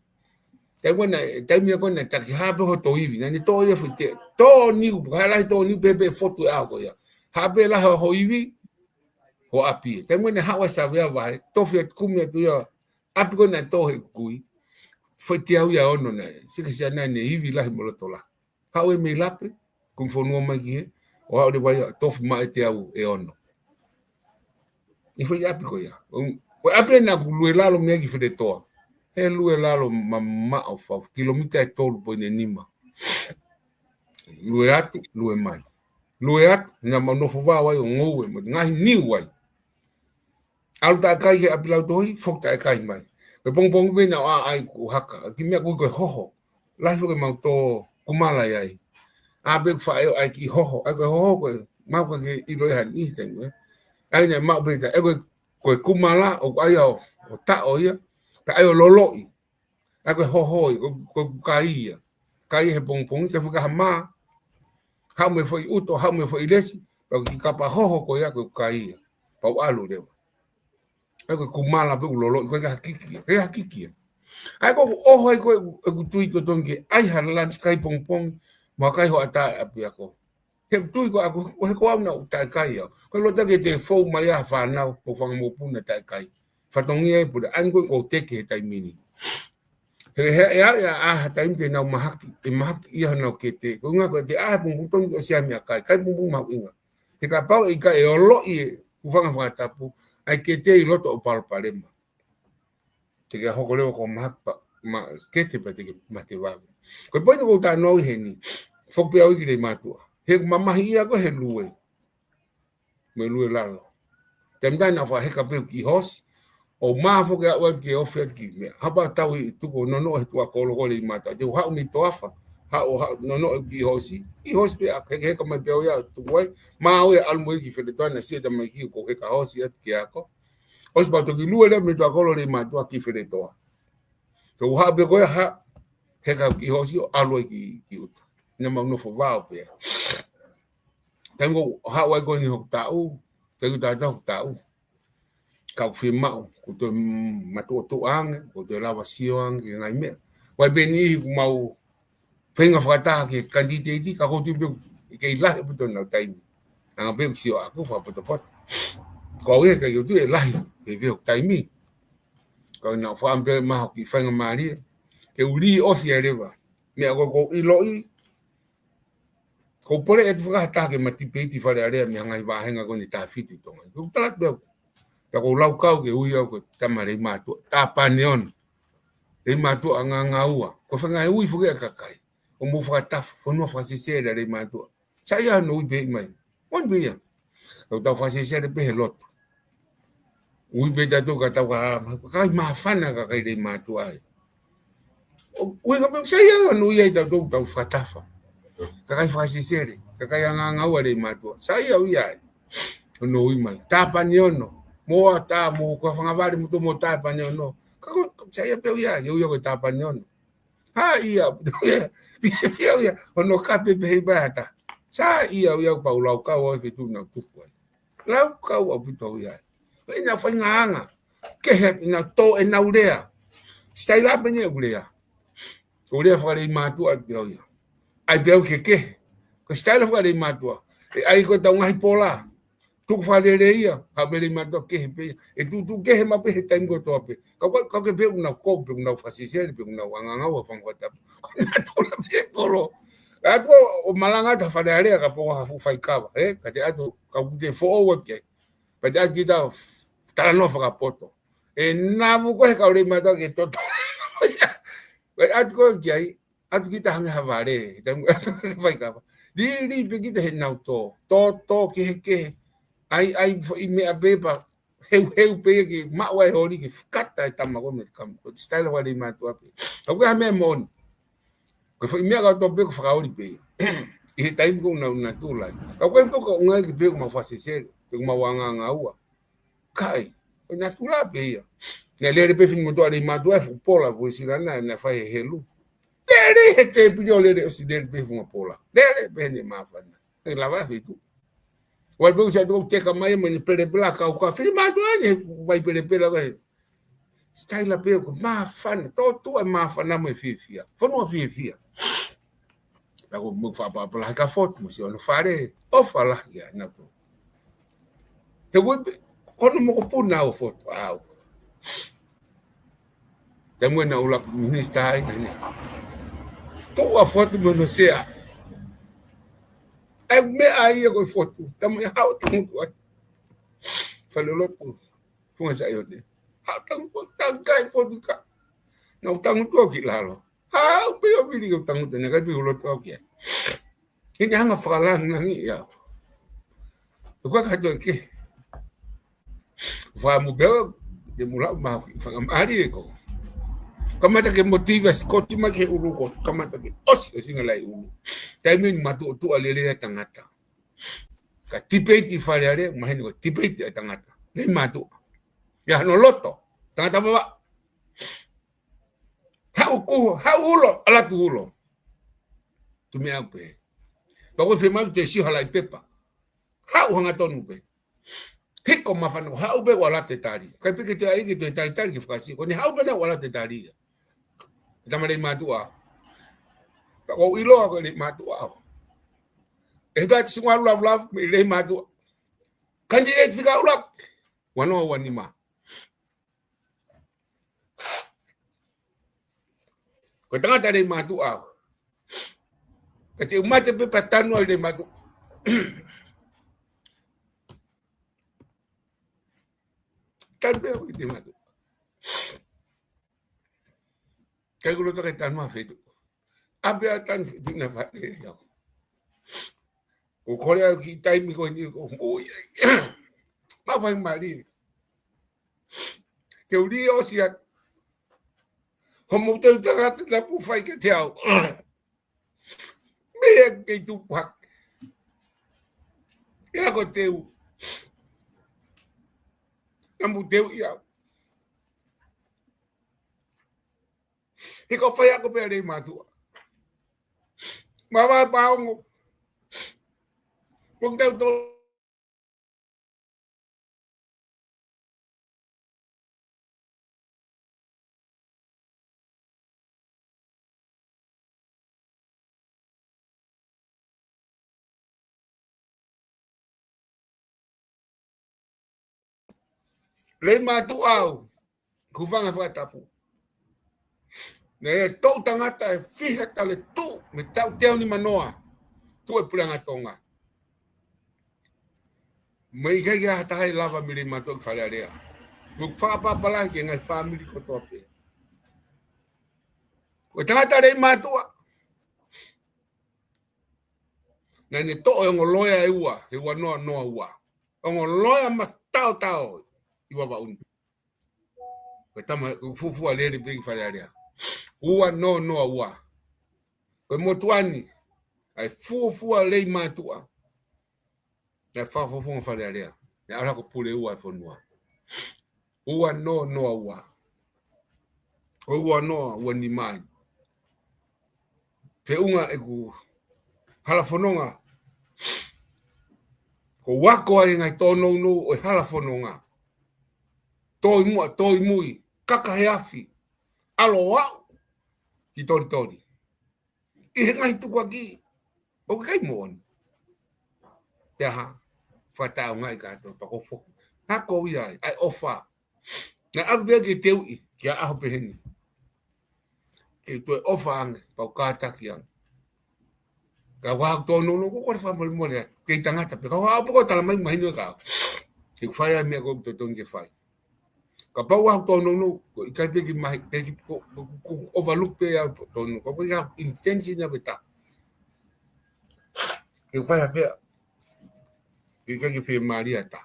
Taimi ko ē naʻe, taimi ko ē naʻe taki hā pē hoto ivi. Naʻa ne tō ia foʻi teau. Tō niu, ka lahi tō niu pē pē fotu ʻe ʻaho ko ia. Hā pē lahi ho ivi, ho ʻapi. Taimi ko ē naʻe haʻu ʻa e savea vahe. Tofi atu kumi atu ia. ʻApi ko ē naʻe tō he kui. Foʻi teau ia ʻe ono naʻe. Sika sia naʻa ne ivi lahi mo loto lahi. Haʻu ia mei Lape, kumi fonua mai ki hē, ʻo haʻu leva ia ʻo tofi mai e teau ʻe ono. ʻI he foʻi ʻapi ko ia. Ko e ʻapi ena ʻoku lue lalo mei ai ki Feletoa. He lue lalo mamaʻo fau, kilomita ʻe tolu poini nima. Lue atu, lue mai. Lue atu, naʻa mau nofo vao ai ʻo ngoue, mo e ngaahi niu ai. ʻAlu taʻekai ki he ʻapi lautohi, foki taʻekai mai. Ko e pongipongi pē naʻa ʻai ko e haka, kiʻi meʻa ko ē ko e hoho. Lahi foki ʻemau tō kumala ʻi ai. ʻA pē ko e faʻē ʻo ʻai kiʻi hoho, ʻai ko e hoho ko e, mau ka ke ʻilo ʻi ha niʻihi taimi, ē. ʻAi naʻe maʻu pē ta, ʻai ko e, ko e kumala, ʻoku ʻai ʻo, ʻo taʻo ia, pea ʻai ʻo loloʻi. ʻAi ko e hoho ia, ko, ko e kai ia. Kai he pongipongi, ka fika ha mā. Haʻu mo e foʻi ʻuto, haʻu mo e foʻi lesi, pea ko e kiʻi kapa hoho ko ia ko e kai ia. Pea u ʻalu leva. ʻA ia ko e kumala pē ʻoku loloʻi, ko e hakiki ia, ko e hakiki ia. ʻA ia ko ʻeku ʻoho ai ko ē ʻeku tui totongi ke ʻai ha lunch kai pongipongi, mo e kai hoʻatā ʻapiako. He ʻoku tui ko ʻaku, ʻo he ko au naʻa ku taʻekai au. Ko e loto ke te fou mai ʻa e fānau, ko e fanga mokopuna taʻekai. Fatongia e pule, ʻa ia ko e ko teke he taimi ni. He, he, ʻe ʻi ai ha taimi te nau mahaki, ʻe mahaki ia honau kete. Ko e ʻuhinga ko e te ʻai pongipongi ʻosi ʻa e meʻakai, kai pongipongi mahuʻinga. He kapau ʻe ʻikai ʻe ʻoloʻi e hūfanga he fakatapu, ʻa e kete ʻi loto ʻo palopalema. Te ke hoko leva ko e mahaki pē, ma, kete pea te ke mate vave. Ko e poini ʻoku ou talanoa ʻi heni, foki pē au ki Leimātuʻa. He mamahi ia ko ē he lue. Mo e lue lalo. Taimi tatau naʻa faʻa heka pē ki hosi. ʻO mā foki au atu ke ofi atu ki meʻa. Hapa tau ʻi tuku ʻo nonoʻo he tuʻa kolo ko Leimātuʻa. Te u haʻu mei Toafa. Haʻu, haʻu nonoʻo ki hosi. ʻI hosi pē ʻaku heka, heka mai pē au ia tuku ai. Mā au ia ʻalu mo ia ki Feletoa naʻe sio e tamaiki ko e heka hosi atu ki he ako. ʻOsi pea toki lue leva mei tuʻa kolo Leimātuʻa ki Feletoa. So, u haʻu pē ko ia haʻu, heka ki hosi ʻo ʻalu ai ki, ki ʻuta. Naʻa mau nofo vao pē. Taimi ko ē haʻu ai ko eni hoku taʻu, taimi tatau hoku taʻu. Ka ʻoku fiemaʻu, ʻoku toe matuʻotuʻa ange, ʻoku toe lava sio ange ki he ngaahi meʻa. Vai pē niʻihi ʻoku mau feinga fakataha ki he kanititeiti, ka ʻoku ou tui pē ʻoku kei lahi ʻaupito honau taimi. Anga pē ʻeku sio ʻaku fakapotopoto. Ko au ia ʻikai ke u tui ʻe lahi, he ʻoku ou tui ʻe taimi. Ka ʻoku ou fakaʻamu pē maʻu ha kiʻi faingamālie. Ke u lī ʻosi ai leva. Meʻa ko ē ʻoku ou ʻiloʻi. ʻOku ou pole atu fakahataha ke ma tipeiti Fale Alea mei he ngaahi vāhenga ko eni taha fitu ʻi Tonga. ʻOku ou tala atu pē au. Ka ʻoku ou laukau ke ui au ko e tama Leimātuʻa. Tāpane ono. Leimātuʻa ngāngāua. Ko e fanga e ui foki ʻa e kakai. ʻO mou fakatafa, fonua fakasesele ʻa Leimātuʻa. Sai ia hono ui pē mai. Ui pē ia. Tau tau fakasesele pē he lotu. Ui pē tautolu ka tau ka, kakai māfana kakai Leimātuʻa ai. ʻO, ui ka pē, sai ia hono ui ai tautolu tau fakatafa. Kakai fakasesele, kakai ngāngāua Leimātuʻa. Sai ia ui ai. Hono ui mai. Tāpane ono. Mo ata, mo ko e fanga vale, mo tō mo tāpane ono. Ka ko, sai ia pē ui ai, ui ia ko e tāpane ono. Ha ia, ia, ia, ia, hono kape pē he ʻi Baihata. Sai ia, ia pau laukau au he feituʻu naʻa ku tupu ai. Laukau ʻaupito ia. ʻI heʻena faʻahinga anga. Kehe ʻenau tō, ʻenau lea. Sitaila pē eni ʻeku lea. Ko e lea faka-Leimātuʻa pē ia. ʻAi pē au ke kehe. Ko e sitaila faka-Leimātuʻa. ʻE ʻai ko e tau ngaahi pola. Tuku fakalele ia, haʻu pē Leimātuʻa kehe pē ia. ʻE tuʻutuʻu kehe maʻu pē he taimi kotoa pē. Ka ko, ka ke pē ʻoku nau kou, pē ʻoku nau fakasesele, pē ʻoku nau ngāngāua fanga fakatapu. Ko e natula pē kolo. ʻA ia tuʻu ʻo malanga atu Fale Alea ka pau ha fuʻu faikava, ē? Ka te ʻatu, ka ʻoku te foʻou atu ki ai. Pea te ʻatu kita talanoa fakapoto. ʻE navu ko ē he kau Leimātuʻa ke toto. Pea ʻatu ko ē ki ai, ʻatu kita hangē ha vale, he taimi ʻatu ki he faikava. Lī, lī pē kita heʻenau tō. Tō, tō, kehe, kehe. ʻAi, ʻai, foʻi meʻa pē pea heu, heu pē ia ke maʻu ai holi ke fakata e tama ko ē mei he kama. Ko e sitaila faka-Leimātuʻa pē. ʻOku ʻikai ha meʻa moʻoni. Ko e foʻi meʻa kotoa pē ko e fakaoli pē ia. ʻI he taimi ko ē naʻa nau natula ai. Ka ko e pē ko e ʻuhinga ia ke pehē ʻoku mau fakasesele, pē ʻoku mau ngāngāua. Kai, ko e natula pē ia. Naʻe lele pē finemotuʻa Leimātuʻa, fuʻu pola, fuʻu silana, naʻe fai he helu. Lele he tēpile ʻo lele ʻosi lele pē funga pola. Lele pē heʻene māfana. ʻE lava feituʻu. Vai pē ʻosi atu ʻo teka mai mo ʻene pelepela kau ka finemotuʻa ʻene vai pelepela ko ē. Sitaila pē ko e māfana, tō tuʻa e māfana mo e fiefia. Fonua fiefia. Pea ko e mou faʻa pāpala he ka fotu mo siʻono fale, ʻofa lahi ia nautolu. He ʻoku ʻi ai pē, ko hono mokopuna ʻo fotu au. Taimi naʻa ku ʻuluaki minisitā ai naʻe. Tuʻu ʻa fotu mo hono sea. ʻAi meʻa ia ko e fotu, taimi ʻe haʻu tangutu ai. Falelotu. Funga Saione. Haʻu tangutu, tangutu ai fotu ka. Naʻa ku tangutu au ki lalo. Haʻu pē ʻo vili ʻo tangutu, naʻe ʻikai pē u loto au ki ai. ʻIkai hanga fakalangilangiʻi au. ʻOku ʻikai ka toe kehe. Fakamu pē au, te mula ma fakamali eko. Kamata ke motiva sikoti mai ke ulu ko. Kamata ke ʻosi, ʻosi ngalai ulu. Taimi ni matuʻotuʻa lelei ʻa e tangata. Ka tipeiti Fale Alea, mahino ko e tipeiti ʻa e tangata. Leimātuʻa. ʻI hono loto, tangata vava. Haʻu kuo, haʻu ulo, ʻalu atu ulo. Tuʻu meʻa pē. Pea ko e fiemaʻu ke sio hala ʻi pepa. Haʻu hangatonu pē. Hiko mafana, haʻu pē ʻo ʻalu atu e tali. ʻIkai pē ke te ʻai ke te talitali ke fakasio. Ko ʻene haʻu pē naʻa ʻalu atu e tali ia. Tama Leimātuʻa. Pea ʻoku ou ʻiloa ko Leimātuʻa au. ʻE hika atu singa ʻalu lavulavu mei Leimātuʻa. Candidate fika ʻuluaki. Ua noa ua nima. Ko e tangata Leimātuʻa au. Ka te u mate pē pea tanu ai Leimātuʻa. Tanu pē au ʻi Leimātuʻa. ʻIkai ke u loto ke tanu ʻa Fetuʻu. ʻApē ʻa tanu Fetuʻu na fale au. ʻOku ou kole au ki he taimi ko eni ʻoku ou moʻui ai. Mafaingamālie. Te u lī ʻosi atu. Hoʻomou teu tangata tapu fai kiate au. Meʻa kei tupu hake. ʻE ako teu. Naʻa mou teuʻi au. He ko e faiako pē ʻa Leimātuʻa. Mavae paongo. Ko e teu to Leimātuʻa au, hūfanga he fakatapu. Naʻe toʻu tangata ʻe fiha tale tuʻu, mei he taʻu teau nimanoa, tuʻu e puleʻanga Tonga. Mei he ʻikai ke ʻi ai ha taha ʻe lava mei Leimātuʻa ki Fale Alea. Mo e fakaʻapaʻapa lahi ki he ngaahi fāmili kotoa pē. Ko e tangata Leimātuʻa. Naʻa ne toʻo e ongo loea ʻe ua, he ua noa noa ua. Ongo loea masi taotao ʻi Vavaʻu ni. Ko e tama, ko e fuofua lele pē ki Fale Alea. Ua noa noa ua. Ko e motuʻa ni, ʻa e fuofua Leimātuʻa. ʻA e fakafofonga Fale Alea. Naʻe ʻalu hake ʻo pule ua e fonua. Ua noa noa ua. Ko e ua noa ua nima eni. Feʻunga ʻeku hala fononga. Ko e ako ai e ngaahi tōnounou ʻo e hala fononga. Tō ʻi muʻa, tō ʻi mui, kaka he afi. ʻAlu ʻo aʻu ki Tolitoli. ʻI he ngaahi tukuakiʻi, ʻoku ʻikai moʻoni. Pea hā, fakataʻeʻaongaʻi kātoa, pea ko e foki. Naʻa ko ia ai, ʻa e ʻofa. Naʻe ʻave pē ke teuʻi, ki ha ʻaho pehē ni. Ke toe ʻofa ange, pea u kātaki ange. Ka ʻoku ou tōnounou, ko e kole fakamolemole atu, kei tangata pē, ka ʻoku ou pē ko e tala mai mahino ka. Ke fai ʻa e meʻa ʻoku totonu ke fai. Kapau ʻoku ou tōnounou, ko e ʻikai pē ke mahi, pē ke ko, ko, ko, ko overlook pē ʻa e tōnounou, kapau ʻoku ʻikai ha intention ia pē ta. Ke fai ha pea, ke ʻikai ke fiemālie ʻa ta.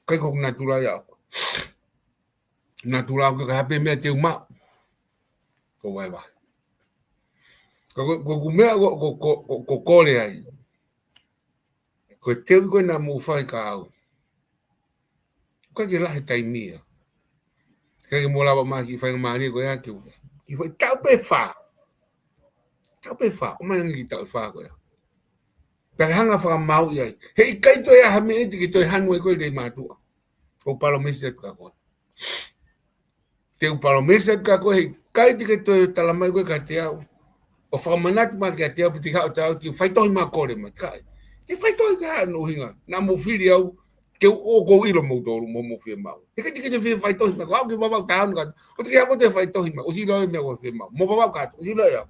ʻIkai ko e natula ia. Natula ke ka hape meʻa te u maʻu. Ko e vaivai. Ko, ko, ko, ko e meʻa ko, ko, ko, ko, ko e kole ai. Ko e teuʻi ko ē naʻa mou fai kia au. ʻIkai ke lahi e taimi ia. ʻIkai ke mou lava mai ki he faingamālie ko ia ke u. Ki he fai taʻu pē fā. Taʻu pē fā. ʻOmai ange ki he taʻu ʻe fā ko ia. Pea ke hanga ʻo fakamāuʻi ai. He ʻikai toe ʻi ai ha meʻa te ke toe hanu ai koe Leimātuʻa. ʻOku ou palōmesi atu kia koe. Te u palōmesi atu kia koe, he ʻikai te ke toe tala mai koe kiate au. ʻO fakamanatu mai kiate au, pe te ke haʻu atu au, te u faitohi mai kole mai, ʻikai. Te u faitohi ki ha ʻuhinga, naʻa mou fili au, ke u ʻoku ou ʻilo moutolu, mo hoʻomou fiemaʻu. He ʻikai te ke toe fie faitohi mai, ko au ke Vavaʻu taha ono kātoa, ʻoua te ke haʻu koe ʻo toe faitohi mai, ʻosi ʻilo e meʻa ʻoku ke fiemaʻu, mo Vavaʻu kātoa, ʻosi ʻilo ia.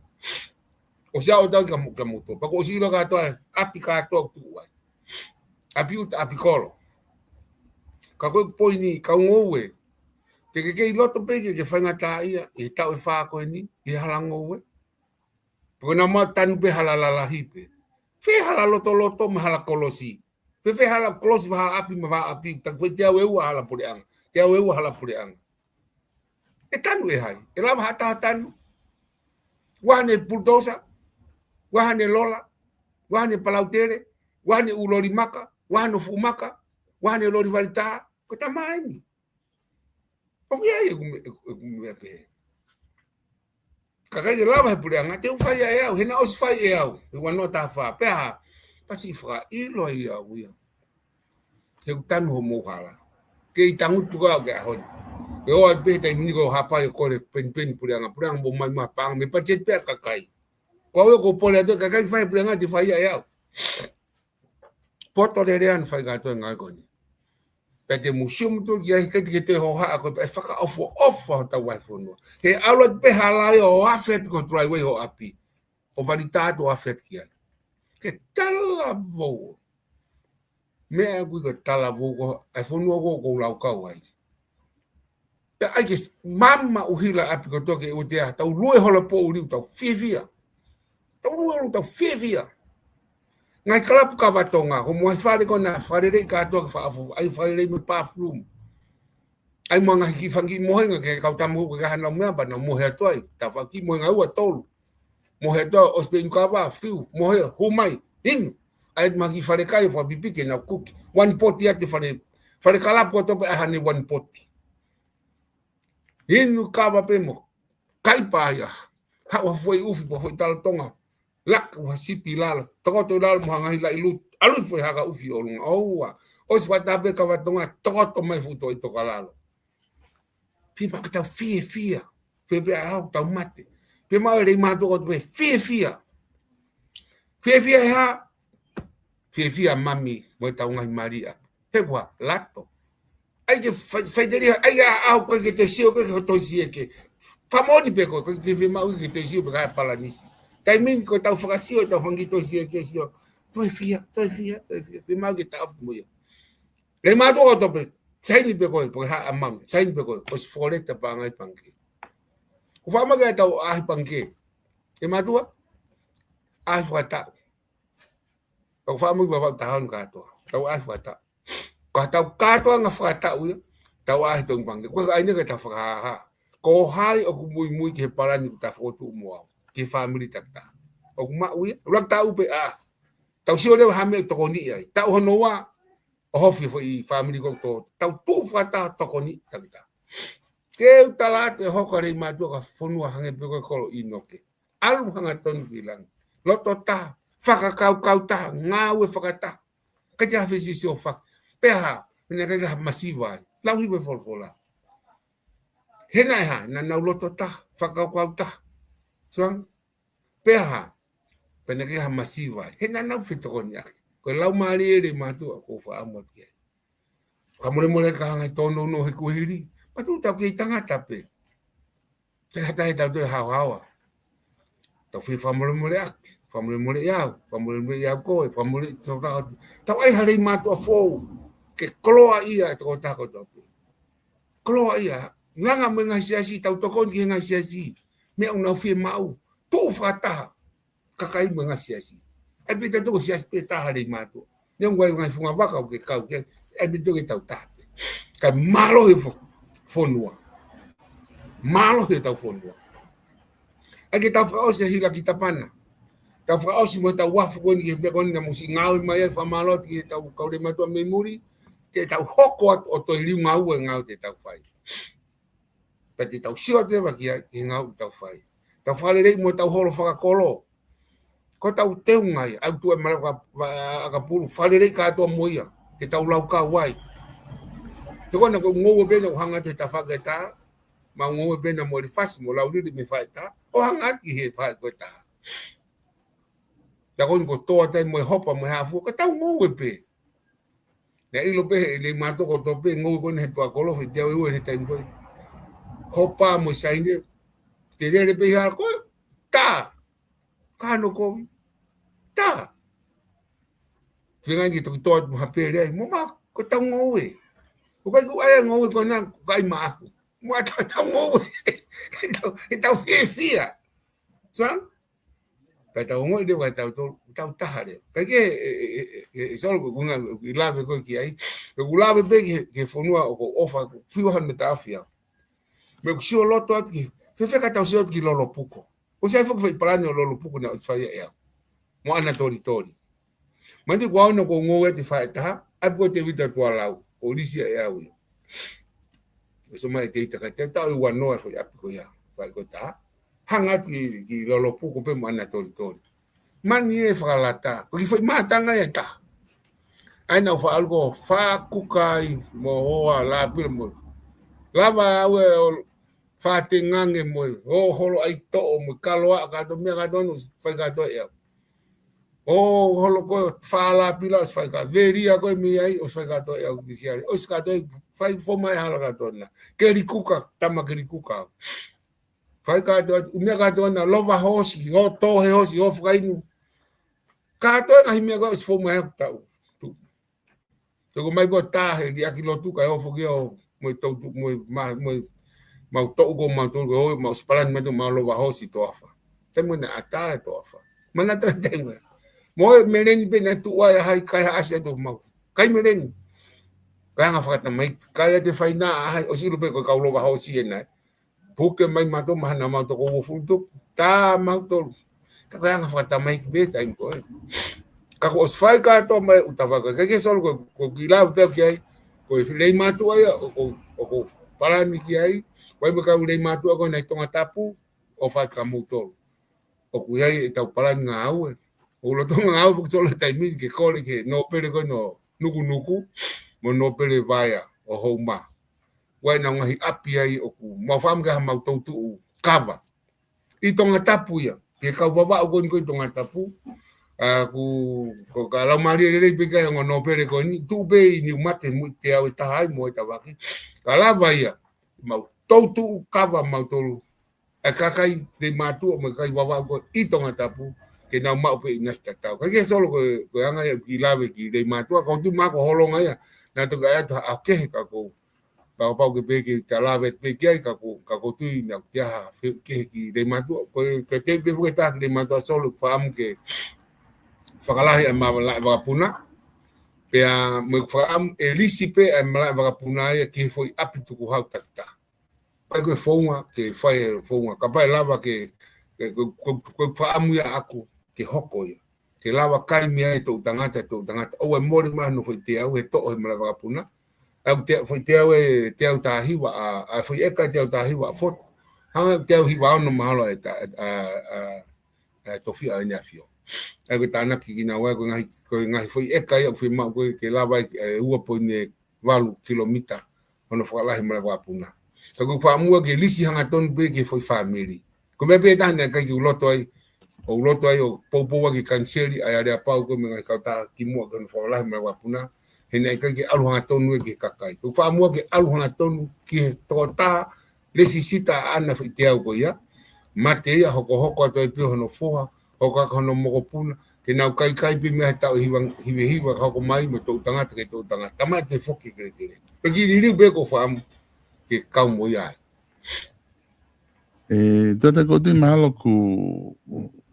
ʻOsi aʻu atu au kia mou, kia moutolu, pea kuo ʻosi ʻilo kātoa, ʻapi kātoa ʻoku tuʻu ai. ʻApi uta, ʻapi kolo. Ka ko e poini, kau ngoue. Te ke kei loto pē ke ke faingataʻaʻia, ʻi he taʻu ʻe fā ko eni, ʻi he hala ngoue. Pea ko e naʻa mau tanu pē hala lalahi pē. Fē hala lotoloto mo e hala kolosi. Fē, fē hala kolosi mo e hala ʻapi mo e hala ʻapi. Taku fē teau ʻe ua hala puleʻanga. Teau ʻe ua hala puleʻanga. ʻE tanu ʻe hai? ʻE lava ha taha tanu? Vahe ʻene pulutousa, vahe ʻene lola, vahe ʻene palautele, vahe ʻene ʻū loli maka, vahe ʻene fuʻu maka, vahe ʻene loli valitā, ko e tama eni. ʻOku ʻi ai ʻeku me-, ʻeku, ʻeku meʻa pehē. Ka ʻikai ke lava he puleʻanga, te u fai ia ʻe au, he naʻe ʻosi fai ʻe au, he ua noa taha fā, pea hā, Pasi fakaʻilo ai au ia. He ʻoku tanu hoʻomou hala. Kei tangutu ka ke ʻaho ni. ʻE ʻoua pē he taimi ni ko e hapai ʻo kole penipeni puleʻanga, puleʻanga mo mai ma paʻanga, mei Patiseti pē ʻa e kakai. Ko au ia ʻoku ou pole atu, kakai fai puleʻanga te fai ia ʻe au. Poto lelei ʻa e fai kātoa e ngāue ko eni. Pea te mou sio muʻa ki ai, ke te hohaʻa ko e fakaʻofoʻofa hotau vahefonua. He ʻalu atu pē hala ia ʻo afe atu ki ho driveway ho ʻapi. ʻO vali tā atu ʻo afe atu ki ai. Ke talavou. Meʻa ʻoku ʻikai ko e talavou ko e fonua ko ē ʻoku ou laukau ai. Pea ʻai ke s-, mama ʻuhila ʻapi kotoa ke ʻoua te ʻai, tau lue holo poʻuli ʻo tau fiefia. Tau lue holo ʻo tau fiefia. Ngaahi kalapu kava Tonga, ko e moʻui fale ko ena, fale lei kātoa ke fakaʻofoʻofa, ʻai fale lei mo e bathroom. ʻAi mo e ngaahi kiʻi fanga kiʻi mohenga ki he kau tama ko ē ke ʻai hanau meʻa pea nau mohe atu ai, tafaʻaki mohenga ua tolu. Mohe atu ʻosi pē inu kava, fiu, mohe, hū mai, inu. ʻAi mo e ngaahi kiʻi fale kai, fakapipiki ʻenau kuki. One pot ia te fale, fale kalapu kotoa pē ʻai haʻane one pot. Inu kava pē mo kai pā ia. Haʻu ha foʻi ʻufi pe ha foʻi tala Tonga. Laka ha sipi ʻi lalo. Tokoto ʻi lalo mo ha ngaahi laʻi lutu. ʻAlu e foʻi haka ʻufi ʻi ʻolunga. ʻOua. ʻOsi fakataha pē kava Tonga. Tokoto mai fuʻu toʻotoʻo lalo. Fiemaʻu ke tau fiefia. Fiefia ʻa e ʻaho ʻoku tau mate. Fiemaʻu e Leimātuʻa kotoa pē fiefia. Fiefia he hā? Fiefia mami mo ʻetau ngaahi mali ʻapi. He ʻoku lato. ʻAi ke fai, faʻiteliha, ʻai ʻa e ʻaho ko ē ke te sio ki ho tohi sieke. Fakamoʻoni pē ko ē, ko e ke fiemaʻu ke te sio pē ki he palanisi. Taimi ni ko ʻetau fakasio, ʻetau fanga kiʻi tohi sieke sio. Toe fia, toe fia, toe fia. Fiemaʻu ke tau ʻafu mo ia. Leimātuʻa kotoa pē, saini pē ko ē, pe ko e hā e amount, saini pē ko ē, ʻosi fokoleta paʻanga ʻi pangikē. Ko e fakamaki ʻetau ʻaʻahi pangikē. Leimātuʻa, ʻaʻahi fakataʻu. Ko e fakamaki pē ʻetau taha ʻo e kātoa. Tau ʻaʻahi fakataʻu. Ko ʻetau kātoanga fakataʻu ia, tau ʻaʻahi tongi pangikē. Ko e ʻai eni ke tau fakahāhā. Ko hai ʻoku muimui ki he palani ʻoku ta fokotuʻu mo au. Ki he fāmili takitaha. ʻOku maʻu ia, ʻuluaki taʻu pē ʻa. Tau sio leva ha meʻa ʻe tokoniʻi ai. Taʻu hono ua, ʻohofi e foʻi fāmili ko ē ʻoku tō. Tau tuʻu fakataha ʻo tokoniʻi takitaha. Ke u tala atu e hoko ʻa Leimātuʻa ko ha fonua hangē pē ko e kolo ʻInoke. ʻAlu hangatonu ki langi. Loto taha, fakakaukau taha, ngāue fakataha. ʻIkai ke ʻi ai ha fesiosiofaki. Pea hā, pea naʻe ʻikai ke ʻi ai ha masiva ai. Lau hifo e folofola. He naʻe hā, naʻa nau loto taha, fakakaukau taha. Suang, pea hā, pea naʻe ʻikai ke ʻi ai ha masiva ai. He naʻa nau fetokoniʻaki. Ko e laumālie ʻo Leimātuʻa ʻoku ou fakaʻamu atu ki ai. Fakamolemole ka hanga ʻo tōnounou he kuohili. Pea tuʻu tau kei tangata pē. Te hata he tau toe haohaoa. Tau fie fakamolemoleʻaki, fakamolemoleʻi au, fakamolemoleʻi au koe, fakamolemoleʻi tau taha. Tau ʻai ha Leimātuʻa foʻou, ke koloaʻia e tokotaha kotoa pē. Koloaʻia, ngangana mo e ngaahi siasi, tau tokoni ki he ngaahi siasi. Meʻa ʻoku nau fiemaʻu, tuʻu fakataha. Kakai mo e ngaahi siasi. ʻAi pē tautolu ko e siasi pē taha Leimātuʻa. Neongo ʻa e ngaahi funga vaka ʻoku ke kau ki ai, ʻai pē tautolu ke tau taha pē. Kae mālohi e fo-, fonua. Mālohi ʻetau fonua. ʻAi ke tau fakaʻosi e hila ki Tapana. Tau fakaʻosi mo ʻetau uafu ko eni ki he meʻa ko eni naʻa mou siʻi ngāue mai ai, fakamālō atu ki heʻetau kau Leimātuʻa mei muli, ke tau hoko atu ʻo toe liunga ua e ngāue te tau fai. Pea te tau sio atu leva ki ai, ki he ngāue ʻoku tau fai. Tau fakaleleiʻi mo ʻetau holo fakakolo. Ko ʻetau teunga ia, ʻa e tuʻu e malava ka, va, ʻakapulu, fakaleleiʻi kātoa mo ia, ke tau laukau ai. He ko ena ko e ngoue pē naʻa ku hanga atu he tafaʻaki ʻe taha, mo e ngoue pē naʻa mo Elifasi, mo Laulili mei he faʻē ʻe taha, ʻo hanga atu ki he faʻē ko ē ʻe taha. Pea ko eni ko e tō atu ai mo e hopa mo e hā fua, ko ʻetau ngoue pē. Naʻe ʻilo pē ʻe Leimātuʻa kotoa pē ngoue ko eni he tuʻa kolofi, te au ʻi he taimi ko ē. Hopa mo e saine, te lele pē ʻi hala ko ē, tā. Ka hano kovi. Tā. Feinga ke toki tō atu mo ha pele ai, mo ma, ko ʻetau ngoue. ʻOku ʻikai ko e ʻai e ngoue ko ena, ko e ʻai maʻaku. Mo ʻetau, ʻetau ngoue. ʻEtau, ʻetau fiefia. Sa? Pea tau ongoʻi leva ʻe tautolu, tau taha leva. Kae kehe, e, e, e, e, e, Solo, ko e ʻuhinga ʻeku lave ko ē ki ai. ʻOku ou lave pē ki he, ki he fonua ʻoku ou ʻofa, ʻoku ou fiu hano metaʻafi au. Meʻa ʻoku ou sio loto atu ki, fēfē ka tau sio atu ki Lolopuko. ʻOsi ʻi ai foki e foʻi palani ʻo Lolopuko naʻe ʻosi fai ʻe au. Mo ʻAna Tolitoli. Manatuʻi ko au naʻa ku ngoue atu he faʻē ʻe taha, ʻapi ko ē Tevita Tualau, ʻo lisi ia ʻe au ia. ʻOsi mai ʻe Tevita ka te tau ʻi Vanoa e foʻi ʻapi ko ia, faʻē ko ē ʻe taha. Hanga atu ki, ki Lolopuko pē mo ʻAna Tolitoli. Mani e fakalata. Ko ki fai mātanga e ta. Ai nau faʻalu ko Fakuka ai mo hoa Lapila mo. Lava au e o Fatengange mo. O holo ai toʻo mo kaloa kato mea kato no fai kato e au. O holo ko Falapila o fai ka. Velia ko mi ai o fai kato e au kisiari. O kato e fai fo mai hala kato na. Kelikuka, tama kelikuka. Fai kato, umea kato na, lova hosi, o tō he hosi, o fakainu. Kato e ngahi mea ko e fo mai haku tau. Tu. Toko mai ko tā he liaki lotu ka e ofo ki o mo e tau tu, mo e ma, mo e mau toʻu ko mau tolu ko o mau spalani mai to mau lova hosi toafa. Te mo na ata e toafa. Mana to te mo. Mo e meleni pe na tu ai hai kai ha asi to mau. Kai meleni. Kai anga fakata mai. Kai a te faina a hai o silu pe ko kau lova hosi e nai. Puke mai mato mahana mau toko uofulu tupu. Tā mau tolu. Ka kai anga fakata mai ki pe tai ko e. Ka ko o fai kato mai uta faka. Ka ke solo ko, ko ki lau pe ki ai. Ko e lei mātuʻa ia, o ko, o ko palani ki ai. Wai me kau lei mātuʻa ko nai Tongatapu, o fai ka mou tolu. O ku ai e tau palani ngā au e. O lo tonga ngā au e, puke solo taimi ke kole ke nōpele ko no nuku nuku, mo nōpele vaea, o Houma. Wai nau ngahi api ai o ku, mau fam ke ha mau tautuʻu, kava. ʻI Tongatapu ia, ke kau vavaʻu ko ni ko ʻi Tongatapu. A ku, ko ka lau malie lelei pe kai ngo nōpele ko ni, tu pe ʻi Niumate mui te au e taha ai mo e tavaki. Ka lava ia, mau tautuʻu kava mau tolu. E kakai lei mātuʻa mo e kai vavaʻu ko ʻi Tongatapu, ke nau maʻu pe ʻi nasi tatau. Ka ke solo ko, ko e anga ia ki lave ki lei mātuʻa, ka o tu mako holonga ia, na to ka atu a kehe ka ko. Pau pau ke pe ke ta lave pe ki ai ka ko, ka ko tui na ke ha fe, ke ki lei mātuʻa. Ko e, ke te pe ke ta lei mātuʻa solo fam ke fakalahi a ma la vakapuna. Pea mo fam e lisi pe a ma la vakapuna ia ke fo i api tuku hau takita. Pai ko e founga, ke fai e founga. Ka pai lava ke, ke, ko, ko, ko fam ia aku, ke hoko ia. Ke lava kai mea e toʻu tangata, toʻu tangata. O e mole maha no fai te au, he toʻo he ma la vakapuna. Au te, fai te au e, te au tahiva, a, a fai eka te au tahiva, a fotu. Hanga te au hiva ono mahalo e ta, a, a, a, tofi a ene afio. Ai ko tānaki ki na wai, ko ngahi, ko ngahi fai eka ia, fai mau ko ke lava e, e ua poini valu kilomita, ono fakalahi ma la vakapuna. Ka ko fam ua ke lisi hanga tonu pe ke fai family. Ko mea pe taha ne kai ki uloto ai, o uloto ai o poupou ki kaniseli, ai ale a pau ko me ngai kau tā ki mua ke ono fakalahi ma la vakapuna. He ne kai ke alu hanga tonu e ke kakai. Ko fam ua ke alu hanga tonu ki he tokota, lesi sita ana fai te au ko ia. Mate ia hoko hoko atu ai pe hono foha, hoko aka hono mokopuna, ke nau kai kai pe mea he tau hiva, hive hiva, hoko mai mo toʻu tangata ke toʻu tangata. Tama te foki ke te. Pe ki liliu pe ko fam, ke kau mo ia ai. E, tata ko tui mahalo ku,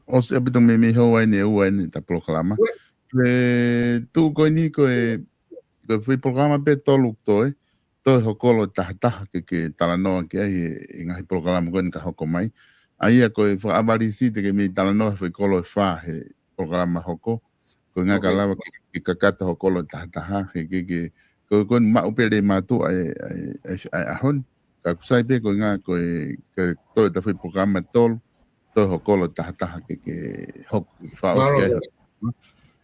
o se apito me me hou ai ne ua ai ne ta polokalama. E, tu ko ni ko e, ko e fai polokalama pe tolu to e, to e hokolo tahataha ke, ke talanoa ke ai e, e ngahi polokalama ko ni ka hoko mai. A ia ko e fakaʻavalisi te ke me talanoa fai kolo e fā he polokalama hoko. Ko e ngā ka lava ke, ke kakata hokolo tahataha, he ke, ke, ko, ko ni maʻu pe lei mātuʻa e, e, e, e ahon. Ka kusai pe ko e ngā ko e, ke to e ta fai polokalama tolu, to e hokolo tahataha ke, ke hoko, ke faʻos ke ai.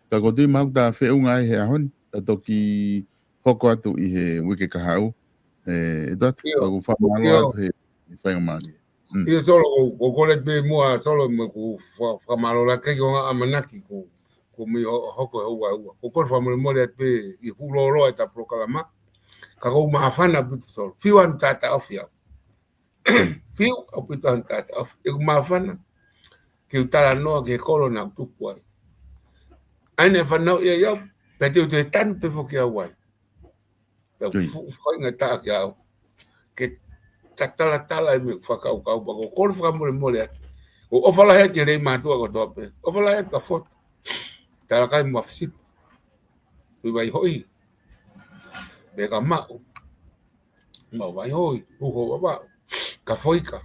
Ka ko tui maʻu ta feʻunga ai he ahon, ta toki hoko atu ʻi he uike ka hau. E, e tatu, ka ku faʻamalo atu he, he fai o mali. Ia solo, ko, ko kole pe mua solo mo ku fa, fakamalo la ke ko nga amanaki ko, ko mi ho, hoko ho ua ua. Ko kole fakamole mole atu pe i hulolo e ta polokalama. Ka ko mafana putu solo. Fiu anu tata ofi au. Fiu au putu anu tata ofi. E ku mafana. Ke u talanoa ke kolo na tuku ai. Ai ne fanau ia ia. Pe te u te tanu pe foki au ai. Pea fu, fai ngai tā ki au. Ke ta talatala e me fakau kau pako. Kolo fakamole mole atu. O ofala he ke lei mātuʻa ko toa pe. Ofala he ka fotu. Talakai mo afisipa. Ui vai hoi. Pe ka maʻu. Mau vai hoi. Uho vava. Ka foika.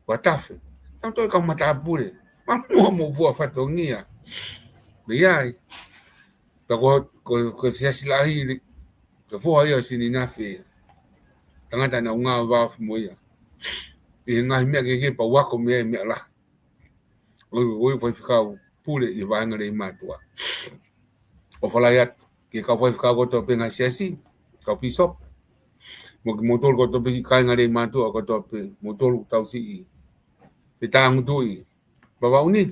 Ua tafe. Tau toe kau matāpule. Mamua mo fua fatongia. Mei ai. Pea ko, ko, ko siasi lahi li. Ka foha ia sini nafe. Tangata na unga vafu mo ia. ʻI he ngahi mea ke ke pa wako mea mea la. Oi, oi, pai fikau. pule ʻi he vaʻinga Leimātuʻa. ʻOfa lahi atu ki he kau faifekau kotoa pē ngaahi siasi, kau pīsope, mo kimoutolu kotoa pē kāinga Leimātuʻa kotoa pē, moutolu tausiʻi he tangutu ʻi Vavaʻu ni,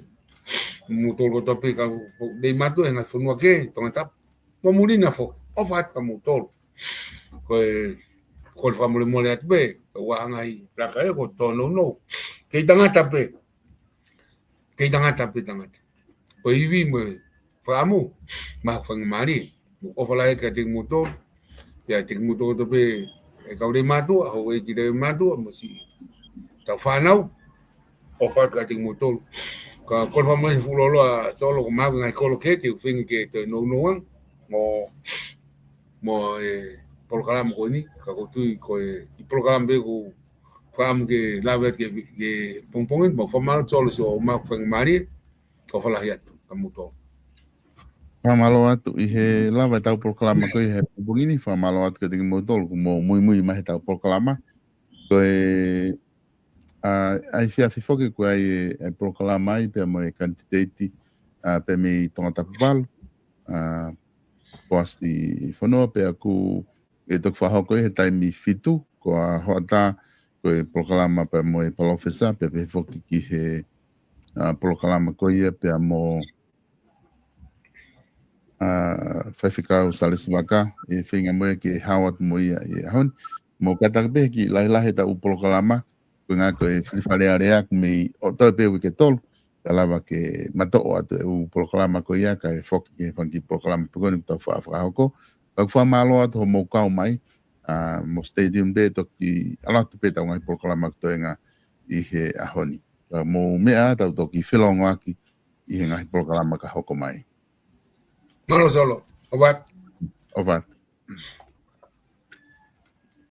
moutolu kotoa pē kau Leimātuʻa he ngaahi fonua kehe, Tongatapu mo muli na foki. ʻOfa atu kia moutolu. Ko e, ko e fakamolemole atu pē, ko e ʻuhinga ʻi he laka ē ko e tōnounou. Kei tangata pē. Kei tangata pē tangata. Ko e ivi mo e fakaʻamu, maʻa e faingamālie. ʻOfa lahi atu kiate kimoutolu. Pea kiate kimoutolu kotoa pē ʻa e kau Leimātuʻa, houʻeiki Leimātuʻa, mo siʻi kau fānau. ʻOfa atu kiate kimoutolu. Ka ko e fakamolemole he fuʻu lōloa Solo, ko e maʻu ngaahi kolo kehe te u feinga ke toe nounou ange mo, mo e polokalama ko eni, ka ʻoku ou tui ko e kiʻi polokalama pē ʻoku ou fakaʻamu ke lave atu ki he, ki he pongipongi ni, mo fakamālō Solo siʻo maʻu faingamālie, ʻofa lahi atu kia moutolu. Fakamālō atu ʻi he lava ʻetau polokalama ko ia he pongipongi ni, fakamālō atu kiate kimoutolu kuo mou muimui mai heʻetau polokalama. Ko e, ʻa, ʻa e efiafi foki ko e ʻai e, e polokalama ai pea mo e kanititeiti, ʻa, pea mei Tongatapu valu, ʻa, Poasi Fonua pea ʻoku, ʻe toki fakahoko ia he taimi fitu, ko e hoʻatā, ko e polokalama pea mo e palōfesa, pea pehē foki ki he, ʻa, polokalama ko ia pea mo, ʻa, Faifekau Salesi Vaka, ʻe feinga mo ia ke hao atu mo ia ʻi he ʻaho ni. Mo kātaki pē he kiʻi lahilahi ʻetau polokalama, ko e ʻuhinga ko e fili Fale Alea ʻoku mei ʻo toe pē uike ʻe tolu, kae lava ke matoʻo atu e ʻū polokalama ko ia, kae foki ki he fanga kiʻi polokalama pē ko eni ʻoku tau fa-, fakahoko. Ka ʻoku fakamālō atu hoʻomou kau mai, ʻa, mou stay tuned pē, toki ʻalu atu pē ʻetau ngaahi polokalama ʻoku toenga ʻi he ʻaho ni. Ka mou meʻa, tau toki felōngoaki ʻi he ngaahi polokalama ka hoko mai. Mālō Solo, ʻofa atu. ʻOfa atu.